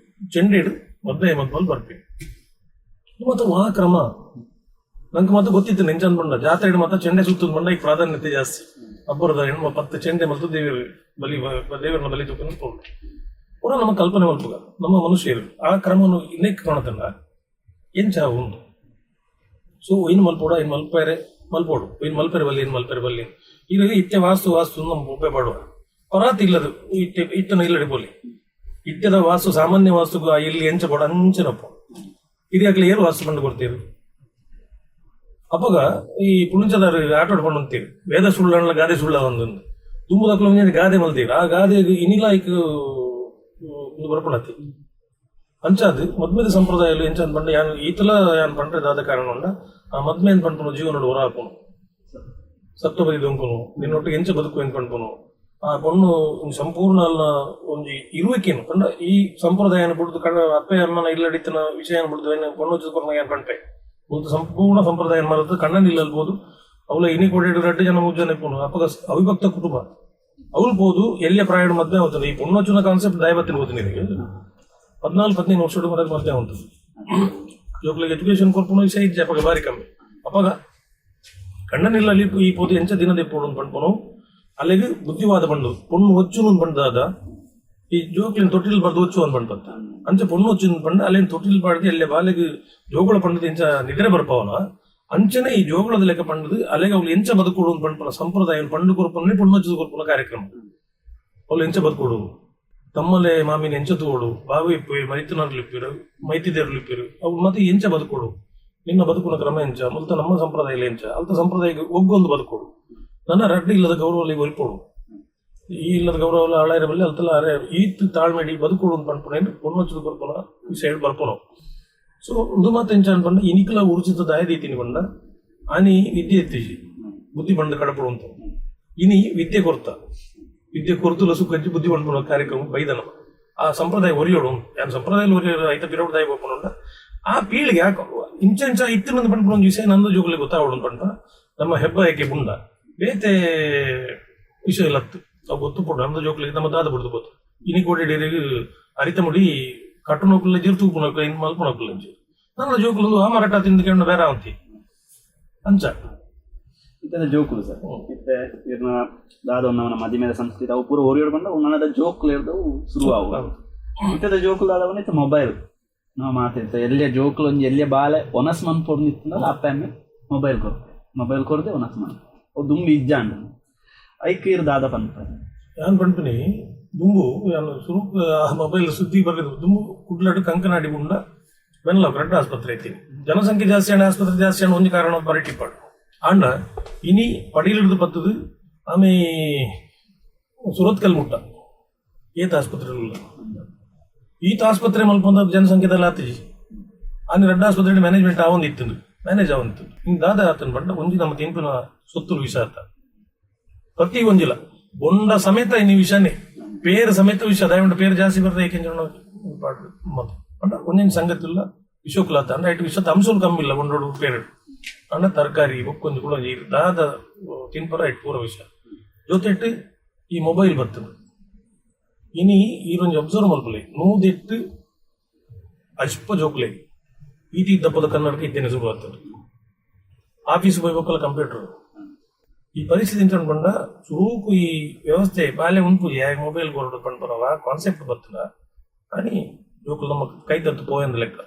ಚೆಂಡೆಡ್ ಮದ್ಮೆ ಮದ್ಮಲ್ ಬರ್ಪಿ. ಮತ್ತೆ ವಾ ಕ್ರಮ ನಂಗೆ ಮತ್ತೆ ಗೊತ್ತಿತ್ತು. ನೆಂಚನ್ ಪಂಡ ಜಾತ್ರೆ ಮಾತ್ರ ಚೆಂಡೆ ಸುತ್ತದ ಪಂಡ ಈ ಪ್ರಾಧಾನ್ಯತೆ ಜಾಸ್ತಿ. ಅಬ್ಬರದ ಹೆಣ್ಮ 10 ಚೆಂಡೆ ಮತ್ತು ದೇವರು ಬಲಿ ದೇವರನ್ನ ಬಲಿ ತೂಕೊಂಡು ಪೋಡು ಪೂರ ನಮ್ಮ ಕಲ್ಪನೆ ಮಲ್ಪುಗ. ನಮ್ಮ ಮನುಷ್ಯರು ಆ ಕ್ರಮವನ್ನು ಇನ್ನೇಕ್ ಕಾಣತಂಡ ಎಂಚ ಉಂಡು. ಸೊ ಇನ್ ಮಲ್ಪೋಡ ಇನ್ ಮಲ್ಪೇರೆ ಮಲ್ಪೋಡು ಇನ್ ಮಲ್ಪೆರೆ ಬಲ್ಲಿ ಇನ್ ಮಲ್ಪೆರೆ ಬಲ್ಲಿ ಇದು ಇತ್ತೆ ವಾಸ್ತು ವಾಸ್ತು ನಮ್ಮ ಉಪಯೋಗ ಪಾಡುವ ಪರಾತ್ ಇಲ್ಲದು ಇತ್ತೆ ಇತ್ತನ ಇಲ್ಲಡಿ ಪೋಲಿ ಇತ್ತೆದ ವಾಸ್ತು ಸಾಮಾನ್ಯ ವಾಸ್ತುಗೂ ಆ ಇಲ್ಲಿ ಎಂಚ ಬೋಡ ಅಂಚನಪ್ಪ ಹಿರಿಯಾಕ್ಲೆ ಏರು ವಾಸ್ತು ಕಂಡು ಕೊಡ್ತೀರಿ. ಅಪ್ಪಗ ಈ ಪುಣಚದಾರು ಆಟ ಆಡ್ಕೊಂಡು ಅಂತೀರಿ ವೇದ ಸುಳ್ಳು ಗಾದೆ ಸುಳ್ಳ ಒಂದೊಂದು ದುಂಬುದಕ್ಲು ಒಂಜಿ ಗಾದೆ ಮಲ್ತೀರಿ. ಆ ಗಾದೆ ಇನಿಲ ಐಕ್ ಒಂದು ಬರ್ಪಣತಿ ಅಂಚಾದ್ ಮದ್ಮೆದ ಸಂಪ್ರದಾಯ ಎಂಚ ಅಂದ್ ಪಂಡ ಯಾನ್ ಈತಲ ಯಾನ್ ಪಂಡ್ರೆ ದಾದ ಕಾರಣ ಉಂಡ ಆ ಮದ್ಮೆ ಅಂದ್ ಪನ್ಪುನು ಜೀವನಡ್ ಹೊರ ಹಾಪುನು ಸಪ್ತಪದಿ ದೊಂಕುನು ನಿನ್ನೊಟ್ಟಿಗೆ ಎಂಚ ಬದುಕು ಎಂದ್ ಪನ್ಪುನು ಆ ಪೊಣ್ಣು ಒಂಜಿ ಸಂಪೂರ್ಣ ಅಲ್ಲ ಒಂಜಿ ಇರುವಿಕೆನು ಪಂಡ ಈ ಸಂಪ್ರದಾಯನ ಬುಡ್ದು ಕಡ ಅಪ್ಪೆ ಅಮ್ಮನ ಇಲ್ಲಡಿತ್ತನ ವಿಷಯನ ಬುಡ್ದು ಏನ್ ಪೊಣ್ಣು ಕೊರ್ನ ಯಾನ್ ಪಂಪೆ ಒಂದು ಸಂಪೂರ್ಣ ಸಂಪ್ರದಾಯ ಮರೆತು ಕಣ್ಣನ್ ಇಲ್ಲಲ್ಬೋದು. ಅವಳ ಇನಿ ಕೊಡೇಡು ರಡ್ಡು ಜನ ಮೂರು ಜನ ಇಪ್ಪುನು. ಅಪ್ಪಗ ಅವಿಭಕ್ತ ಕುಟುಂಬ ಅವ್ರು ಬೋದು ಎಲ್ಲಿಯ ಪ್ರಾಯಡ್ ಮದ್ವೆ ಆಗುತ್ತದೆ. ಈ ಪೊಣ್ಣೊಚ್ಚುನ ಕಾನ್ಸೆಪ್ಟ್ ದಯಬತ್ತಿನ ಹೋತೀನಿ. 14 15 ವರ್ಷದ ಮರೆಗೆ ಮದ್ವೆ ಉಂಟು. ಜೋಕ್ಲಿಗೆ ಎಜುಕೇಶನ್ ಕೊರ್ಪುನ ವಿಷಯ ಇಜ್ಜಿ ಅಪ್ಪಗ ಬಾರಿ ಕಮ್ಮಿ. ಅಪ್ಪಗ ಕಣ್ಣನಿಲ್ಲಲ್ಲಿ ಈ ಪೋದು ಎಂಚ ದಿನದ ಪೋಡು ಪನ್ಪುನು ಅಲ್ಲಿಗೆ ಬುದ್ಧಿವಾದ ಬಂದು ಪೊಣ್ಣು ಒಚ್ಚುನು ಬಂದಾದ ಈ ಜೋಕ್ಲಿನ ತೊಟ್ಟಿಲ್ ಬರ್ದು ಒಚ್ಚು ಅಂದ್ ಪಂಪತ್ತ ಅಂಚ ಪೊಣ್ಣು ಒಚ್ಚು ಪಂಡ ಅಲ್ಲೇನು ತೊಟ್ಟಿಲ್ ಪಾಡ್ದು ಎಲ್ಲೆ ಬಾಲೆಗ್ ಜೋಗುಳ ಪಂಡದ ಎಂಚ ನಿದ್ರೆ ಬರ್ಪವನ ಅಂಚನೆ ಈ ಜೋಗುಳದ ಲೆಕ್ಕ ಪಂಡದು ಅಲ್ಲಿಗೆ ಅವ್ಳು ಎಂಚ ಬದುಕೊಡು ಪಂಪನ ಸಂಪ್ರದಾಯ ಪಂಡು ಕೊರ್ಪುನ ಪೊಣ್ಣು ಒಚ್ಚು ಕೊರ್ಪುನ ಕಾರ್ಯಕ್ರಮ. ಅವ್ಳು ಎಂಚ ಬದುಕೊಡು ತಮ್ಮಲೆ ಮಾಮಿನ ಎಂಚ ತೋಡು ಬಾವಿ ಇಪ್ಪು ಮೈತುನರ್ಲು ಇಪ್ಪಿರು ಮೈತಿದೇರ್ಲು ಇಪ್ಪಿರು ಅವು ಮತ್ತೆ ಎಂಚ ಬದುಕೊಡು ನಿನ್ನ ಬದುಕುನ ಕ್ರಮ ಎಂಚ ಮುಲ್ತ ನಮ್ಮ ಸಂಪ್ರದಾಯ ಎಂಚ ಅಲ್ತ ಸಂಪ್ರದಾಯ ಒಗ್ಗೊಂದು ಬದುಕೊಡು ನನ್ನ ರಡ್ಡಿ ಇಲ್ಲದ ಗೌರವ ಒಲ್ಪೋಡು ಈ ಇಲ್ಲದ ಗೌರವ ಹಳೆಯರ ಬಲ್ಲಿ ಅಲ್ತಲ್ಲ ಅರೆ ಈತ್ ತಾಳ್ಮೆಡಿ ಬದುಕೊಡು ಅಂತ ಪನ್ಪುನ ಪೊಣ್ಣೊಚ್ಚದ ಕೊರ್ಪುನ ಸೈಡ್ ಬರ್ಪುನ. ಸೊ ಒಂದು ಮಾತು ಎಂಚ ಅನ್ಪಂಡ ಇನಿಕಲ ಉರ್ಚಿತ ದಾಯ ದೀತಿನಿ ಪಂಡ ಆನಿ ವಿದ್ಯೆ ಎತ್ತಿಜಿ ಬುದ್ಧಿ ಬಂಡ ಕಡಪಡು ಅಂತ ಇನಿ ವಿದ್ಯೆ ಕೊರ್ತ ವಿದ್ಯೆ ಕೊರ್ತುಲ ಸುಖಜ್ಜಿ ಬುದ್ಧಿ ಬಂಡ್ಪುನ ಕಾರ್ಯಕ್ರಮ ಬೈದನ ಆ ಸಂಪ್ರದಾಯ ಒರಿಯೋಡು ಯಾನ್ ಸಂಪ್ರದಾಯ ಒರಿಯೋಡು ಐತ ಪಿರವಡ ದಾಯ ಬೋಪುನುಂಡ ಆ ಪೀಳಿಗೆ ಯಾಕ ಇಂಚ ಇಂಚ ಇತ್ತಿನ ಪನ್ಪುನ ಒಂಜಿ ವಿಷಯ ನಂದು ಜೋಗುಲೆ ಗೊತ್ತಾವಡು ಪಂಡ ನಮ್ಮ ಹೆಬ್ಬ ಬುಂಡ ಬೇತೆ ವಿಷಯ ಇಲ್ಲತ್ತು ಅವು ಗೊತ್ತು ಪೋಡು ನಮ್ದು ಜೋಕ್ಲಿಗೆ ನಮ್ಮ ದಾದ ಬಿಡ್ದು ಗೊತ್ತು ಇನಿ ಕೋಡಿ ಡೇರಿಗೆ ಅರಿತ ಮುಡಿ ಕಟ್ಟುನೋಕುಲ್ಲ ಜಿರ್ ತೂಪುನೋಕುಲ್ಲ ಇನ್ ಮಲ್ಪುನೋಕುಲ್ಲ ಇಂಚಿ ನನ್ನ ಜೋಕುಲು ಆ ಮರಟ ತಿಂದು ಕೇಂದ್ರ ಬೇರೆ ಅವಂತಿ ಅಂಚ. ಇತ್ತದ ಜೋಕುಲು ಸರ್. ಇತ್ತೆ ಇರ್ನ ದಾದ ಒಂದವನ ಮದಿಮೆದ ಸಂಸ್ಕೃತಿ ಅವು ಪೂರ ಒರಿಯೋಡು ಬಂದ ಉನ್ನದ ಜೋಕುಲು ಇರ್ದವು ಶುರು ಆವು. ಇತ್ತದ ಜೋಕುಲು ದಾದವನ ಇತ್ತೆ ಮೊಬೈಲ್ ನಾವು ಮಾತಾಡ್ತೇವೆ. ಎಲ್ಲಿಯ ಜೋಕುಲು ಒಂಜಿ ಎಲ್ಲಿಯ ಬಾಲೆ ಒನಸ್ ಮನ್ ಪೊರ್ನಿತ್ತಂದ್ರೆ ಅಪ್ಪ ಅಮ್ಮೆ ಮೊಬೈಲ್ ಕೊರ್ತೆ, ಮೊಬೈಲ್ ಕೊರದೆ ಒನಸ್ ಮನ್. ಅವು ದುಂಬು ಇಜ್ಜಾಂಡ. ಐಕ್ ಇರ್ ದಾದ ಪನ್ಪರೆ? ಯಾನ್ ಪನ್ಪಿನಿ, ದುಂಬು ಯಾನ್ ಸುರುಕ್ ಮೊಬೈಲ್ ಸುದ್ದಿ ಬರಲಿದ್ದು ದುಂಬು ಕುಡ್ಲಡ್ ಕಂಕನಾಡಿ ಬುಂಡ ವೆನ್ಲಾಕ್ ರಡ್ಡ್ ಆಸ್ಪತ್ರೆ ಇತ್ತೀನಿ. ಜನಸಂಖ್ಯೆ ಜಾಸ್ತಿ ಆಂಡ ಆಸ್ಪತ್ರೆ ಜಾಸ್ತಿ ಆಂಡ ಒಂಜಿ ಕಾರಣ ಬರಟಿಪ್ಪಾಡು. ಆಂಡ ಇನಿ ಪಡೀಲಿಡ್ದು ಬತ್ತದು ಆಮೆ ಸುರತ್ಕಲ್ ಮುಟ್ಟ ಏತ್ ಆಸ್ಪತ್ರೆ ಉಲ್ಲ. ಈತ ಆಸ್ಪತ್ರೆ ಮಲ್ಪೊಂದ ಜನಸಂಖ್ಯೆದಲ್ಲ ಆತಿಜಿ. ಆನಿ ರಡ್ಡ್ ಆಸ್ಪತ್ರೆ ಮ್ಯಾನೇಜ್ಮೆಂಟ್ ಆವೊಂದು ಇತ್ತು, ಮ್ಯಾನೇಜ್ ಆವೊಂದಿತ್ತು. ಇನ್ನು ದಾದ ಆತನ ಬಂಡ ಒಂಜಿ ನಮ್ಮ ತಿನ್ಪಿನ ಸೊತ್ತುಲು ವಿಷ ಆತ. ಪ್ರತಿ ಒಂಜಿಲ ಬೊಂಡ ಸಮೇತ ಇನಿ ವಿಷನೇ, ಪೇರು ಸಮೇತ ವಿಷ. ದಯವಿಟ್ಟು ಪೇರು ಜಾಸ್ತಿ ಬರ್ತದೆ, ಏಕೆಂದ್ರೆ ಮತ್ತೆ ಪಂಡ ಒಂದೊಂದು ಸಂಗತಿ ಇಲ್ಲ ವಿಷೋಕುಲಾತ ಅಂದ್ರೆ ಐಟ್ ವಿಷದ ಅಂಶలు ಕಮ್ಮಿ ಇಲ್ಲ. ಒಂದೊಡು ಪೇರು ಅಂಡ ತರಕಾರಿ ಬೊಕ್ಕೊಂಜಿ ಕೂಡ ಒಂಜಿ ದಾದ ತಿನ್ಪರ ಐಟ್ ಪೂರ ವಿಷ. ಜೊತೆಟ್ ಈ ಮೊಬೈಲ್ ಬರ್ತದೆ. ಇನಿ ಈರೊಂಜಿ ಅಬ್ಸರ್ವ್ ಮಲ್ಪುಲೆ, ನೂದೆಟ್ಟು ಅಜ್ಪ ಜೋಕುಲೆ ಈತಿ ದಪ್ಪದ ಕನ್ನಡಕ ಇದ್ದೇನೆ ಶುರು ಆಗ್ತದೆ. ಆಫೀಸ್ ಹೋಗ್ಬೇಕಲ್ಲ ಕಂಪ್ಯೂಟರ್. ಈ ಪರಿಸ್ಥಿತಿ ಎಂತ ಪಂಡ ಸುರೂಕು ಈ ವ್ಯವಸ್ಥೆ ಬಾಲ್ಯ ಉಂಪುಜಿ. ಯಾಕೆ ಮೊಬೈಲ್ ಕೊರಡು ಪನ್ಪರವ ಕಾನ್ಸೆಪ್ಟ್ ಬರ್ತದ. అని ಜೋಕುಲು ನಮ್ಮ ಕೈ ತತ್ತು ಪೋಯಂದ ಲೆಕ್ಕ.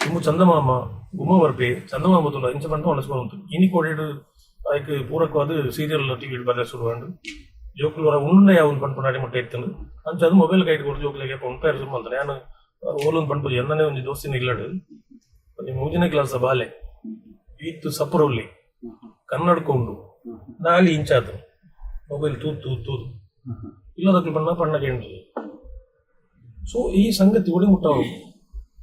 ತುಂಬು ಚಂದಮಾಮ ಗುಮ್ಮ ಬರ್ಪೆ, ಚಂದಮಾಮ ತುಲ ಇಂಚ ಪಂಡ ಒಣಸ್ಕೊಂಡು ಇನಿ ಕೋಡಿಡು ಐಕ್ ಪೂರಕವಾದ ಸೀರಿಯಲ್ ಟಿವಿ ಬರಲೆ ಶುರು ಆಂಡ್. ಜೋಕುಲು ವರ ಉಂಡೆ ಯಾವ್ದು ಪನ್ಪುನ ಮುಟ್ಟೆ ಇತ್ತಂದು. ಅಂಚ ಅದು ಮೊಬೈಲ್ ಕೈಟ್ ಕೊಡು ಜೋಕುಲಿಗೆ ಉಂಪಾಯರ್ ಶುರು ಮಲ್ತಾನೆ. ಯಾನ್ ಓಲೊಂದು ಪನ್ಪುಜಿ. ಎಂದನೇ ಒಂಜಿ ದೋಸ್ತಿನ ಇಲ್ಲಡು ಒಂಜಿ ಮೂಜನೇ ಕ್ಲಾಸ್ ಬಾಲೆ ಈತ್ ಸಪುರವ್ಲಿ ಕನ್ನಡಕ ಉಂಡು, ನಾಲಿ ಇಂಚಾತು ಮೊಬೈಲ್ ತೂದು ತೂದು ತೂದು ಇಲ್ಲದಕ್ಕೆ ಬಣ್ಣ ಬಣ್ಣ ಕೇಂದ್ರ. ಸೊ ಈ ಸಂಗತಿ ಒಡೆ ಮುಟ್ಟಾವು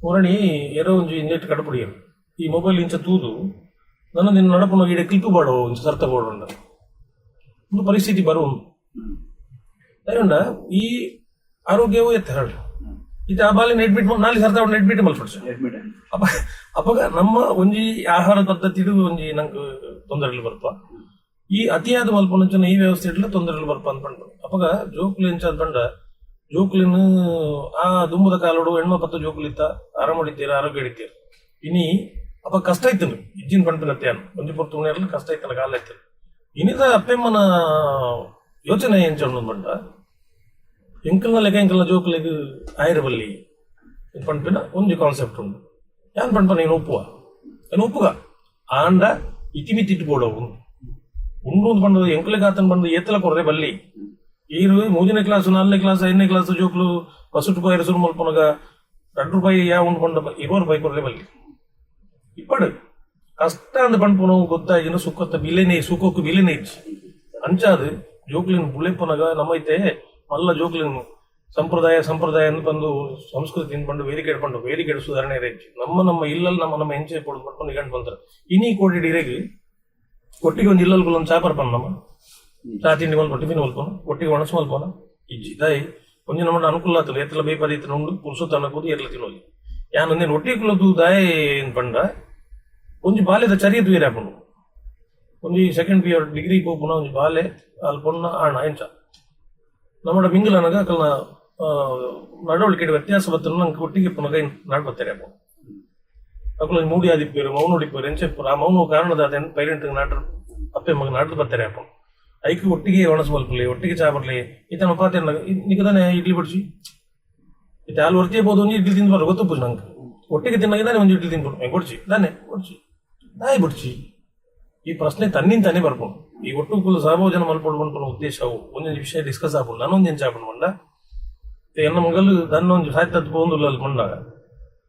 ಮುರಣಿ ಏರೋ ಒಂಜಿ ಇಂಜೆಟ್ ಕಡಪುಡಿಯರು. ಈ ಮೊಬೈಲ್ ಇಂಚ ತೂದು ನನ್ನ ನಿನ್ನ ನಡಪುನ ಇಡೆ ಕ್ಲಿಪ್ ಬಾಡೋ ಇಂಚ ಸರ್ತ ಬೋಡಂಡ ಒಂದು ಪರಿಸ್ಥಿತಿ ಬರುವಂದು ದಯಂಡ. ಈ ಆರೋಗ್ಯವು ಎತ್ತ ಹೇಳಿ ಇದು ಆ ಬಾಲಿನ ಅಡ್ಮಿಟ್ ನಾಳೆ ಸರ್ತ ಅಡ್ಮಿಟ್ ಮಲ್ಪಡ್ಸ. ಅಡ್ಮಿಟ್. ಅಪ್ಪ ಅಪ್ಪಗ ನಮ್ಮ ಒಂಜಿ ಆಹಾರ ಪದ್ಧತಿಡು ಒಂಜಿ ನಂಗೆ ತೊಂದರೆಗಳು ಬರ್ಪ. ಈ ಅತಿಯಾದ ಮಲ್ಪನಂಚನ ಈ ವ್ಯವಸ್ಥೆ ಇಡ್ಲ ತೊಂದರೆಗಳು ಬರ್ಪ ಅಂದ್ಕೊಂಡು ಅಪ್ಪಗ ಜೋಕುಲು ಎಂಚ ಅಂದ್ಕೊಂಡ ಜೋಕುಲಿನ ಆ ದುಂಬದ ಕಾಲೋಡು ಹೆಣ್ಮ ಪತ್ತ ಜೋಕುಲಿತ್ತ ಆರಾಮ ಹೊಡಿತೀರ, ಆರೋಗ್ಯ ಹಿಡಿತೀರ. ಇನಿ ಅಪ್ಪ ಕಷ್ಟ ಇತ್ತು ಇಜ್ಜಿನ ಪಂಪಿನ ಒಂಜಿ ಪೊರ್ತು ಉಣ್ಣಿರ್ಲ ಕಷ್ಟ ಇತ್ತಲ್ಲ ಕಾಲ ಇತ್ತು. ಇನಿದ ಅಪ್ಪೆಮ್ಮನ ಯೋಚನೆ ಎಂಚ ಬಂಡ ಎಂಕಲ್ನ ಲೆಕ್ಕ ಎಂಕಲ್ನ ಜೋಕುಲಿಗೆ ಆಯಿರಬಲ್ಲಿ ಪಂಪಿನ ಒಂಜಿ ಕಾನ್ಸೆಪ್ಟ್ ಉಂಡು. ಯಾನ್ ಪಂಪ ನೀನು ಒಪ್ಪುವ, ಏನು ಒಪ್ಪುಗ. ಆಂಡ ಇತಿಮಿತಿಟ್ಟು ಬೋಡವು ಉಂಡು ಉಂಡು ಪಂಡದು ಎಂಕಲಿಗೆ ಆತನ ಬಂದು ಏತಲ ಕೊರ್ರೆ ಬಲ್ಲಿ. ಈರು ಮೂಜನೇ ಕ್ಲಾಸ್, ನಾಲ್ಕನೇ ಕ್ಲಾಸ್, ಐದನೇ ಕ್ಲಾಸ್ ಜೋಕ್ಲು ಬಸ್ಸುಟ್ಟು ಪೋಯರ ಸುರು ಮಲ್ಪನಗ 2 ರೂಪಾಯಿ ಯಾ ಉಂಡು ಪಂಡ 20 ರೂಪಾಯಿ ಕೊರ್ರೆ ಬಲ್ಲಿ. ಇಪ್ಪಡು ಕಷ್ಟ ಅಂದ್ ಪನ್ಪುನವು ಗೊತ್ತಾಯಿನ ಸುಖತ್ತ ಬಿಲೆನೇ ಸುಖಕ್ಕೂ ಬಿಲೆನೇ ಇಜ್ಜಿ. ಅಂಚಾದ್ ಜೋಕ್ಲಿನ್ ಬುಳೆಪುನಗ ನಮ್ಮೈತೆ ಮಲ್ಲ ಜೋಕ್ಲಿನ್ ಸಂಪ್ರದಾಯ ಸಂಪ್ರದಾಯ ಅಂದ್ ಬಂದು ಸಂಸ್ಕೃತಿ ಪಂಡು ವೇದಿಕೆ ಪಂಡು ವೇದಿಕೆ ಸುಧಾರಣೆ ಇಜ್ಜಿ. ನಮ್ಮ ನಮ್ಮ ಇಲ್ಲಲ್ಲಿ ನಮ್ಮ ನಮ್ಮ ಎಂಚೆ ಪೊಡು ಪಂಡು ನಿಗಂಟು ಬಂತಾರೆ. ಇನಿ ಕೋಟಿ ಇರೆಗ್ ಒಟ್ಟಿಗೆ ಒಂದು ಇಲ್ಲಲ್ ಕುಲ್ಲೊಂದು ಚಾಪರ್ ಪನ್ ನಮ್ಮ ಚಾ ತಿಂಡಿ ಮಲ್ಪೊ, ಟಿಫಿನ್ ಮಲ್ಪೊನು, ಒಟ್ಟಿಗೆ ಒಣಸು ಮಲ್ಪೊನ ಇಜ್ಜಿ. ದಾಯಿ ಒಂಜಿ ನಮ್ಮ ಅನುಕೂಲ ಆತಲ್ಲ ಏತಲ ಬೇಪರೀತಿನ ಉಂಡು ಪುರುಸೊತ್ತು ಅನ್ನಕೋದು ಏರ್ಲ ತಿನ್ನೋಲಿ. ಯಾನ್ ಒಂದೇನು ಒಟ್ಟಿಗೆ ಕುಲ್ಲದು ದಾಯೆ ಪಂಡ ಒಂಜಿ ಬಾಲ್ಯದ ಚರಿಯ ತೂಯರೆ ಆಪುಂಡು. ಒಂಜಿ second P degree ಪೋಪುನ ಒಂಜಿ ಬಾಲೆ ಅಲ್ ಪೊಣ್ಣ ಆಣ ಎಂಚ ನಮ್ಮಡ ಮಿಂಗಲ್ ಅನಗ ಅಕಲ್ನ ನಡವಳಿಕೆ ವ್ಯತ್ಯಾಸ ಬತ್ತನ ನಂಗೆ ಒಟ್ಟಿಗೆ ಪುನಗ ನಾಡ್ ಬತ್ತಾರೆ ಆಪುಂಡು. ಅಕುಲು ಒಂಜಿ ಮೂಡಿ ಆದಿಪ್ಪೇರು, ಮೌನ ಹೊಡಿಪೇರು, ಎಂಚ ಇಪ್ಪುರು. ಆ ಮೌನ ಕಾರಣದ ಪೇರೆಂಟ್ ನಾಟರ್ ಅಪ್ಪೆ ಮಗ ನಾಡ್ದು ಬತ್ತಾರೆ ಆಪುಂಡು. ಐಕ್ ಒಟ್ಟಿಗೆ ಒಣಸು ಮಲ್ಪುಲಿ, ಒಟ್ಟಿಗೆ ಚಾ ಬರ್ಲಿ. ಈತನ ಪಾತೆ ನಿಕದಾನೆ ಇಡ್ಲಿ ಬಡ್ಸಿ ಇತ್ತೆ ಹಾಲು ಒರ್ತಿಯೇ ಬೋದು. ಒಂಜಿ ಇಡ್ಲಿ ತಿಂದು ಬರ ಗೊತ್ತುಪ್ಪುಜಿ ನಂಗೆ. ಒಟ್ಟಿಗೆ ತಿನ್ನಾಗ ಒಂಜಿ ಇಡ್ಲಿ ತಿಂದು ಕೊಡ್ಚಿ ದಾನೆ ಕೊಡ್ಚಿ ದಾಯಿ ಬುಡ್ಚಿ. ಈ ಪ್ರಶ್ನೆ ತನ್ನಿಂದ ತಾನೇ ಬರ್ಪುಂಡು. ಈ ಒಟ್ಟು ಕುಲ್ಲ ಸಹಭೋಜನ ಮಲ್ಪೊಡು ಪನ್ಪುನ ಉದ್ದೇಶ ಅವು ಒಂದೊಂದು ವಿಷಯ ಡಿಸ್ಕಸ್ ಆಪುಂಡು. ನಾನೊಂದು ಎಂಚ ಆಪುಂಡು ಪಂಡ ಎನ್ನ ಮಗಲು ದನ್ನ ಒಂಜಿ ಸಾಹಿತ್ಯ ಪೋಂದುಲ್ಲ ಮಂಡಾಗ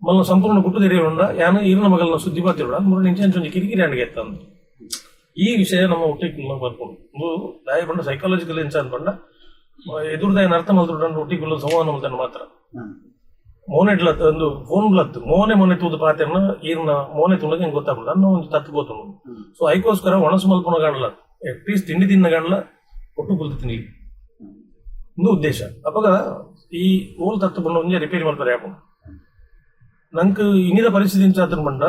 ಮಲ್ಲ ಸಂಪೂರ್ಣ ಗುಟ್ಟು ತೆರೆಯುಂಡ. ಯಾನು ಈರ್ನ ಮಗಲ್ನ ಸುದ್ದಿ ಬಾತಿರುಡ ಮೂರು ಇಂಚ ಇಂಚ ಒಂಜಿ ಕಿರಿಕಿರಿ ಅಂಡಿಗೆ ಎತ್ತಂದು. ಈ ವಿಷಯ ನಮ್ಮ ಒಟ್ಟಿಗೆ ಬರ್ಪುಂಡು. ಉಂದು ದಾಯ ಪಂಡ ಸೈಕಾಲಜಿಕಲ್ ಎಂಚ ಅಂದ್ಪಂಡ ಎದುರುದಾಯನ ಅರ್ಥ ಮಲ್ತುಂಡು. ಒಟ್ಟಿಗೆ ಸಂವಹನ ಮಲ್ತನ ಮಾತ್ರ ಮೋನೆ ಒಂದು ಫೋನ್ ಲತ್ತು ಮೋನೆ ಮೊನೆ ತೂದು ಪಾತೆರ್ನ ಈರ್ನ ಮೋನೆ ತುಳಗೆ ಹೆಂಗ್ ಗೊತ್ತಾಗ್ಬಿಡ ಅನ್ನೋ ಒಂದು ತತ್ತು ಗೊತ್ತುಂಡು. ಸೊ ಐಕೋಸ್ಕರ ಒಣಸು ಮಲ್ಪುನ ಕಾಣಲ, ಅಟ್ಲೀಸ್ಟ್ ತಿಂಡಿ ತಿನ್ನ ಕಾಣಲ ಒಟ್ಟು ಕುಲ್ತು ತಿನ್ಲಿ ಒಂದು ಉದ್ದೇಶ. ಅಪಗ ಈ ಓಲ್ ತತ್ತು ಬಂಡ ಒಂಜಿ ರಿಪೇರಿ ಮಲ್ಪರೆ ಆಪುಂಡು ನಂಕ್. ಇನಿದ ಪರಿಸ್ಥಿತಿ ಎಂಚಾತನ ಬಂಡ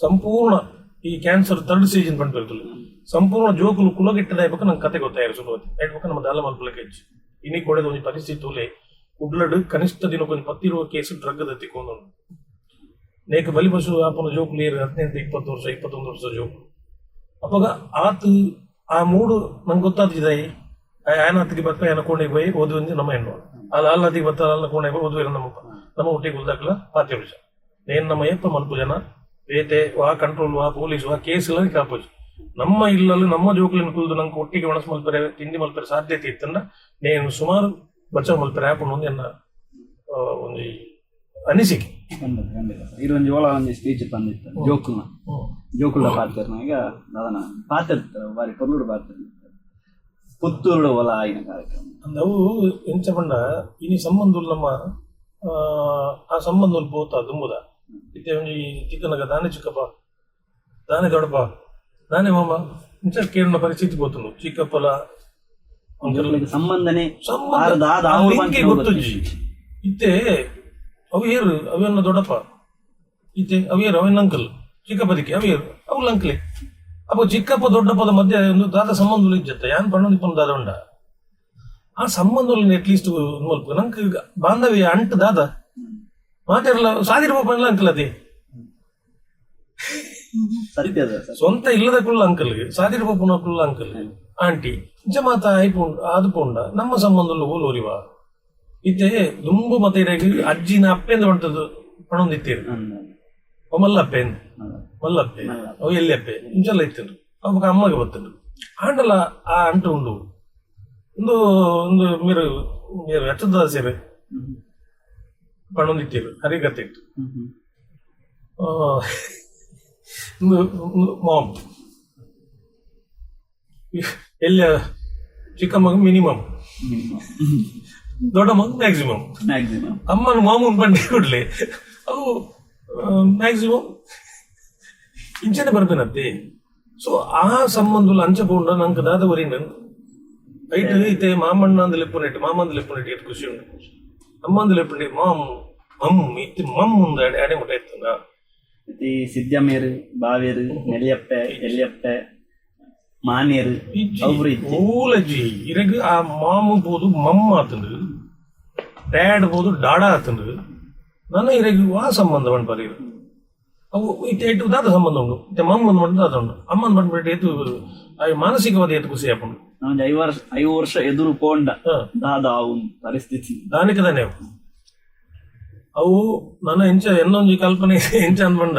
ಸಂಪೂರ್ಣ ಈ cancer third stage ಪಂಡ್ ಬರ್ತದೆ. ಸಂಪೂರ್ಣ ಜೋಕುಲು ಕುಲಗಿಟ್ಟದ ಬೊಕ ನಂಗೆ ಕತೆ ಗೊತ್ತಾಯಿರು ಸುಲಭ ಐಟ್ ಬೊಕ ನಮ್ಮ ದಾಲ ಮಲ್ಪಲಕ್ಕೆ ಹೆಚ್ಚು. ಇನಿ ಕೊಡೆದ ಒಂಜಿ ಪರಿಸ್ಥಿತಿ ತೂಲೆ. ಕುಡ್ಲಡ್ ಕನಿಷ್ಠ ದಿನಕ್ಕೊಂಜಿ 10 20 ಕೇಸ್ ಡ್ರಗ್ ದತ್ತಿಕೊಂಡು ನೇಕ್ ಬಲಿ ಪಶು ಆಪುನ ಜೋಕುಲು ಏರು 18 20 ವರ್ಷ, 21 ವರ್ಷ ಜೋಕುಲು. ಅಪಗ ಆತ್ ಆ ಮೂಡು ನಂಗೆ ಗೊತ್ತಾತಿದಾಯಿ ಆಯನ ಬತ್ತ ಏನ ಕೋಣೆಗೆ ಪೋಯಿ ಓದುವಂಜಿ ನಮ್ಮ ಎಣ್ಣು ಅಲ್ಲ ಅಲ್ಲದಿಗೆ ಬತ್ತ ಅಲ್ಲ ಕೋಣೆಗೆ ಹೋಗಿ ಓದುವೆ ನಮ್ಮ ನಮ್ಮ ಒಟ್ಟಿಗೆ ಉಲ್ದಾಕ್ಲ ಪಾತಿರುಜ ನೇನ್ ನಮ್ಮ ಏಪ ಮಲ್ಪು ಜನ ಬೇತೆ ವಾ ಕಂಟ್ರೋಲ್ ವಾ ಪೊಲೀಸ್ ವಾ ಕೇಸ್ ಇಲ್ಲ ಕಾಪುಜು. ನಮ್ಮ ಇಲ್ಲಲ್ಲಿ ನಮ್ಮ ಜೋಕುಲಿನ ಕುಲ್ದು ನಂಗೆ ಒಟ್ಟಿಗೆ ಒಣಸ್ ಮಲ್ಪರೆ ತಿಂಡಿ ಮಲ್ಪರೆ ಸಾಧ್ಯತೆ ಇತ್ತಂಡ ನೇನು ಸುಮಾರು ಬಚಾವ್ ಮಲ್ಪರೆ ಆಪುಂಡು ಒಂದು ಎನ್ನ ಒಂಜಿ ಅನಿಸಿಕೆ. ಖಂಡಿತ ಖಂಡಿತ. ಇದು ಒಂಜಿ ಓಲ ಒಂಜಿ ಸ್ಪೀಚ್ ಬಂದಿತ್ತು ಜೋಕುಲ್ನ ಜೋಕುಲ್ನ ಪಾತೆರ್ನಾಗ ದಾದನ ಪಾತೆರ್ತಾರೆ, ಬಾರಿ ಪೊರ್ಲುಡು ಪಾತೆರ್. ಪುತ್ತೂರುಡು ಒಲ ಆಯಿನ ಕಾರ್ಯಕ್ರಮ. ಅವು ಎಂಚ ಪಂಡ ಇನಿ ಸಂಬಂಧ ನಮ್ಮ ಆ ಸಂಬಂಧ ಪೋತ ದುಂಬುದ ಇತ್ತೆ ಒಂಜಿ ಚಿಕ್ಕನಗ ದಾನೆ ಚಿಕ್ಕಪ್ಪ ದಾನೆ ದೊಡ್ಡಪ್ಪ ದಾನೆ ಮಾಮ ಇಂಚ ಕೇಳುನ ಪರಿಸ್ಥಿತಿ ಪೋತುಂಡು ಚಿಕ್ಕಪ್ಪಲ. ಜೋಕುಲೆಗ್ ಸಂಬಂಧನೆ ಸಂಬಂಧ ಆರ್ ದಾದ ಆ ಆವು ಲಿಂಕೆ ಪನ್ಪಿನ ಗೊತ್ತುಜ್ಜಿ. ಇತ್ತೆ ಅವು ಏರು ಅವೆನ್ನ ದೊಡ್ಡಪ್ಪ, ಇತ್ತೆ ಅವು ಏರು ಅವೆನ್ನ ಅಂಕಲ್, ಚಿಕ್ಕಪ್ಪದಿಕ್ಕೆ ಅವು ಏರು ಅವು ಅಂಕಲೆ. ಅಪ್ಪ ಚಿಕ್ಕಪ್ಪ ದೊಡ್ಡಪ್ಪದ ಮಧ್ಯೆ ಒಂದು ದಾದ ಸಂಬಂಧ ಇಜ್ಜತ್ತ ಯಾನ್ ಪಣ್ಣೊಂದು ಇಪ್ಪೊಂದು ದಾದ ಉಂಡ ಆ ಸಂಬಂಧ ಅಟ್ಲೀಸ್ಟ್ ಮಲ್ಪ ನಂಗೆ ಬಾಂಧವ್ಯ ಅಂಟು ದಾದ ಮಾತಿರಲ್ಲ ಸಾದಿರ ಪಂಡ್ಲ ಅಂಕಲ್ ಅದೇ. ಸತ್ಯ ಅದ ಸರ್. ಸ್ವಂತ ಇಲ್ಲದ ಕುಲ್ಲ ಅಂಕಲ್, ಸಾದಿರ ಪಪ್ಪುನ ಕುಲ್ಲ ಅಂಕಲ್ ಆಂಟಿ ಇಂಚ ಮಾತ ಆಯ್ಪುಂಡ ಅದು ಪೋಂಡ ನಮ್ಮ ಸಂಬಂಧಲು ಓಲೋರಿವ. ಇತ್ತೆ ದುಂಬು ಮತ ಇರಾಗಿ ಅಜ್ಜಿನ ಅಪ್ಪೆಂದ ಹೊಂಟದ್ದು ಪಣೊಂದಿತ್ತೀರು. ಅವ ಮಲ್ಲಪ್ಪೆ ಮಲ್ಲಪ್ಪೆ ಅವು ಎಲ್ಲಿ ಅಪ್ಪೆ ಇಂಚೆಲ್ಲ ಇತ್ತು. ಅವಾಗ ಅಮ್ಮಗೆ ಬತ್ತುಂಡು ಆಂಡಲ ಆ ಅಂಟು ಉಂಡು ಒಂದು ಒಂದು మీరు మీరు ಅಚ್ಚುದ ಸೇರೆ ಪಣೊಂದಿತ್ತೀರು ಹರಿಕತೆ ಇತ್ತು. ಒಂದು ಒಂದು ಮಾಮ್ ಎಲ್ಲ ಚಿಕ್ಕ ಮಗ ಮಿನಿಮಮ್, ದೊಡ್ಡ ಮಗ ಮ್ಯಾಕ್ಸಿಮಮ್. ಮ್ಯಾಕ್ಸಿಮಮ್. ಅಮ್ಮನ ಮಾಮೂನ್ ಬಂಡಿ ಕೂಡಲೇ ಅವು ಮ್ಯಾಕ್ಸಿಮಮ್ ಇಂಚನೆ ಬರ್ಬೇನತ್ತೆ. ಸೊ ಆ ಸಂಬಂಧలు ಅಂಚ ಪೋಂಡ ನಂಗೆ ದಾದ ಒರಿನ ಐಟ್ ಇತ್ತೆ ಮಾಮಣ್ಣ ಅಂದ್ ಲೆಪ್ಪುನೆಟ್ ಮಾಮಂದ್ ಲೆಪ್ಪುನೆಟ್ ಏತ್ ಖುಷಿ ಉಂಡು. ಅಮ್ಮಂದ್ ಲೆಪ್ಪುಂಡೆ ಮಾಮ್ ಮಮ್ ಇತ್ತೆ ಮಮ್ ಮುಂದೆ ಅಡೆ ಅಡೆ ಮುಟ್ಟ ಇತ್ತಂದ. ಈ ಸಿದ್ದಮೇರು ಬಾವೇರು ನೆಲಿಯಪ್ಪೆ ಎಲ್ಲಿಯಪ್ಪೆ ಮಾನೇರು ಅವ್ರು ಇಜ್ಜಿ. ಓಲಜ್ಜಿ ಇರಗ್ ಆ ಮಾಮು ಪೋದು ಮಮ್ ಆತಂದು, ಡ್ಯಾಡ್ ಪೋದು ಡಾಡಾ ಆತಂದು. ನನ್ನ ಇರಗ್ ವಾ ಸಂಬಂಧ ಪನ್ಪರ್ ಇರು ಅವು ಇತ್ತೆ ಏಟು ದಾದ ಸಂಬಂಧ ಉಂಡು. ಇತ್ತೆ ಮಮ್ ಒಂದು ಮಂಡ ದಾದ ಉಂಡು ಅಮ್ಮನ್ ಬಂದ್ಬಿಟ್ಟು ಏತು ಆ ಮಾನಸಿಕವಾದ ಏತು ಖುಷಿ ಆಪುಂಡು. ಒಂಜಿ 5 ವರ್ಷ 5 ವರ್ಷ ಎದುರು ಪೋಂಡ ದಾದ ಅವು ಪರಿಸ್ಥಿತಿ. ದಾನಿಕ ದಾನೆ ಅವು ಅವು ನನ್ನ ಎಂಚ ಎನ್ನೊಂಜಿ ಕಲ್ಪನೆ ಎಂಚ ಅಂದ್ಬಂಡ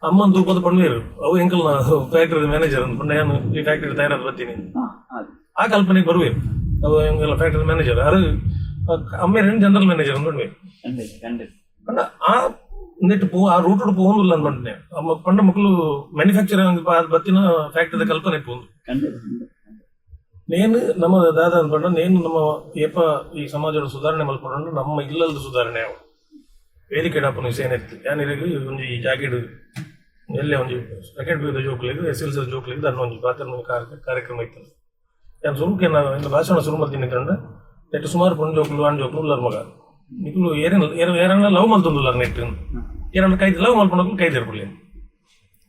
ಅಮ್ಮನ್ ತೂಪದ ಪಣ್ವೇರು ಅವು ಎಂಕಲ್ ಫ್ಯಾಕ್ಟರಿ ಮ್ಯಾನೇಜರ್ ಅಂದ್ಕೊಂಡ ನಾನು ಈ ಫ್ಯಾಕ್ಟರಿ ತಯಾರಾದ ಬರ್ತೀನಿ. ಅದು. ಆ ಕಲ್ಪನೆಗೆ ಬರುವೆ ಅವು ಎಂಗೆಲ್ಲ ಫ್ಯಾಕ್ಟರಿ ಮ್ಯಾನೇಜರ್ ಅರು ಅಮ್ಮೇರು ಜನರಲ್ ಮ್ಯಾನೇಜರ್ ಅಂದ್ಕೊಂಡ್ವೆ. ಖಂಡಿತ ಖಂಡಿತ. ಪಂಡ ಆ ನೆಟ್ ಪೋ ಆ ರೂಟ್ ಪೋಂದುಲ್ಲ ಅಂದ್ಕೊಂಡೆ ಅಮ್ಮ ಪಂಡ ಮಕ್ಕಳು ಮ್ಯಾನುಫ್ಯಾಕ್ಚರ್ ಬತ್ತಿನ ಫ್ಯಾಕ್ಟರಿದ ಕಲ್ಪನೆ ಪೋಂದು. ಖಂಡಿತ ಖಂಡಿತ. ನೇನು ನಮ್ಮ ದಾದ ಅನ್ಕೊಂಡ ನೇನು ನಮ್ಮ ಏಪ ಈ ಸಮಾಜದ ಸುಧಾರಣೆ ಮಲ್ಪೊಂಡು ನಮ್ಮ ಇಲ್ಲದ ಸುಧಾರಣೆ ಅವು ವೇದಿಕೆ ಡಾಪುನ ಸೇನೆ ಇತ್ತು ಯಾನಿರಿಗೆ ಒಂಜಿ ಈ ಜಾಕೆಟ್ ಎಲ್ಲೇ ಒಂಜಿ ಸೆಕೆಂಡ್ ಪಿ ಜೋಕ್ಲಿಗೆ ಎಸ್ ಎಲ್ ಸಿ ಜೋಕ್ಲಿಗೆ ದನ್ನ ಒಂಜಿ ಪಾತ್ರ ಕಾರ್ಯಕ್ರಮ ಇತ್ತು. ಯಾನ್ ಸುರುಕೆ ನಾನು ಭಾಷಣ ಶುರು ಮಲ್ತೀನಿ ಕಂಡ ನೆಟ್ ಸುಮಾರು ಪೊಣ್ಣು ಜೋಕುಲು ಆಣ್ ಜೋಕುಲು ಉಲ್ಲರ್ ಮಗ ನಿಕುಲು ಏರೇನ ಏರನ್ನ ಲವ್ ಮಲ್ತೊಂದುಲ್ಲಾರ ನೆಟ್ ಏರನ್ನ ಕೈ ಲವ್ ಮಲ್ಪೊಂಡು ಕೈ ದೇರ್ಪುಲಿ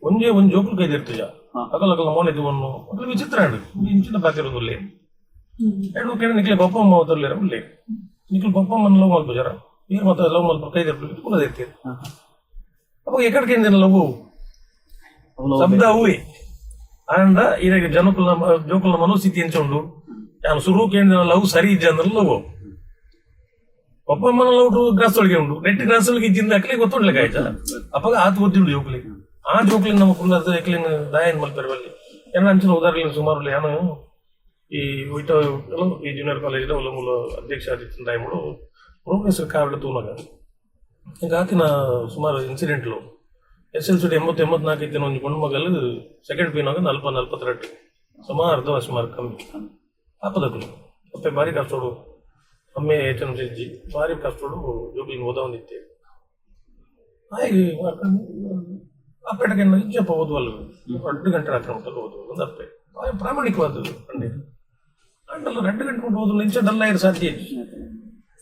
ಒಂಜೇ ಒಂಜಿ ಜೋಕುಲು ಕೈ ದೇರ್ತುಜ. ಅಕಲ್ ಅಕಲ್ ಮೋನೆ ತೂವೊನ್ನು ಅಕಲ್ ವಿಚಿತ್ರ ಆಂಡ್ ಇಂಚಿನ ಪಾತೆರೊಂದುಲ್ಲೆ ಎರಡು ಕೇಳಿ ನಿಕ್ಲೆ ಪಪ್ಪ ಅಮ್ಮ ಅವತರ್ಲೇರ ಉಲ್ಲೆ ನಿಕ್ಲು ಪಪ್ಪ ಅಮ್ಮನ ಲವ್ ಮಲ್ಪುಜಾರ ಏರ್ ಮಾತ ಲವ್ ಮಲ್ಪ ಕೈ ದೇರ್ಪುಲಿ ಕುಲ ದೇರ್ತೀರಿ. ಅವಾಗ ಎಕಡೆ ಲವ್ ಅವ್ಲು ಶಬ್ದ ಅವುವೆ ಆಂಡ ಇರೆಗ್ ಜನಕುಲ್ನ ಜೋಕುಲ್ನ ಮನೋಸ್ಥಿತಿ ಎಂಚ ಉಂಡು ಯಾನ್ ಸುರು ಕೇಂದ್ರ ಲವ್ ಸರಿ ಇಜ್ಜ ಅಂದ್ರೆ ಲವ್ ಪಪ್ಪ ಅಮ್ಮನ ಲವ್ ಗ್ರಾಸ್ ಒಳಗೆ ಉಂಡು ನೆಟ್ ಗ್ರಾಸ್ ಒಳಗೆ ಇಜ್ಜಿಂದ ಅಕ್ಲೆ ಗೊತ್ತುಂಡ್ಲೆ ಕಾಯ್ತ ಅಪ್ಪಗ ಆತ್ ಗೊತ್ತಿಂಡು ಜೋಕುಲಿ ಆ ಜೋಕುಲಿನ ನಮ್ಮ ಕುಲ್ಲದ ಎಕ್ಲಿನ ದಾಯನ್ ಮಲ್ಪೆರ್ ಬಲ್ಲಿ ಏನ ಅಂಚಿನ ಉದಾಹರಣೆ ಸುಮಾರು ಯಾನು ಈ ಇಟ ಈ ಜೂನಿಯರ್ ಕಾಲೇಜ್ ಉಲ್ಲ ಮೂಲ ಅಧ್ಯಕ್ಷ ಆದಿತ್ಯ ಟೈಮುಡು ಪ್ರೋಗ್ರೆಸ್ ಕಾರ್ಡ್ ತೂನಗ ಈಗ ಆತಿನ ಸುಮಾರು ಇನ್ಸಿಡೆಂಟ್ಲು ಎಸ್ ಎಲ್ ಸಿ 80 84 ಇತ್ತಿನ ಒಂಜಿ ಪೊಣ್ಣು ಮಗಲು ಸೆಕೆಂಡ್ ಪಿನಾಗ ನಲ್ಪ 42 ಸುಮಾರು ಅರ್ಧ ಸುಮಾರು ಕಮ್ಮಿ ಆಪದಕುಲು ಅಪ್ಪೆ ಬಾರಿ ಕಷ್ಟೋಡು ಅಮ್ಮೆ ಎಚ್ ಎಂ ಇಜ್ಜಿ ಬಾರಿ ಕಷ್ಟೋಡು ಜೋಕುಲಿನ ಓದವೊಂದಿತ್ತೆ ಹಾಗೆ ಅಪ್ಪೆಟಕ್ಕೆ ಇಜ್ಜಪ್ಪ ಓದುವಲ್ಲ 2 ಗಂಟೆ ರಾತ್ರಿ ಮುಟ್ಟಲು ಓದುವ ಒಂದು ಅಪ್ಪೆ ಬಾರಿ ಪ್ರಾಮಾಣಿಕವಾದದ್ದು ಪಂಡೆ ಅಂಡಲ್ಲ 2 ಗಂಟೆ ಮುಟ್ಟ ಓದಲು ಇಂಚ ಡಲ್ಲ ಇರ ಸಾಧ್ಯ ಇಜ್ಜಿ.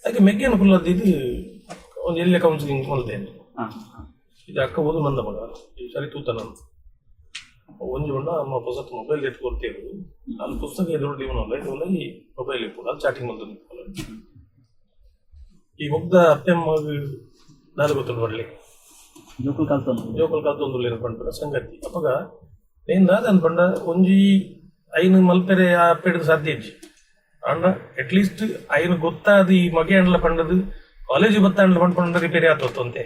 ಅದಕ್ಕೆ ಮೆಗ್ಗೆನ ಕುಲ್ಲದ್ದು ಇದು ಒಂದು ಎಲ್ಲೇ ಕೌನ್ಸಿಲಿಂಗ್ ಮಲ್ತೇನೆ. ಇದು ಅಕ್ಕ ಓದು ನಂದ ಮಗ ಈ ಸರಿ ತೂತ ನಾನು ಒಂಜಿ ಉಂಡ ಅಮ್ಮ ಪುಸ್ತಕ ಮೊಬೈಲ್ ಎತ್ತು ಕೊಡ್ತೇವೆ ಅಲ್ಲಿ ಪುಸ್ತಕ ಎದುರು ಇವನಲ್ಲ ಇದು ಈ ಮೊಬೈಲ್ ಇಪ್ಪು ಅಲ್ಲಿ ಚಾಟಿಂಗ್ ಮಲ್ತೊಂದು ಈ ಮುಗ್ಧ ಅಪ್ಪೆಮ್ಮ ದಾದ ಗೊತ್ತುಂಡು ಬರಲಿ. ಜೋಕುಲು ಕಲ್ತೊಂದು. ಜೋಕುಲು ಕಲ್ತೊಂದುಲ್ಲೆರ್ ಪನ್ಪಿನ ಸಂಗತಿ ಅಪಗ ಏನ್ ದಾದ ಪಂಡ ಒಂಜಿ ಐನ್ ಮಲ್ಪೆರೆ ಆ ಅಪ್ಪೆಡ್ ಸಾಧ್ಯ ಇಜ್ಜಿ. ಆಂಡ ಅಟ್ಲೀಸ್ಟ್ ಐನ್ ಗೊತ್ತಾದ ಈ ಮಗೆ ಅಂಡ್ಲ ಪಂಡದು ಕಾಲೇಜ್ ಬತ್ತ ಅಂಡ್ಲ ಪಂಡ ರಿಪೇರಿ ಆತೊತ್ತಂತೆ.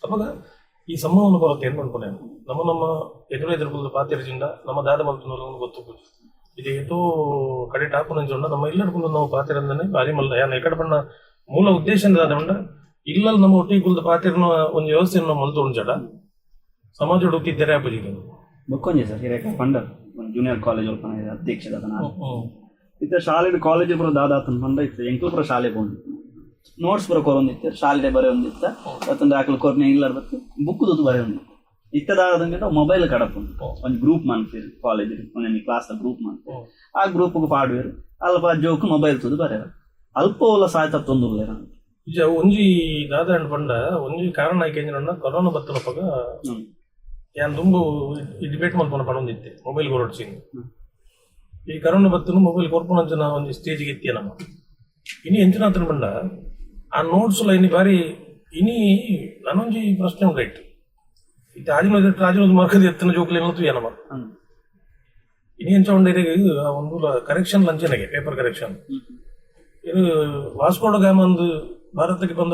ಅಪಗ ಈ ಸಂಭವನ ಕೊರತೆ ಏನ್ ಪನ್ಪುನೆ, ನಮ್ಮ ನಮ್ಮ ಎದುರು ಎದುರು ಪಾತೆರ್ಜಿಂಡ ನಮ್ಮ ದಾದ ಮಲ್ತುನ ಗೊತ್ತು. ಇದು ಏತೋ ಕಡೆ ಟಾಪ್ ನಂಜುಂಡ ನಮ್ಮ ಇಲ್ಲಡ್ಕೊಂಡು ನಾವು ಪಾತೆರಂದನೆ ಬಾರಿ ಮಲ್ಲ. ಯಾನ್ ಎಕಡೆ ಪಂಡ ಮೂಲ ಉದ್ದೇಶ ದಾದ ಪಂಡ ಇಲ್ಲಲ್ ನಮ್ಮ ಒಟ್ಟಿಗೆ ಕುಲ್ದು ಪಾತೆರ್ನ ಒಂಜಿ ವ್ಯವಸ್ಥೆಯನ್ನು ನಾವು ಮಲ್ತು ಉಂಜಡ ಸಮಾಜ ಹುಡುಕಿದ್ದಾರೆ ಆಪುಜಿ. ಬೊಕ್ಕೊಂಜಿ ಸರ್ ಹಿರೇಕ ಪಂಡರ್ ಒಂದು ಜೂನಿಯರ್ ಕಾಲೇಜ್ ಒಲ್ಪ ಅಧ್ಯಕ್ಷ ದಾದ ಇತ್ತೆ ಶಾಲೆಡ್ ಕಾಲೇಜ್ ಪೂರ ದಾದಾತನ್ ಪಂಡ ಇತ್ತೆ ಎಂಕ್ಲು ಪೂರ ಶಾಲೆ ಪೋಂದಿತ್ತು, ನೋಟ್ಸ್ ಪೂರ ಕೊರೊಂದಿತ್ತೆ, ಶಾಲೆಡೆ ಬರೆಯೊಂದಿತ್ತ ಅತ್ತಂದ್ರೆ ಆಕಲ್ ಕೊರ್ನೆ ಇಲ್ಲ ಬತ್ತು ಬುಕ್ ತೂತು ಬರೆಯೊಂದಿತ್ತು. ಇತ್ತೆ ದಾದಂಗೆ ಮೊಬೈಲ್ ಕಡಪುಂಡು, ಒಂಜಿ ಗ್ರೂಪ್ ಮನ್ಪೆರ್ ಕಾಲೇಜ್ ಒಂಜಿ ಕ್ಲಾಸ್ ಗ್ರೂಪ್ ಮನ್ಪೆರ್, ಆ ಗ್ರೂಪ್ ಪಾಡುವೆರ್, ಅಲ್ಪ ಜೋಕು ಮೊಬೈಲ್ ತೂದು ಬರೆಯರು, ಅಲ್ಪ ಓಲ ಸಾಯ್ ತತ್ತೊಂದುಲ್ಲೆರ್. ಇಜ್ಜ, ಒಂಜಿ ದಾದ ಪಂಡ ಒಂಜಿ ಕಾರಣ ಆಯ್ಕೆ ಕೊರೋನಾ ಬತ್ತನಪಗ ಯಾನ್ ದುಂಬು ಈ ಡಿಬೇಟ್ ಮಲ್ಪುನ ಪಣೊಂದಿತ್ತೆ ಮೊಬೈಲ್ ಕೊರೊಡ್ಚಿ. ಈ ಕರೋನಾ ಬತ್ತನು ಮೊಬೈಲ್ ಕೊರ್ಪುನಂಚಿನ ಒಂಜಿ ಸ್ಟೇಜ್ಗೆ ಇತ್ತಿಯ ನಮ್ಮ. ಇನಿ ಎಂಚಿನ ಪಂಡ ಆ ನೋಟ್ಸ್ ಲ ಇನಿ ಬಾರಿ ಇನಿ ನನೊಂಜಿ ಪ್ರಶ್ನೆ ಉಂಡೈಟ್. ಇತ್ತೆ ಆಜಿನ ಆಜಿನ ಮಾರ್ಕದ ಎತ್ತನ ಜೋಕುಲೆನ್ ತೂಯ ನಮ. ಇನಿ ಎಂಚ ಉಂಡು ಒಂದು ಕರೆಕ್ಷನ್ ಲಂಚನೆಗೆ ಪೇಪರ್ ಕರೆಕ್ಷನ್ ಇದು ವಾಸ್ಕೋಡ ಗಾಮಂದು ಭಾರತಕ್ಕೆ ಬಂದ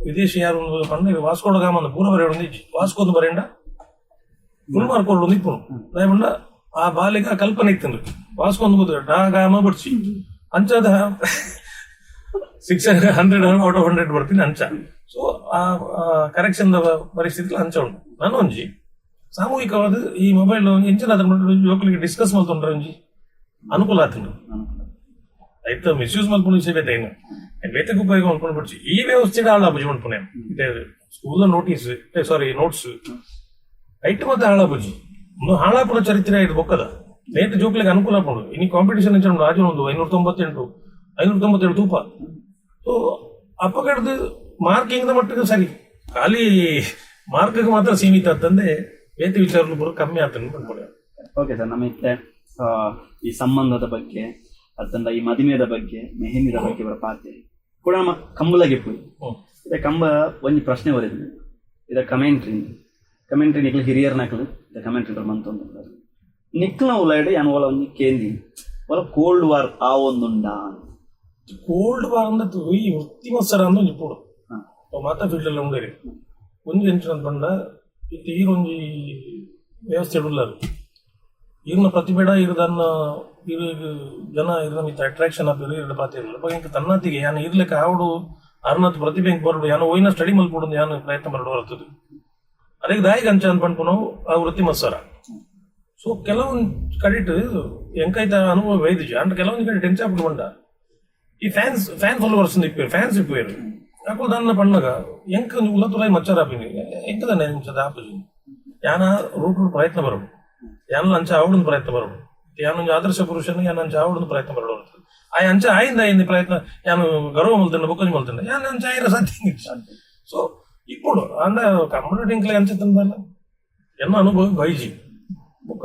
ವಿದೇಶಿ ಯಾರು ಪಂಡ ಇದು ವಾಸ್ಕೋಡ ಗಾಮಂದು ಪೂರ ಬರೆಯೊಂದು ಇಜ್ಜಿ, ವಾಸ್ಕೋದು ಬರೆಯಂಡ ಫುಲ್ ಮಾರ್ಕ್ ಕೊಡೊಂದು ಇಪ್ಪುನು. ದಾಯೆ ಪಂಡ ಆ ಬಾಲಿಗ ಕಲ್ಪನೆ ಇತ್ತಂದು ವಾಸ್ಕೊಂದು ಗೊತ್ತು ಡಾ ಗಾಮ ಬಡ್ಚಿ ಅಂಚದ 600 out of 100 ಬರ್ತೀನಿ ಅಂಚ. ಸೊ ಆ ಕರೆಕ್ಷನ್ ಪರಿಸ್ಥಿತಿ ಅಂಚ ಉಂಟು. ನಾನು ಒಂಜಿ ಸಾಮೂಹಿಕವಾದ ಈ ಮೊಬೈಲ್ ಎಂಚಿನ ಜೋಕುಲಿಗೆ ಡಿಸ್ಕಸ್ ಮಲ್ತೊಂಡ್ರೆ ಒಂಜಿ ಅನುಕೂಲ ಆತುಂಡು. ಐತ ಮಿಸ್ಯೂಸ್ ಮಲ್ಪುನ ವಿಷಯ ಬೇತೆ, ಐನು ಬೇತೆಗ್ ಉಪಯೋಗ ಮಲ್ಪುನ ಬೊಡ್ಚಿ. ಈ ವ್ಯವಸ್ಥೆ ಹಾಳಾಪುಜಿ ಮನ್ಪುನೆ school notice ಸಾರಿ ನೋಟ್ಸ್ ಐಟ್ ಮತ್ತೆ ಹಾಳಾಪುಜಿ. ಉಂದು ಹಾಳಾಪುನ ಚರಿತ್ರೆ ಇದು ಬೊಕ್ಕದ ನೇತ ಜೋಕ್ಲಿಗೆ ಅನುಕೂಲ ಆಪುಂಡು. ಇನಿ ಕಾಂಪಿಟೇಷನ್ ಎಂಚ ಉಂಡು ಆಜಿ ಉಂಡು 598 597 ತೂಪ. ಸೊ ಅಪ್ಪಗಡ್ದು ಮಾರ್ಕಿಂಗ್ the ಮಟ್ಟಿಗೆ ಸರಿ, ಖಾಲಿ ಮಾರ್ಕ್ ಮಾತ್ರ ಸೀಮಿತ ಆತಂದೆ ಬೇತೆ ವಿಚಾರಗಳು ಪೂರ ಕಮ್ಮಿ ಆತಂದು ಪನ್ಪುನೆ. ಓಕೆ ಸರ್, ನಮ್ಮ ಇತ್ತೆ ಈ ಸಂಬಂಧದ ಬಗ್ಗೆ ಅತ್ತಂಡ ಈ ಮದಿಮೆದ ಬಗ್ಗೆ ಮೆಹಂದಿದ ಬಗ್ಗೆ ಬರ ಪಾತೆ ಕೂಡ ನಮ್ಮ ಕಂಬುಲಗೆ ಪೋಯಿ. ಇತ್ತೆ ಕಂಬ ಒಂಜಿ ಪ್ರಶ್ನೆ ಬರೆದು ಇದ ಕಮೆಂಟ್ರಿ ಕಮೆಂಟ್ರಿ ನಿಕ್ಲು ಹಿರಿಯರ್ ನಕಲು ಇದ ಕಮೆಂಟ್ರಿ ಮಂತೊಂದು ನಿಕ್ಲ ಉಲಾಯ್ಡ್ ಯಾನ್ ಓಲ ಒಂಜಿ ಕೇಂದಿ ಓಲ ಕೋಲ್ಡ್ ವಾರ್ ಆ ಒಂದುಂಡ. ಕೋಲ್ಡ್ ವಾರ್ ಅಂದ್ರೆ ಈ ವೃತ್ತಿ ಮತ್ಸರ ಅಂದ್ ಒಂಜಿ ಪೋಡು ಮಾತಾ ಫೀಲ್ಡ್ ಎಲ್ಲ ಉಂಡೇರಿ. ಒಂಜಿ ಎಂಚಿನ ಪಂಡ ಇತ್ತೆ ಈರೊಂಜಿ ವ್ಯವಸ್ಥೆ ಉಳ್ಳಾರು ಈರ್ನ ಪ್ರತಿಭೆಡ ಇರದನ್ನ ಇರು ಜನ ಇರ್ನ ಮಿತ್ತ ಅಟ್ರಾಕ್ಷನ್ ಆಪಿರು ಇರ್ನ ಪಾತಿರಲ್ಲ. ಅವಾಗ ಎಂಕ್ ತನ್ನತಿಗೆ ಯಾನ್ ಇರ್ಲೆಕ್ಕ ಆವಡು ಅರ್ನತ್ ಪ್ರತಿಭೆ ಎಂಕ್ ಬರಡು ಯಾನ್ ಒಯ್ನ ಸ್ಟಡಿ ಮಲ್ಪೊಡು ಯಾನ್ ಪ್ರಯತ್ನ ಬರಡು ಬರ್ತದೆ. ಅದಕ್ಕೆ ದಾಯಿಗ್ ಅಂಚ ಅಂದ್ ಪನ್ಪುನವು ಆ ವೃತ್ತಿ ಮತ್ಸರ. ಸೊ ಕೆಲವೊಂದು ಕಡೆಟ್ ಎಂಕೈತ ಅನುಭವ ಬೈದಿಜಿ ಅಂಡ ಕೆಲವೊಂದು ಕಡೆ ಟೆನ್ಷನ್ ಆಪುಂಡು ಪಂಡ ಈ fans fan followers ಇಪ್ಪೇರು fans ಇಪ್ಪೇರು ಅಕುಲು ದಾನ್ನ ಪಣ್ಣಗ ಎಂಕ್ ಉಲ್ಲ ತುಲಾಯಿ ಮಚ್ಚರ ಆಪಿನಿ ಎಂಕ್ ದಾನೆ ಇಂಚದ ಆಪುಜಿ. ಯಾನ ರೂಟ್ ಪ್ರಯತ್ನ ಬರಡು ಯಾನ್ ಅಂಚ ಆವಡುಂದು ಪ್ರಯತ್ನ ಬರಡು ಯಾನ್ ಒಂಜಿ ಆದರ್ಶ ಪುರುಷನ ಯಾನ್ ಅಂಚ ಆವಡುಂದು ಪ್ರಯತ್ನ ಬರಡು. ಆಯ್ ಅಂಚ ಆಯಿಂದ ಆಯಿಂದ ಪ್ರಯತ್ನ ಯಾನ್ ಗರ್ವ ಮಲ್ತಂಡ ಬೊಕ್ಕೊಂಜಿ ಮಲ್ತಂಡ ಯಾನ್ ಅಂಚ ಆಯಿರ ಸಾಧ್ಯ. ಸೊ ಇಪ್ಪುಡು ಅಂಡ ಕಂಪ್ಯೂಟರ್ ಎಂಕ್ಲೆ ಅಂಚ ತಂದಲ್ಲ ಎನ್ನ ಅನುಭವ ಬೈಜಿ ಬೊಕ್ಕ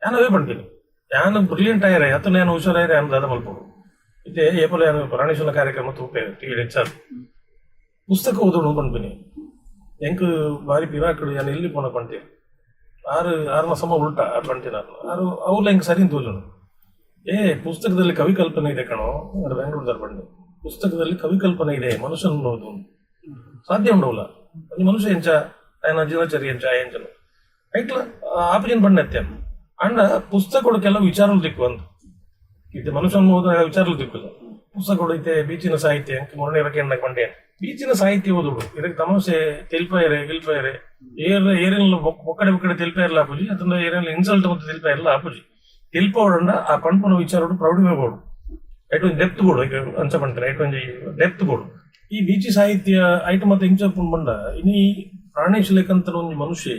ಯಾನ್ ಅವೇ ಪಣ್ತೀನಿ ಯಾನ್ ಬ್ರಿಲಿಯಂಟ್ ಆಯರೆ ಅತನ ಯಾನ್ ಹುಷಾರಾಯರೆ ಯಾನ್ ದಾದ ಮಲ್ಪೊಡು. ಇತ್ತೆ ಏಪಲ ಯಾನ್ ಪ್ರಾಣೇಶ್ವರ ಕಾರ್ಯಕ್ರಮ ತೂಪೆ ಟಿವಿ ಹೆಚ್ಚಾದ್ ಪುಸ್ತಕ ಓದೋಡು ಪನ್ಪಿನಿ. ಎಂಕ್ ಬಾರಿ ಪಿರಾಕುಡು ಯಾನ್ ಎಲ್ಲಿ ಪೋನ ಪಂತೆ ಆರು ಆರ್ನ ಸಮ ಉಲ್ಟಾ ಆರು ಪಂತಿನ ಆರು ಅವ್ಲ ಎಂಕ್ ಸರಿ ತೋಜುಂಡು. ಏ ಪುಸ್ತಕದಲ್ಲಿ ಕವಿ ಕಲ್ಪನೆ ಇದೆ ಕಣೋ, ಅದು ಬೆಂಗಳೂರು ಪಂಡೆ ಪುಸ್ತಕದಲ್ಲಿ ಕವಿ ಕಲ್ಪನೆ ಇದೆ ಮನುಷ್ಯನ ಓದು ಸಾಧ್ಯ ಉಂಡವಲ್ಲ ಒಂದು ಮನುಷ್ಯ ಎಂಚ ఆయన ಜೀವನಚರ್ಯ ಎಂಚ ಎಂಚನು ಐಟ್ಲ ಆಪಜಿನ ಬಣ್ಣ ಎತ್ತೆ ಅಂಡ ಪುಸ್ತಕಗಳು ಕೆಲವು ವಿಚಾರಗಳು ದಿಕ್ಕು ಅಂತ ಇತ್ತೆ ಮನುಷ್ಯನ ಓದ ವಿಚಾರಗಳು ದಿಕ್ಕಿಲ್ಲ. ಪುಸ್ತಕಗಳು ಇತ್ತೆ ಬೀಚಿನ ಸಾಹಿತ್ಯ ಅಂಕ ಮೊನ್ನೆ ಇರಕ್ಕೆ ಬಂಡೆ ಬೀಚಿನ ಸಾಹಿತ್ಯ ಓದುಡು ಇದಕ್ಕೆ ತಮಾಷೆ ತೆಲ್ಪಾಯರೆ ಗಿಲ್ಪಾಯರೆ ಏರ್ ಏರೆಲ್ಲ ಬೊಕ್ಕಡೆ ಬೊಕ್ಕಡೆ ತೆಲ್ಪಾಯಿರಲ್ಲ ಆಪುಜಿ ಅದನ್ನ ಏರೆಲ್ಲ ಇನ್ಸಲ್ಟ್ ಮತ್ತು ತೆಲ್ಪಾಯಿರಲ್ಲ ಆಪುಜಿ ತೆಲ್ಪೋಡಂಡ ಆ ಪಣ್ಪುನ ವಿಚಾರಡು ಪ್ರೌಢಿಮೆ ಬೋಡು ಐಟ್ ಒಂಜಿ ಡೆಪ್ತ್ ಬೋಡು ಅಂಚ ಪಣ್ತಾರೆ ಐಟ್ ಒಂಜಿ ಡೆಪ್ತ್ ಬೋಡು. ಈ ಬೀಚಿ ಸಾಹಿತ್ಯ ಐಟ್ ಮತ್ತೆ ಇಂಚ ಬಂಡ ಇನಿ ಪ್ರಾಣೇಶ್ ಲೇಖಂತನ ಒಂಜಿ ಮನುಷ್ಯ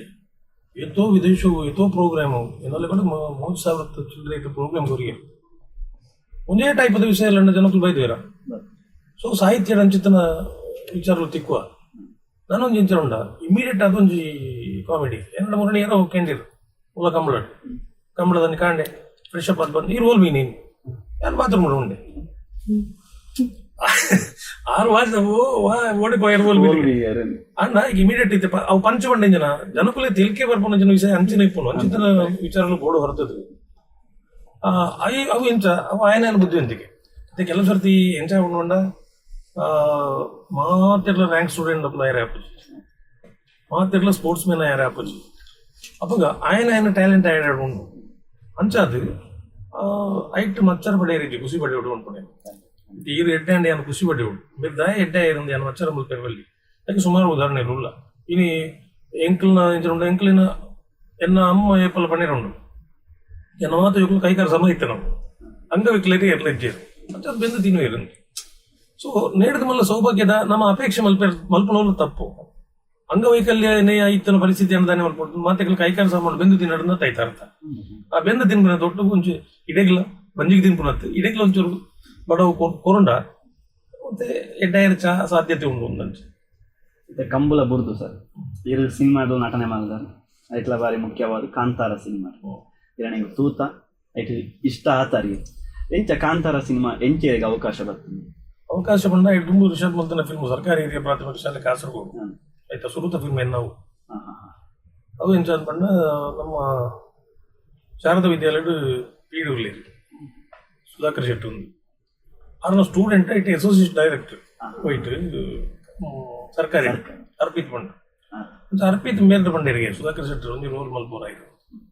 ಏತೋ ವಿದೇಶವು ಏತೋ ಪ್ರೋಗ್ರಾಮು ಎನ್ನಲ್ಲಿ ಕೂಡ 3000 ಚಿಲ್ಲರೆ ಪ್ರೋಗ್ರಾಮ್ ಕೊರಿಗೆ ಒಂದೇ ಟೈಪದ ವಿಷಯ ಎಲ್ಲ ಜನಕ್ಕೂ ಬೈದೇರ. ಸೊ ಸಾಹಿತ್ಯ ಅಂಚಿತನ ವಿಚಾರಗಳು ತಿಕ್ಕುವ ನಾನೊಂದು ಇಂಚ ಉಂಡ ಇಮಿಡಿಯೇಟ್ ಅದೊಂಜಿ ಕಾಮಿಡಿ ಎನ್ನಡ ಮುರಣಿ ಏನೋ ಕೆಂಡಿರು ಉಲ್ಲ ಕಂಬಳ ಕಂಬಳದನ್ನು ಕಾಂಡೆ ಫ್ರೆಶ್ ಅಪ್ ಆದ್ ಬಂದು ಈ ರೋಲ್ ಮೀ ನೀನು ನಾನು ಬಾತ್ರೂಮ್ ಉಂಡೆ. ಆರು ವಾಜ ಓಡಿ ಪೋಯೆರ್ ಅಂಡ ಇಮಿಡಿಯೇಟ್ ಇತ್ತೆ ಅವು ಪಂಚ ಪಂಡಿಂಜನ ಜನಕುಲೆ ತೆಲಿಕೆ ಬರ್ಪುನ ಜನ ವಿಷಯ ಅಂಚಿನ ಇಪ್ಪುನು ಅಂಚಿನ ವಿಚಾರಲು ಬೋಡು ಹೊರತದು. ಅಯಿ ಅವು ಎಂಚ ಅವು ಆಯನ ಬುದ್ಧಿವಂತಿಕೆ. ಮತ್ತೆ ಕೆಲವು ಸರ್ತಿ ಎಂಚ ಉಂಡ ಮಾತೆರ್ಲ ರ್ಯಾಂಕ್ ಸ್ಟೂಡೆಂಟ್ ಅಪ್ಲ ಯಾರೇ ಆಪುಜಿ, ಮಾತೆರ್ಲ ಸ್ಪೋರ್ಟ್ಸ್ ಮ್ಯಾನ್ ಯಾರೇ ಆಪುಜಿ. ಅಪಗ ಆಯನ ಆಯನ ಟ್ಯಾಲೆಂಟ್ ಆಯಡ ಉಂಡು. ಅಂಚಾದ್ ಐಟ್ ಮಚ್ಚರ ಪಡೆಯರಿಜ್ಜಿ, ಖುಷಿ ಪಡೆಯೋಡು ಅನ್ಪುನೆ. ಈರ್ ಎಡ್ಡೆ ಅಂಡ ಯಾನ್ ಖುಷಿ ಪಡೆಯೋಡು, ಬೇರೆ ದಾಯ ಎಡ್ಡೆ ಆಯಿರಂದು ಯಾನ್ ಮಚ್ಚರ ಮಲ್ಪೆರೆ ಬಲ್ಲಿ. ಅದಕ್ಕೆ ಸುಮಾರು ಉದಾಹರಣೆ ಉಲ್ಲ. ಇನಿ ಎಂಕಲ್ನ ಎಂಚ ಉಂಡು, ಎಂಕ್ಲಿನ ಎನ್ನ ಅಮ್ಮ ಏಪಲ ಪಣೀರ ಉಂಡು, ಎನ್ನ ಮಾತ ಜೋಕುಲು ಕೈಕಾರ ಸಮ ಇತ್ತೆ ನಾವು ಅಂಗವಿಕಲತೆ ಎರ್ಲ ಇಜ್ಜೆರ್ ಅಂಚಾದ್ ಬೆಂದು ತಿನ್ನುವೆರ್. ಸೊ ನೇಡ್ದ ಮಲ್ಲ ಸೌಭಾಗ್ಯದ ನಮ್ಮ ಅಪೇಕ್ಷೆ ಮಲ್ಪೆ ಮಲ್ಪನೋಲು ತಪ್ಪು. ಅಂಗವೈಕಲ್ಯ ನೇ ಇತ್ತನ ಪರಿಸ್ಥಿತಿ ದಾನೆ ಮಲ್ಪೊಡು? ಮಾತೆಕಲ್ ಕೈಕಾರ ಸಾಮಾನು ಬೆಂದು ತಿನ್ನಡನ್ನ ತೈತ ಅರ್ಥ. ಆ ಬೆಂದು ತಿನ್ಪುನ ದೊಡ್ಡ ಒಂಚಿ ಇಡೆಗ್ಲ ಬಂಜಿಗೆ ತಿನ್ಪುನತ್ತು ಇಡೆಗ್ಲ ಒಂಚೂರು ಬಡವು ಕೊರುಂಡ ಮತ್ತೆ ಎಡ್ಡಾಯರ ಚಾ ಸಾಧ್ಯತೆ ಉಂಟು ಒಂದಂಚಿ. ಇತ್ತೆ ಕಂಬುಲ ಬುರ್ದು ಸರ್, ಇರು ಸಿನಿಮಾದ ನಟನೆ ಮಲ್ದಾರ್. ಐಟ್ಲ ಬಾರಿ ಮುಖ್ಯವಾದ ಕಾಂತಾರ ಸಿನಿಮಾ ಇರಣಿಗೆ ತೂತ ಐಟ್ ಇಷ್ಟ ಆತಾರಿ. ಎಂಚ ಕಾಂತಾರ ಸಿನಿಮಾ ಎಂಚೆರೆಗ್ ಅವಕಾಶ ಬರ್ತದೆ? ಅವಕಾಶ ಪಂಡ ದುಂಬು ರಿಷಬ್ ಮಲ್ತನ ಫಿಲ್ಮ್ ಸರ್ಕಾರಿ ಹಿರಿಯ ಪ್ರಾಥಮಿಕ ಶಾಲೆ ಕಾಸರಗೋಡು. ಆಯ್ತಾ, ಸುರುತ ಫಿಲ್ಮ್ ಎನ್ನವು. ಹಾ, ಹಾ, ಹಾ. ಅವು ಎಂಚ ಪಂಡ ನಮ್ಮ ಶಾರದಾ ವಿದ್ಯಾಲಯಡ್ ಪೀಡ್ ಉಲ್ಲೇರ್ ಸುಧಾಕರ್ ಶೆಟ್ಟಿ ಉಂದು ಆರ್ನ ಸ್ಟೂಡೆಂಟ್ ಐಟ್ associate director white ಸರ್ಕಾರಿ ಅರ್ಪಿತ್ ಪಂಡ. ಅಂಚ ಅರ್ಪಿತ್ ಮೇಲ್ದ ಪಂಡೇರಿಗೆ ಸುಧಾಕರ್ ಶೆಟ್ಟರ್ ಒಂಜಿ ರೋಲ್ ಮಲ್ಪೋರಾಯ್ತು.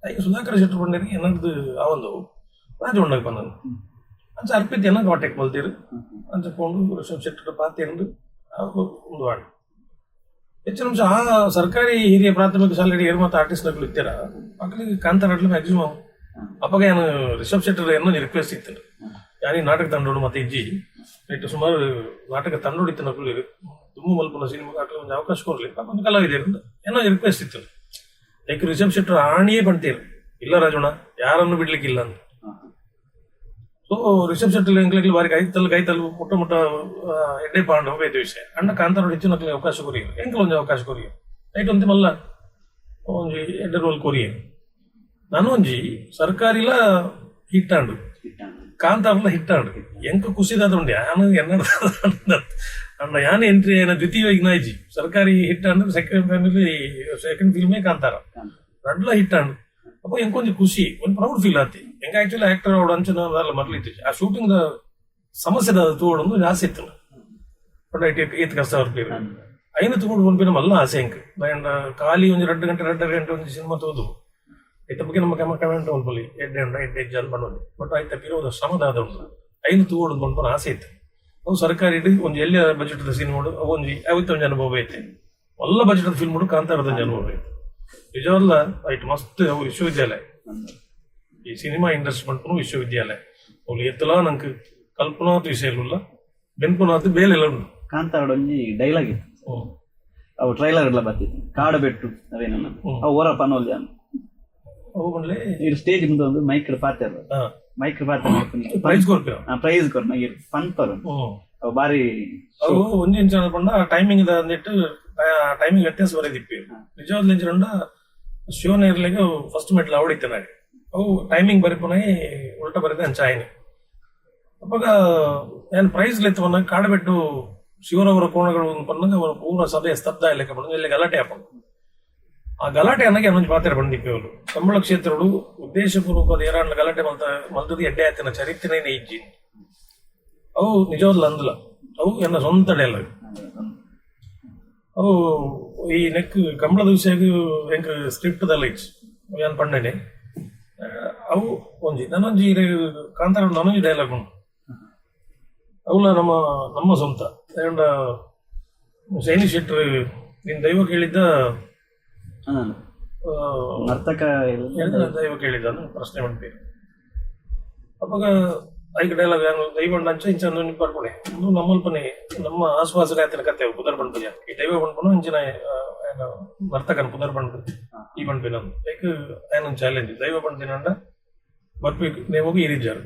ಐಕ್ ಸುಧಾಕರ್ ಶೆಟ್ಟರ್ ಪಂಡೇರಿಗೆ ಏನದ್ದು ಆವಂದವು ರಾಜಗೊಂಡಾಗ ಪಂದನು. ಅಂಚ ಅರ್ಪಿತ್ ಏನ ಕಾಂಟ್ಯಾಕ್ಟ್ ಮಲ್ತೀರು. ಅಂಚ ಪೋಂಡು ರಿಷಬ್ ಶೆಟ್ಟರ್ ಪಾತೆರ್ಂದು ಅವು ಒಂದು ವಾಂಡ್. ಹೆಚ್ಚಿನ ಅಂಶ ಆ ಸರ್ಕಾರಿ ಹಿರಿಯ ಪ್ರಾಥಮಿಕ ಶಾಲೆ ಏರು ಮತ್ತು ಆರ್ಟಿಸ್ಟ್ ನಕಲು ಇತ್ತೀರ ಅಕ್ಲಿಗೆ ಕಾಂತಾರಡ್ಲು ಮ್ಯಾಕ್ಸಿಮಮ್. ಅಪ್ಪಗ ಏನು ರಿಷಬ್ ಶೆಟ್ಟರ್ ಏನೋ ರಿಕ್ವೆಸ್ಟ್ ಇತ್ತು, ಯಾನಿ ನಾಟಕ ತಂಡೋಡು ಮತ್ತೆ ಇಜ್ಜಿ ಇಟ್ಟು ಸುಮಾರು ನಾಟಕ ತಂಡೋಡು ಇತ್ತು ನಕಲು ದುಮ್ಮು ಮಲ್ಪುನ ಸಿನಿಮಾ ಅಕ್ಲು ಒಂದು ಅವಕಾಶ ಕೊರ್ಲಿ, ಪಾಪ ಒಂದು ಕಲಾವಿದರು ಏನೋ ರಿಕ್ವೆಸ್ಟ್ ಇತ್ತು. ಲೈಕ್ ರಿಷಬ್ ಶೆಟ್ಟರ್ ಆಣಿಯೇ ಬಂತೀರು, ಇಲ್ಲ ರಾಜಣ್ಣ ಯಾರನ್ನು ಬಿಡ್ಲಿಕ್ಕಿಲ್ಲ ಅಂತ. ಸೊ ರಿಷಬ್ ಶೆಟ್ಟರ್ ಎಂಕ್ಲೆಗ್ಲ ಬಾರಿ ಕೈತಲ್ ಕೈತಲ್ ಮುಟ್ಟ ಮುಟ್ಟ ಎಡ್ಡೆ ಪಾಂಡ ಹೋಗೈತೆ ವಿಷಯ. ಅಣ್ಣ ಕಾಂತಾರ ಹೆಚ್ಚಿನ ಅವಕಾಶ ಕೊರಿಯರು, ಎಂಕ್ಲ ಒಂಜಿ ಅವಕಾಶ ಕೊರಿಯರು. ಐಟ್ ಒಂತಿ ಮಲ್ಲ ಒಂಜಿ ಎಡ್ಡೆ ರೋಲ್ ಕೊರಿಯರ್. ನಾನು ಒಂಜಿ ಸರ್ಕಾರಿಲ ಹಿಟ್ಟಾಂಡು, ಕಾಂತಾರಲ ಹಿಟ್ಟಾಂಡು. ಎಂಕ ಖುಷಿದಾದ ಉಂಡು ಯಾನು ಎನ್ನಡ ಅಣ್ಣ ಯಾನ್ ಎಂಟ್ರಿ ಏನ ದ್ವಿತೀಯ ಇಜ್ಜಿ. ಸರ್ಕಾರಿ ಹಿಟ್ಟಾಂಡು, second family second ಫಿಲ್ಮೇ ಕಾಂತಾರ, ರಡ್ಲ ಹಿಟ್ಟಾಂಡು. ಅಪ್ಪ ಎಂಕೊಂಜಿ ಖುಷಿ, ಒಂದು ಪ್ರೌಡ್ ಫೀಲ್ ಆತಿ. ಎಂಕ ಆಕ್ಚುಲಿ ಆಕ್ಟರ್ ಅವಡು ಅಂಚನ ಅಲ್ಲ ಮರ್ಲಿತ್ತು. ಆ ಶೂಟಿಂಗ್ the ಸಮಸ್ಯೆ ತೂವೊಡೊಂದು ಜಾಸ್ತಿ ಇತ್ತು. ಬಟ್ ಐಟ್ ಏತ್ ಕಷ್ಟ ಬರ್ಪೇರು ಐನು ತೂವೊಡು ಪನ್ಪಿನ ಮಲ್ಲ ಆಸೆ ಎಂಕ್. ಅಂಡ್ ಖಾಲಿ ಒಂಜಿ 2 ಗಂಟೆ 2.5 ಗಂಟೆ ಒಂಜಿ ಸಿನಿಮಾ ತೂದು ಐತ ಬಗ್ಗೆ ನಮ್ಮ ಕಮೆಂಟ್ ಮಲ್ಪೊಲಿ, ಎಡ್ಡೆ ಉಂಡು ಎಡ್ಡೆ ಇಜ್ಜಿ ಪನೊಲಿ. ಬಟ್ ಐತ ಪಿರೋದ ಶ್ರಮದಾದ ಉಂಡು, ಐನು ತೂವೊಡು ಪನ್ಪುನ ಆಸೆ ಇತ್ತು. ಅವು ಸರ್ಕಾರಿ ಒಂಜಿ ಎಲ್ಲಿಯ ಬಜೆಟ್ ಸಿನಿಮಾ ಅವು ಒಂಜಿ ಅವತ್ತು ಒಂಜಿ ಅನುಭವ ಐತೆ. ಮಲ್ಲ ಬಜೆಟ್ ಫಿಲ್ಮ್ ಕಾಂತಾರದ ಒಂಜಿ ಅನುಭವ ಐತೆ ನಿಜವಲ್ಲ. ಐಟ್ ಮಸ್ತ್ ಅವು ವಿಶ್ವವಿದ್ಯಾಲಯ. ಈ ಸಿನಿಮಾ ಇಂಡಸ್ಟ್ರಿ ಪನ್ಪುನು ವಿಶ್ವವಿದ್ಯಾಲಯ. ಅವ್ಲು ಏತಲಾ ನಂಕ್ ಕಲ್ಪನಾತ್ ವಿಷಯ ಬೆನ್ಪುನಾತ್ ಬೇಲೆಲ ಉಂಡು. ಕಾಂತಾರಡ್ ಒಂಜಿ ಡೈಲಾಗ್ ಇತ್ತು, ಅವು ಟ್ರೈಲರ್ ಎಲ್ಲ ಬರ್ತಿತ್ತು, ಕಾಡು ಬೆಟ್ಟು ಅವೇನ. ಅವು ಹೊರ ಪನೋಲ್ ಜಾನ್. ಅವು ಪಂಡ್ಲೆ. ಇರು ಸ್ಟೇಜ್ ಮುಂದೆ ಒಂದು ಮೈಕ್ ಪಾತೆರ್. ಮೈಕ್ ಪಾತೆ ಪ್ರೈಸ್ ಕೊರ್ಪಿನ. ಪ್ರೈಸ್ ಕೊರ್ನ ಇರು ಪನ್ಪರು. ಅವು ಬಾರಿ. ಅವು ಒಂಜಿ ಇಂಚ ಪಂಡ ಟೈಮಿಂಗ್ ಅಂದಿಟ್ಟು ಟೈಮಿಂಗ್ ವ್ಯತ್ಯಾಸ ಬರೆದಿಪ್ಪಿ. ನಿಜವಾಗ್ಲೂ ಇಂಚ ಪಂಡ ಶಿವನ ಇರ್ಲಿಗೆ ಫಸ್ಟ್ ಮೆಟ್ಲ್ ಅವಡಿತ್ತೆ ನಾಗೆ. ಅವು ಟೈಮಿಂಗ್ ಬರಿಪುನೈ ಉಲ್ಟ ಬರೆದ ಅಂಚ ಆಯ್ನಿ. ಅಪ್ಪಗ ಏನ್ ಪ್ರೈಸ್ ಲೆತ್ತವನ್ನ ಕಾಡಬೆಟ್ಟು ಶಿವರವರ ಕೋಣಗಳು ಪನ್ನಗ ಅವರ ಪೂರ ಸಭೆ ಸ್ತಬ್ಧ ಲೆಕ್ಕ ಪಂಡ ಇಲ್ಲಿ ಗಲಾಟೆ ಆಪುಂಡು. ಆ ಗಲಾಟೆ ಅನ್ನಗೆ ಒಂಜಿ ಪಾತ್ರ ಬಂದಿಪ್ಪಿ ಅವರು ಕಂಬಳ ಕ್ಷೇತ್ರಡು ಉದ್ದೇಶಪೂರ್ವಕ ಏರಾಂಡ್ಲ ಗಲಾಟೆ ಮಲ್ತ ಮಲ್ತದ ಎಡ್ಡೆ ಆಯ್ತಿನ ಚರಿತ್ರೆನೇ ಇಜ್ಜಿ. ಅವು ನಿಜವಾದ್ಲ ಅಂದ್ಲ ಅವು ಎನ್ನ ಸ್ವಂತ ಡೈಲಾಗ್ ಅವು. ಈ ನೆಕ್ ಕಂಬಳದ ವಿಷಯ ಎಂಕ್ ಸ್ಕ್ರಿಪ್ಟ್ ದಲ್ಲ ಇಜ್ಜಿ, ಯಾನ್ ಪಂಡನೆ. ಅವು ಒಂಜಿ ನನೊಂಜಿ ಕಾಂತಾರ ನನೊಂಜಿ ಡೈಲಾಗ್ ಉಂಟು. ಅವುಲ ನಮ್ಮ ನಮ್ಮ ಸ್ವಂತ ಅಂಡ ಶೈನಿ ಶೆಟ್ಟರ್ ನಿನ್ ದೈವ ಕೇಳಿದ್ದ. ನರ್ತಕ. ಹೇಳಿದ ದೈವ ಕೇಳಿದ್ದ ಅಂತ ಪ್ರಶ್ನೆ ಮಾಡ್ತೀರಿ. ಅವಾಗ ಐಕ್ ಡೈಲಾಗ್ ಯಾನು ದೈವ ಅಂಚ ಇಂಚ ಒಂಜಿ ಬರ್ಪುಣೆ. ಉಂದು ನಮ್ಮಲ್ಪನೆ ನಮ್ಮ ಆಸುಪಾಸು ಆತಿನ ಕತೆ ಪುದರ್ ಪನ್ಪುಜ. ಈ ದೈವ ಪನ್ಪುನು ಇಂಚಿನ ಏನ ನರ್ತಕನ ಪುದರ್ ಪನ್ಪು ಈ ಪನ್ಪಿನ ಲೈಕ್ ಆಯನ ಚಾಲೆಂಜ್. ದೈವ ಪನ್ಪಿನಂಡ ಬರ್ಪಿ ನೇಮಗು ಈರಿಜ್ಜಾರು,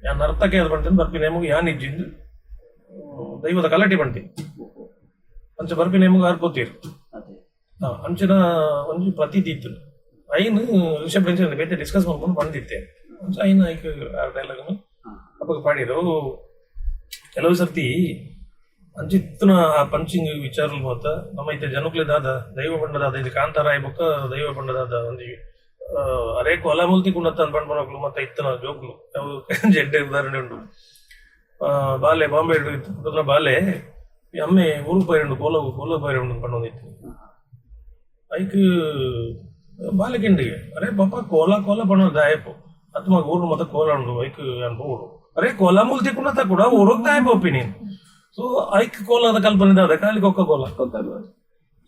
ಯಾನ್ ನರ್ತಕ ಅದು ಪಂತೀನಿ, ಬರ್ಪಿ ನೇಮಗು ಯಾನ್ ಇಜ್ಜಿಂದು ದೈವದ ಕಲಟಿ ಪಂತೀನಿ. ಅಂಚ ಬರ್ಪಿ ನೇಮಗು ಆರ್ ಪೋತೀರು. ಅಂಚಿನ ಒಂಜಿ ಪ್ರತೀತಿ ಇತ್ತು. ಐನ್ ರಿಷಬ್ ರೆಂಚನ್ ಬೇತೆ ಡಿಸ್ಕಸ್ ಮಾಡ್ಕೊಂಡು ಬಂದಿತ್ತೆ. ಅಂಚ ಐನ್ ಐಕ್ ಆ ಡೈಲಾಗ್ ಅಪ್ಪಗ ಪಾಡಿರು. ಕೆಲವು ಸರ್ತಿ ಅಂಚಿತ್ತಿನ ಆ ಪಂಚಿಂಗ್ ವಿಚಾರಲು ಮಾತ ನಮ್ಮ ಇತ್ತೆ ಜನಕ್ಲೆ ದಾದ ದೈವ ಬಣ್ಣದಾದ ಇದು ಕಾಂತಾರಾಯ ಬೊಕ್ಕ ದೈವ ಬಣ್ಣದಾದ ಒಂಜಿ ಅರೇ ಕೊಲ ಮುಲ್ತಿ ಕುಂಡತ್ತ ಪಂಡ್ಪನಕ್ಲು ಮತ್ತೆ ಇತ್ತನ ಜೋಕ್ಲು ಅವು ಜೆಡ್ಡೆ ಉದಾಹರಣೆ ಉಂಟು. ಬಾಲೆ ಬಾಂಬೆ ಇತ್ತು ಬಾಲೆ ಈ ಅಮ್ಮೆ ಊರು ಪೈರುಂಡು ಕೋಲ ಕೋಲ ಪೈರುಂಡು ಪಂಡೊಂದಿತ್ತು. ಐಕ್ ಬಾಲೆ ಕೆಂಡಿಗೆ ಅರೆ ಪಾಪ ಕೋಲ ಕೋಲ ಪಣ್ಣು ದಾಯಪು ಅತ್ಮ ಊರು ಮತ್ತೆ ಕೋಲ ಉಂಡು ಐಕ್ ಯಾನ್ ಪೋಡು ಅರೆ ಕೋಲ ಮುಲ್ತಿ ಕುಂಡತ್ತ ಕೂಡ ಊರುಗ್ ದಾಯಪ ಒಪಿನಿಯನ್. ಸೊ ಐಕ್ ಕೋಲದ ಕಲ್ಪನೆ ದಾದ ಖಾಲಿ ಕೊಕ್ಕ ಕೋಲ.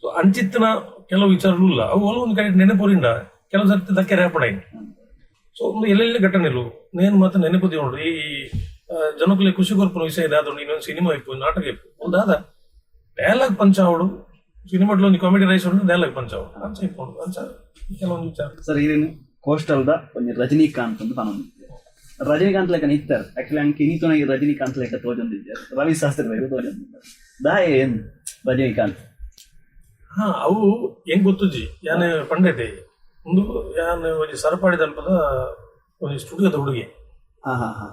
ಸೊ ಅಂಚಿತ್ತಿನ ಕೆಲವು ವಿಚಾರಗಳು ಇಲ್ಲ ಅವು ಒಂದು ಕಡೆ ನೆನಪುರಿಂದ ಕೆಲವು ಸರ್ತಿ ದಕ್ಕೆ ರೇಪಡೈನ್. ಸೊ ಒಂದು ಎಲ್ಲೆಲ್ಲಿ ಘಟನೆಲು ನೇನು ಮಾತ್ರ ನೆನಪು ನೋಡು. ಈ ಜನಕ್ಕಲೆ ಖುಷಿ ಕೊರ್ಪುನ ವಿಷಯ ದಾದ ಇನ್ನೊಂದು ಸಿನಿಮಾ ಇಪ್ಪು, ನಾಟಕ ಇಪ್ಪು ಒಂದು ದಾದ ಡೈಲಾಗ್ ಪಂಚ್ ಆವಡು, ಸಿನಿಮಾಡ್ಲ ಒಂದು ಕಾಮಿಡಿ ರೈಸ್ ಉಂಟು, ಡೈಲಾಗ್ ಪಂಚ್ ಆವಡು ಅಂಚ ಇಪ್ಪು ಅಂಚ ಕೆಲವೊಂದು ವಿಚಾರ. ಸರ್, ಇರೇನು ಕೋಸ್ಟಲ್ದ ಒಂಜಿ ರಜನಿಕಾಂತ್ ಅಂತ ಪನೊಂದಿತ್ತೆ. ರಜನಿಕಾಂತ್ ಲೆಕ್ಕ ನಿತ್ತಾರೆ. ಆಕ್ಚುಲಿ ಅಂಕ ಇನಿತುನಗೆ ರಜನಿಕಾಂತ್ ಲೆಕ್ಕ ತೋಜೊಂದಿದ್ದಾರೆ, ರವಿ ಶಾಸ್ತ್ರಿ ಲೆಕ್ಕ ತೋಜೊಂದಿದ್ದಾರೆ. ದಾಯೆ ಏನ್ ರಜನಿಕಾಂತ್? ಹಾ, ಅವು ಹೆಂಗ್ ಗೊತ್ತುಜ್ಜಿ, ಯಾನ್ ಪಂಡೈತೆ ಒಂದು ಯಾನ್ ಒಂಜಿ ಸರಪಾಡಿ ದಲ್ಪದ ಒಂಜಿ ಸ್ಟುಡಿಯೋದ ಹುಡುಗಿ. ಹಾ ಹಾ ಹಾ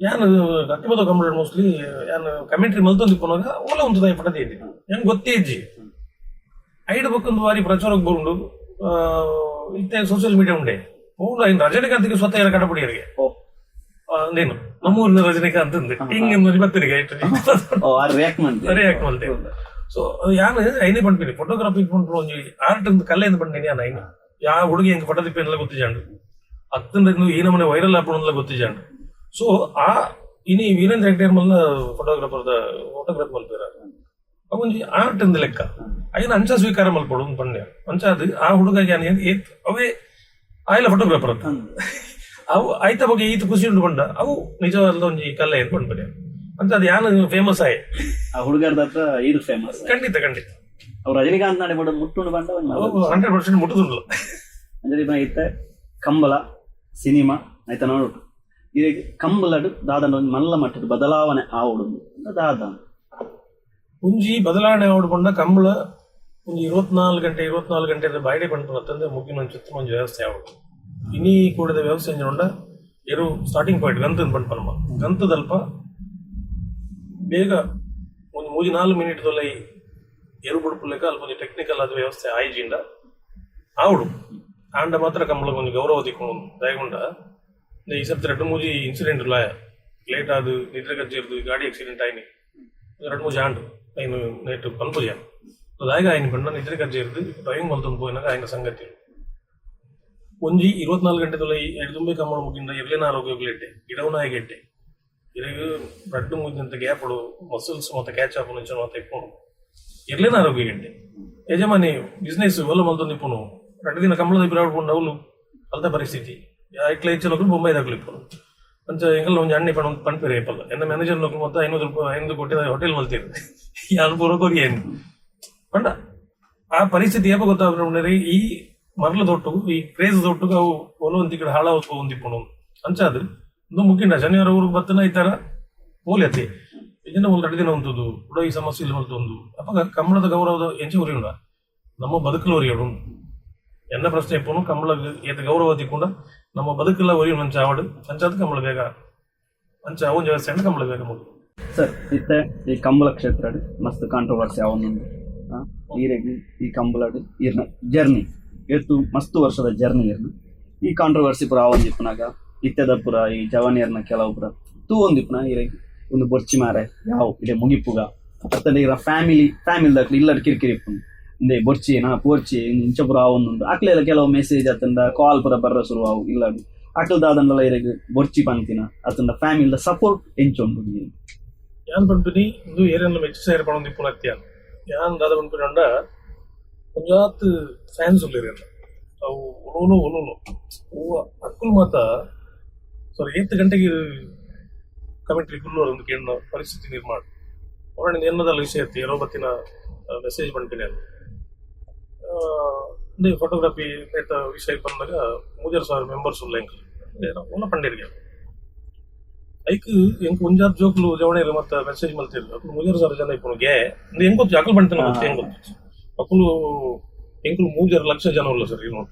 ಯಾನ್ ಕಟ್ಟಿಬದ ಕಂಪ್ಯೂಟರ್ ಮೋಸ್ಟ್ಲಿ ಯಾನ್ ಕಮೆಂಟ್ರಿ ಮಲ್ತೊಂದು ಪೋನಾಗ ಓಲ ಒಂದು ದಾಯ ಪಡೆದೇ ಇದ್ದೀನಿ ಹೆಂಗ್ ಗೊತ್ತೇ ಇಜ್ಜಿ. ಐಡ್ ಬೊಕ್ಕೊಂದು ಬಾರಿ ಪ್ರಚಾರಕ್ಕೆ ಬರುಂಡು. ಇತ್ತೆ ಸೋಷಿಯಲ್ ಮೀಡಿಯಾ ಉಂಡೆ ಪೋಂಡು ಐನ್ ರಜನಿಕಾಂತ್ಗೆ ಸ್ವತಃ ಯಾರ ಕಡಪಡಿಯರಿಗೆ ನೀನು ನಮ್ಮೂರಿನ ರಜನಿಕಾಂತ್ ಅಂದ್ ಹಿಂಗೆ ಒಂಜಿ ಬತ್ತಿರಿಗೆ ಓ, ಆ ರಿಯಾಕ್ಟ್ ಮಾಡ್ತೀವಿ. ರಿಯಾಕ್ಟ್ ಮಲ್ತೆ. ಸೊ ಯಾನ್ ಐನೇ ಪನ್ಪಿನಿ, ಫೋಟೋಗ್ರಫಿ ಪನ್ಪುನ ಒಂಜಿ ಆರ್ಟ್ ಅಂದ್ ಕಲೆ ಅಂದ್ ಪಂಡಿನಿ ಯಾನ್. ಐನ್ ಯಾ ಹುಡುಗಿ ಹೆಂಗ್ ಫೋಟೋ ತಿಪ್ಪೆನ್ಲ ಗೊತ್ತಿಜಾಂಡು, ಅತ್ತಂಡ ಈ ನಮನೆ ವೈರಲ್ ಆಪುಣಂದ್ಲ ಗೊತ್ತಿಜಾಂಡು. ಸೊ ಆ ಇನಿ ವೀರೇಂದ್ರ ಹೆಗ್ಡೆ ಮಲ್ಲ ಫೋಟೋಗ್ರಾಫರ್ ಫೋಟೋಗ್ರಾಫ್ ಮಲ್ಪೇರ ಒಂಜಿ ಆರ್ಟ್ ಅಂದ್ ಲೆಕ್ಕ ಐನ ಅಂಚ ಸ್ವೀಕಾರ ಮಲ್ಪೊಡು ಅಂದ್ ಪಂಡೆ. ಅಂಚ ಅದು ಆ ಹುಡುಗ ಯಾನ್ ಏತ್ ಅವೇ ಆಯ್ಲ ಫೋಟೋಗ್ರಾಫರ್ ಅಂತ ಅವು ಆಯ್ತ ಬಗ್ಗೆ ಈತ ಖುಷಿ ಉಂಡು ಪಂಡ ಅವು ನಿಜವಾದ ಒಂಜಿ ಕಲೆ ಅಂತ ಪಂಡ್ಪೇರೆ. ಅಂಚ ಅದು ಯಾನ್ ಫೇಮಸ್ ಆಯೆ. ಆ ಹುಡುಗರದ ಹತ್ರ ಇದು ಫೇಮಸ್. ಖಂಡಿತ ಖಂಡಿತ. ಅವ್ರು ರಜನಿಕಾಂತ್ ನಾಡೆ ಬಿಡ ಮುಟ್ಟುಂಡು ಬಂಡ ಒಂಜಿ ಮಲ್ಲ. 100% ಮುಟ್ಟುದುಂಡು. ಅಂದ್ರೆ ಇಪ್ಪ ಇತ್ತೆ ಕಂಬಳ ಸಿನಿಮಾ ಆಯ್ತಾ ನೋಡು, ಈ ಕಂಬಳಡ್ ದಾದನ ಒಂಜಿ ಮಲ್ಲ ಮಟ್ಟದ ಬದಲಾವಣೆ ಆವಡು ದಾದ? ಒಂಜಿ ಬದಲಾವಣೆ ಆವಡು ಪಂಡ ಕಂಬಳ ಒಂಜಿ 24 ಗಂಟೆ 24 ಗಂಟೆ ಬಾಯ್ಡೆ ಪಂಡ್ಪುನ ಮುಗಿನ ಒಂಜಿ ಚಿತ್ರ ಒಂಜಿ ವ್ಯವಸ್ಥೆ ಆವಡು. ಇನಿ ಕೂಡದ ವ್ಯವಸ್ಥೆ ಒಂಜಿ ಉಂಡ ಎರು ಸ್ಟಾರ್ಟಿಂಗ್ ಪಾಯಿಂಟ್ ಗಂತ ಪಂಡ್ಪನಮ ಗಂತದಲ್ಪ ಬೇಗ ಒಂದು ಮೂಜಿ ನಾಲ್ಕು ಮಿನಿಟ್ ದೊಲೈ ಎರು ಬುಡ್ಪುಲೆಕ ಅಲ್ಪ ಒಂಜಿ ಟೆಕ್ನಿಕಲ್ ಆದ ವ್ಯವಸ್ಥೆ ಆಯ್ಜಿಂಡ ಆವಡು. ಆಂಡ ಮಾತ್ರ ಕಂಬಳಗ್ ಒಂಜಿ ಗೌರವ ತಿಕ್ಕೊಂಡು. ದಯಗುಂಡ ಈ ಸರ್ತಿ ರಡ್ಡು ಮೂಜಿ ಇನ್ಸಿಡೆಂಟ್ ಲಾಯ ಲೇಟ್ ಆದ್ ನಿದ್ರೆ ಕಜ್ಜಿರ್ದು ಗಾಡಿ ಆಕ್ಸಿಡೆಂಟ್ ಆಯ್ನಿ ರಡ್ಡು ಮೂಜಿ ಆಂಡು ಐನು ನೇಟ್ ಪನ್ಪುಜ. ದಾಯಗ ಆಯ್ನಿ ಪಂಡ ನಿದ್ರೆ ಕಜ್ಜಿರ್ದು ಡ್ರೈವಿಂಗ್ ಮಲ್ತೊಂದು ಪೋಯಿನಾಗ ಆಯ್ನ ಸಂಗತಿ. ಒಂಜಿ 24 ಗಂಟೆ ದೊಲೈ ಎಡ್ದುಂಬೆ ಕಂಬಳ ಮುಗಿಂಡ ಎರ್ಲಿನ ಆರೋಗ್ಯ ಎಡ್ಡೆ, ಗಿಡವನಾಯಿಗೆ ಎಡ್ಡೆ. ಇರೆಗ್ ರಡ್ಡು ಮೂಜಿನಂತ ಗ್ಯಾಪ್ ಮಸಲ್ಸ್ ಮತ್ತೆ ಕ್ಯಾಚ್ ಅಪ್ ಅಂಚ ಮಾತ ಇಪ್ಪುಂಡು. ಎರ್ಲಿನ ಆರೋಗ್ಯ ಎಡ್ಡೆ. ಯಜಮಾನಿ ಬಿಸ್ನೆಸ್ ಒಲ್ಲ ಮಲ್ತೊಂದು ಇಪ್ಪುನು, 2 ದಿನ ಕಂಬಳದ ಇಬ್ಬರು ಆಡ್ಕೊಂಡು ಅವಳು ಅಲ್ತ ಪರಿಸ್ಥಿತಿ ಐಕ್ಲ ಹೆಚ್ಚಿನಕ್ಲು ಬೊಂಬೈದಾಕ್ಲು ಇಪ್ಪುನು. ಅಂಚ ಎಂಕಲ್ನ ಒಂಜಿ ಅಣ್ಣೆ ಪಣ ಪನ್ಪೆರೆ ಏಪಲ್ಲ ಎನ್ನ ಮ್ಯಾನೇಜರ್ ನಕಲು ಮೊತ್ತ 500 ರೂಪಾಯಿ 5 ಕೋಟಿ ಹೋಟೆಲ್ ಮಲ್ತೀರು ಯಾನ್ ಪೂರ ಕೊರಿಯೆ ಪಂಡ. ಆ ಪರಿಸ್ಥಿತಿ ಏಪ ಗೊತ್ತಾಗ್ರೆ ಈ ಮರಲ ದೊಟ್ಟುಗು ಈ ಕ್ರೇಜ್ ದೊಟ್ಟುಗು ಅವು ಒಲೊಂದು ಕಡೆ ಹಾಳಾವತ್ ಒಂದಿಪ್ಪುನು. ಅಂಚ ಅದು ಒಂದು ಮುಗಿಂಡ ಶನಿವಾರ ಊರಿಗೆ ಬತ್ತನ ಈ ತರ ಪೋಲಿ ಇದನ್ನ ಒಂದು 2 ದಿನ ಉಂಟುದು ಕೂಡ ಈ ಸಮಸ್ಯೆ ಇಲ್ಲಿ ಮಲ್ತೊಂದು ಅಪಗ ಕಂಬಳದ ಗೌರವದ ಎಂಚ ಉರಿಯುಂಡ ನಮ್ಮ ಬದುಕಲು ಉರಿಯೋಡು. ಎನ್ನ ಪ್ರಶ್ನೆ ಇಪ್ಪುನು ಕಂಬಳ ಏತ್ ಗೌರವ ತಿಕ್ಕೊಂಡ ನಮ್ಮ ಬದುಕಲ್ಲ ಒರಿಯುಂಡು. ಅಂಚ ಆವಡು ಅಂಚಾದ ಕಂಬಳ ಬೇಗ ಅಂಚ ಅವನ್ ವ್ಯವಸ್ಥೆ ಕಂಬಳ ಬೇಗ ಮುಗಿ. ಸರ್, ಇತ್ತೆ ಈ ಕಂಬಳ ಕ್ಷೇತ್ರ ಮಸ್ತ್ ಕಾಂಟ್ರವರ್ಸಿ ಅವನೊಂದು ಈರೆಗ್ ಈ ಕಂಬಳಡ್ ಈರ್ನ ಜರ್ನಿ ಏತು ಮಸ್ತ್ ವರ್ಷದ ಜರ್ನಿ ಇರ್ನ. ಈ ಕಾಂಟ್ರವರ್ಸಿ ಪೂರ ಆವೊಂದಿಪ್ಪುನಾಗ ಇತ್ತೆದ ಪೂರ ಈ ಜವನಿಯರ್ನ ಕೆಲವು ಪೂರ ತೂವೊಂದಿಪ್ಪುನ ಈರೆಗ್ ಒಂದು ಬೊರ್ಚಿ ಮಾರೆ ಯಾವ ಇಡೆ ಮುಗಿಪುಗ ಅತ್ತಂಡ ಈರ ಫ್ಯಾಮಿಲಿ ಫ್ಯಾಮಿಲಿ ದಕ್ಲು ಇಲ್ಲಡ್ ಕಿರಿಕಿರಿ ಇಪ್ಪುಂಡು, ಇಂದೆ ಬೊರ್ಚಿ ನಾ ಪೋರ್ಚಿ ಇಂಚ ಪೂರ ಆವೊಂದುಂಡು. ಅಕ್ಲೆಲ ಕೆಲವು ಮೆಸೇಜ್ ಅತ್ತಂಡ ಕಾಲ್ ಪೂರ ಬರ್ರ ಶುರು ಆವು ಇಲ್ಲಡ್. ಅಕ್ಲ್ ದಾದಂಡಲ ಇರೆಗ್ ಬೊರ್ಚಿ ಪಂತಿನ ಅತ್ತಂಡ ಫ್ಯಾಮಿಲಿದ ಸಪೋರ್ಟ್ ಎಂಚ ಉಂಡು? ಯಾನ್ ಪನ್ಪಿನಿ ಇಂದು ಏರೆಲ್ಲ ಮೆಚ್ಚು ಸೇರ್ ಪಣೊಂದಿಪ್ಪುನ ಅತ್ಯಾನ್ ಯಾನ್ ದಾದ ಪನ್ಪಿನಂಡ ಒಂಜಾತ್ ಫ್ಯಾನ್ಸ್ ಉಲ್ಲೆರ್ ಎನ್ನ ಅವು ಒಲೋಲೋ ಒಲೋಲೋ ಹೂವ ಅಕ್ಕುಲ್ ಮಾತ ಸರ್ ಏತ್ ಗಂಟೆಗೆ ಕಮೆಂಟ್ರಿ ಕುಲ್ಲುವರ್ ಒಂದು ಕೇಳಿನ ಪರಿಸ್ಥಿತಿ ನಿರ್ಮಾಣ ಹೊರಣಿಂದ ಎನ್ನದಲ್ಲ ವಿಷಯ ಇತ್ತು ಏರೋ ಬತ್ತಿನ ಮೆಸೇಜ್ ಪನ್ಪಿನಿ. ಇಂದೇ ಫೋಟೋಗ್ರಫಿ ಐತ ವಿಷಯ ಬಂದಾಗ 3,500 ಮೆಂಬರ್ಸ್ ಉಲ್ಲ ಎಂಕಲ್ ಒಲ್ಲ ಪಂಡೇರಿಗೆ ಐಕ್ ಎಂಕ್ ಒಂಜಾತ್ ಜೋಕ್ಲು ಜವಣೇರು ಮತ್ತೆ ಮೆಸೇಜ್ ಮಲ್ತಿದ್ರು. ಅಕುಲು 3,500 ಜನ ಇಪ್ಪುನು ಗೆ ಇಂದು ಹೆಂಗ್ ಗೊತ್ತು ಅಕುಲು ಪಂಡ್ತಿನ ಗೊತ್ತು ಹೆಂಗ್ ಗೊತ್ತು ಅಕುಲು ಎಂಕುಲು 3.5 ಲಕ್ಷ ಜನ ಉಲ್ಲ ಸರ್. ಈ ನೋಡು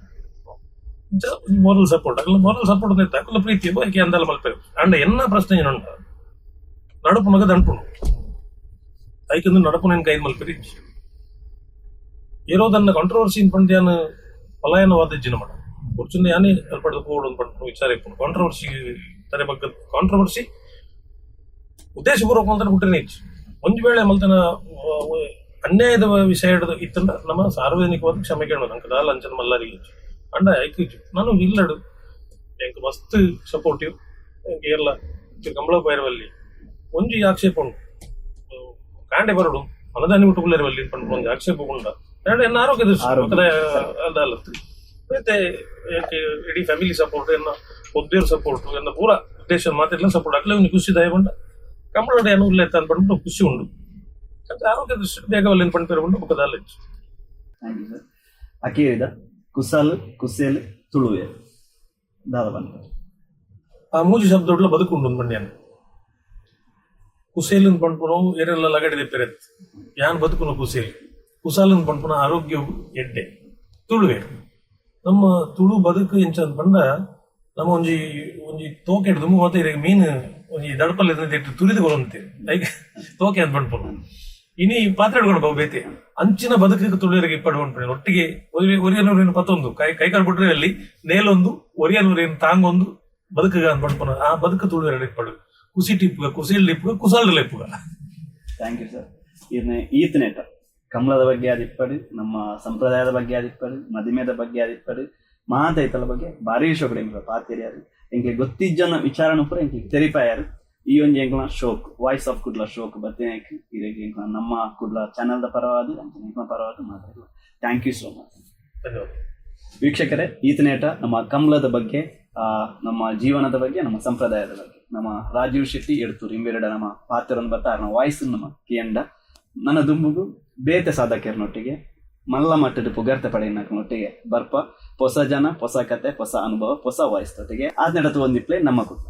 ಮೋರಲ್ ಸಪೋರ್ಟ್ ಅಕುಲು ಮೋರಲ್ ಸಪೋರ್ಟ್ ಅಂತ ಅಕುಲ ಪ್ರೀತಿ ಐಕೆ ಅಂದಲ್ಲ ಮಲ್ಪೆರು. ಅಂಡ ಎನ್ನ ಪ್ರಶ್ನೆ ಏನುಂಡ ನಡಪುನಗ ದಂಡ್ಪುಂಡು. ಐಕಂದು ನಡಪುನೇನು ಕೈದ್ ಮಲ್ಪರಿ ಏರೋದನ್ನ ಕಾಂಟ್ರವರ್ಸಿ ಪಂಡ್ಯಾನ ಪಲಾಯನವಾದ ಇಜ್ಜಿನ ಮಾಡ ಕೊರ್ಚುಂದ ಯಾನೇ ಅಲ್ಪಡ್ದು ಪೋಡು ಪಂಡ್ ವಿಚಾರ ಇಪ್ಪುಂಡು. ಕಾಂಟ್ರವರ್ಸಿ ತರೆ ಬಗ್ಗೆ ಕಾಂಟ್ರವರ್ಸಿ ಉದ್ದೇಶಪೂರ್ವಕ ಮಲ್ತನ ಬಿಟ್ರೆ ಇಜ್ಜಿ. ಒಂಜಿ ವೇಳೆ ಮಲ್ತನ ಅನ್ಯಾಯದ ವಿಷಯ ಹಿಡ್ದು ಇತ್ತಂಡ ನಮ್ಮ ಸಾರ್ವಜನಿಕವಾದ ಕ್ಷಮೆ ಕೇಳೋದು ಅಂಕ ದಾಲ ಅಂಚನ ಮಲ್ಲರಿಗೆ ಇಜ್ಜಿ. ಅಂಡ ಐಕ್ ಇಜ್ಜಿ ನಾನು ಇಲ್ಲಡು ಎಂಕ್ ಮಸ್ತ್ ಸಪೋರ್ಟಿವ್ ಎಂಕ್ ಏರ್ಲ ಕಂಬಳ ಪೈರವಲ್ಲಿ ಒಂಜಿ ಆಕ್ಷೇಪ ಉಂಡು. ಕಾಂಡೆ ಬರಡು ಅನುದಾನ ಬಿಟ್ಟು ಬಲ್ಲಿ ಪಂಡ ಒಂಜಿ ಆಕ್ಷೇಪ ಉಂಡ. ಎರಡು ಎನ್ನ ಆರೋಗ್ಯ ದೃಷ್ಟಿ ಆರೋಗ್ಯ. ಅದಾಲತ್ತು ಮತ್ತೆ ಯಾಕೆ ಇಡೀ ಫ್ಯಾಮಿಲಿ ಸಪೋರ್ಟ್, ಎನ್ನ ಒದ್ದೇರು ಸಪೋರ್ಟ್, ಎನ್ನ ಪೂರ ಉದ್ದೇಶ ಮಾತಿರ್ಲ ಸಪೋರ್ಟ್ ಅಕ್ಲೆ ಒಂಜಿ ಖುಷಿ ದಯ ಬಂಡ ಕಂಬಳ ಏನು ಉಲ್ಲೆ ಅಂತ ಪಂಡ ಖುಷಿ ಉಂಡು. ಮತ್ತೆ ಆರೋಗ್ಯ ದೃಷ್ಟಿ ಬೇಗ ವಲ್ಲಿ ಪಂಡ ಉಂಡು ಬೊಕ್ಕದಾಲ ಇಜ್ಜಿ. Thank you sir. ಅಕೇರಿದ ಕುಸಾಲ್ ಕುಸೇಲ್ ತುಳುವೆ ದಾದ ಬಂತ? ಆ ಮೂಜಿ ಶಬ್ದೊಡ್ಲ ಬದುಕುಂಡು ಪಂಡ್ಯಾನ. ಕುಸೇಲಿನ ಪಂಡ್ಪುನು ಏರೆಲ್ಲ ಲಗಡೆ ದಿಪ್ಪೆರೆತ್ ಯಾನ್ ಬದುಕುನು ಕುಸೇಲ್. ಕುಸಾಲನ್ ಪಂಡ್ಪುನ ಆರೋಗ್ಯ ಎಡ್ಡೆ. ತುಳುವೆ ನಮ್ಮ ತುಳು ಬದುಕು ಎಂಚ ಪಂಡ ನಮ್ಮ ಒಂಜಿ ಒಂಜಿ ತೋಕೆ ದುಮ್ಮು ಮಾತ ಇರೆಗ್ ಮೀನ್ ಒಂಜಿ ದಡಪಲ್ಲಿ ಇಟ್ಟು ತುರಿದು ಕೊರಂತೆ ಐಕ್ ತೋಕೆ ಅಂತ ಪಂಡ್ಪುನು. ಇನಿ ಪಾತ್ರೆ ಹಿಡ್ಕೊಂಡು ಬಹು ಬೇತೆ ಅಂಚಿನ ಬದುಕಿಗೆ ತುಳುವರಿಗೆ ಇಪ್ಪಡು ಪಂಡ್ಪುನಿ. ಒಟ್ಟಿಗೆ ಒರಿಯನೂರಿನ ಪತ್ತೊಂದು ಕೈ ಕೈಕಾಲು ಬಿಟ್ರೆ ಅಲ್ಲಿ ನೇಲೊಂದು ಒರಿಯನೂರಿನ ತಾಂಗೊಂದು ಬದುಕುಗ ಅಂತ ಪಂಡ್ಪುನ. ಆ ಬದುಕು ತುಳುವೆರಡು ಇಪ್ಪಡು ಕುಸಿ ಟಿಪ್ಪುಗ ಕುಸಿಲ್ ಇಪ್ಪುಗ ಕುಸಾಲ್ ಇಪ್ಪುಗ. Thank you sir. ಇರ್ನ ಈತನೇಟ ಕಮಲದ ಬಗ್ಗೆ ಆದಿಪ್ಪಡು, ನಮ್ಮ ಸಂಪ್ರದಾಯದ ಬಗ್ಗೆ ಆದಿಪ್ಪಡು, ಮದಿಮೆದ ಬಗ್ಗೆ ಆದಿಪ್ಪಡು, ಮಾತೈತಲ ಬಗ್ಗೆ ಭಾರಿ ಶೋಕಡೆ ಎಂಕ್ಲ ಪಾತೆರಿಯಾರು. ಎಂಕ್ಲೆ ಗೊತ್ತಿಜ್ಜನ ವಿಚಾರನ ಪೂರ ಎಂಕ್ಲೆ ತೆರಿಪಾಯಾರು. ಈ ಒಂಜಿ ಎಂಕ್ಲ ಶೋಕ್ ವಾಯ್ಸ್ ಆಫ್ ಕುಡ್ಲ ಶೋಕ್ ಬತ್ತಿನಾಯ್ಕ್ ಇರೆಗ್ ಎಂಕ್ಲ ನಮ್ಮ ಕುಡ್ಲ ಚಾನೆಲ್ದ ಪರವಾದ ಅಂಚನೆ ಎಂಕ್ಲ ಪರವಾದ ಮಾತಾಡಲ್ಲ. Thank you so much. ಧನ್ಯವಾದ. ವೀಕ್ಷಕರೇ, ಈತನೇಟ ನಮ್ಮ ಕಮಲದ ಬಗ್ಗೆ, ನಮ್ಮ ಜೀವನದ ಬಗ್ಗೆ, ನಮ್ಮ ಸಂಪ್ರದಾಯದ ಬಗ್ಗೆ ನಮ್ಮ ರಾಜೀವ್ ಶೆಟ್ಟಿ ಎಡ್ತೂರು ಇಂಬೆರಡ ನಮ್ಮ ಪಾತ್ರವನ್ನು ಬರ್ತಾ ನಮ್ಮ ವಾಯ್ಸ್ ನಮ್ಮ ಕೇಂಡ. ನನ್ನ ದುಂಬುಗು ಬೇತೆ ಸಾಧಕರನೊಟ್ಟಿಗೆ ಮಲ್ಲ ಮಟ್ಟದ ಪುಗರ್ತೆ ಪಡೆಯನೊಟ್ಟಿಗೆ ಬರ್ಪ. ಹೊಸ ಜನ, ಹೊಸ ಕತೆ, ಹೊಸ ಅನುಭವ, ಹೊಸ ವಾಯ್ಸ್ ತೊಟ್ಟಿಗೆ ಆದ್ನಡತು ಒಂದಿಪ್ಲೆ ನಮ್ಮ ಕುಟ್ಲ.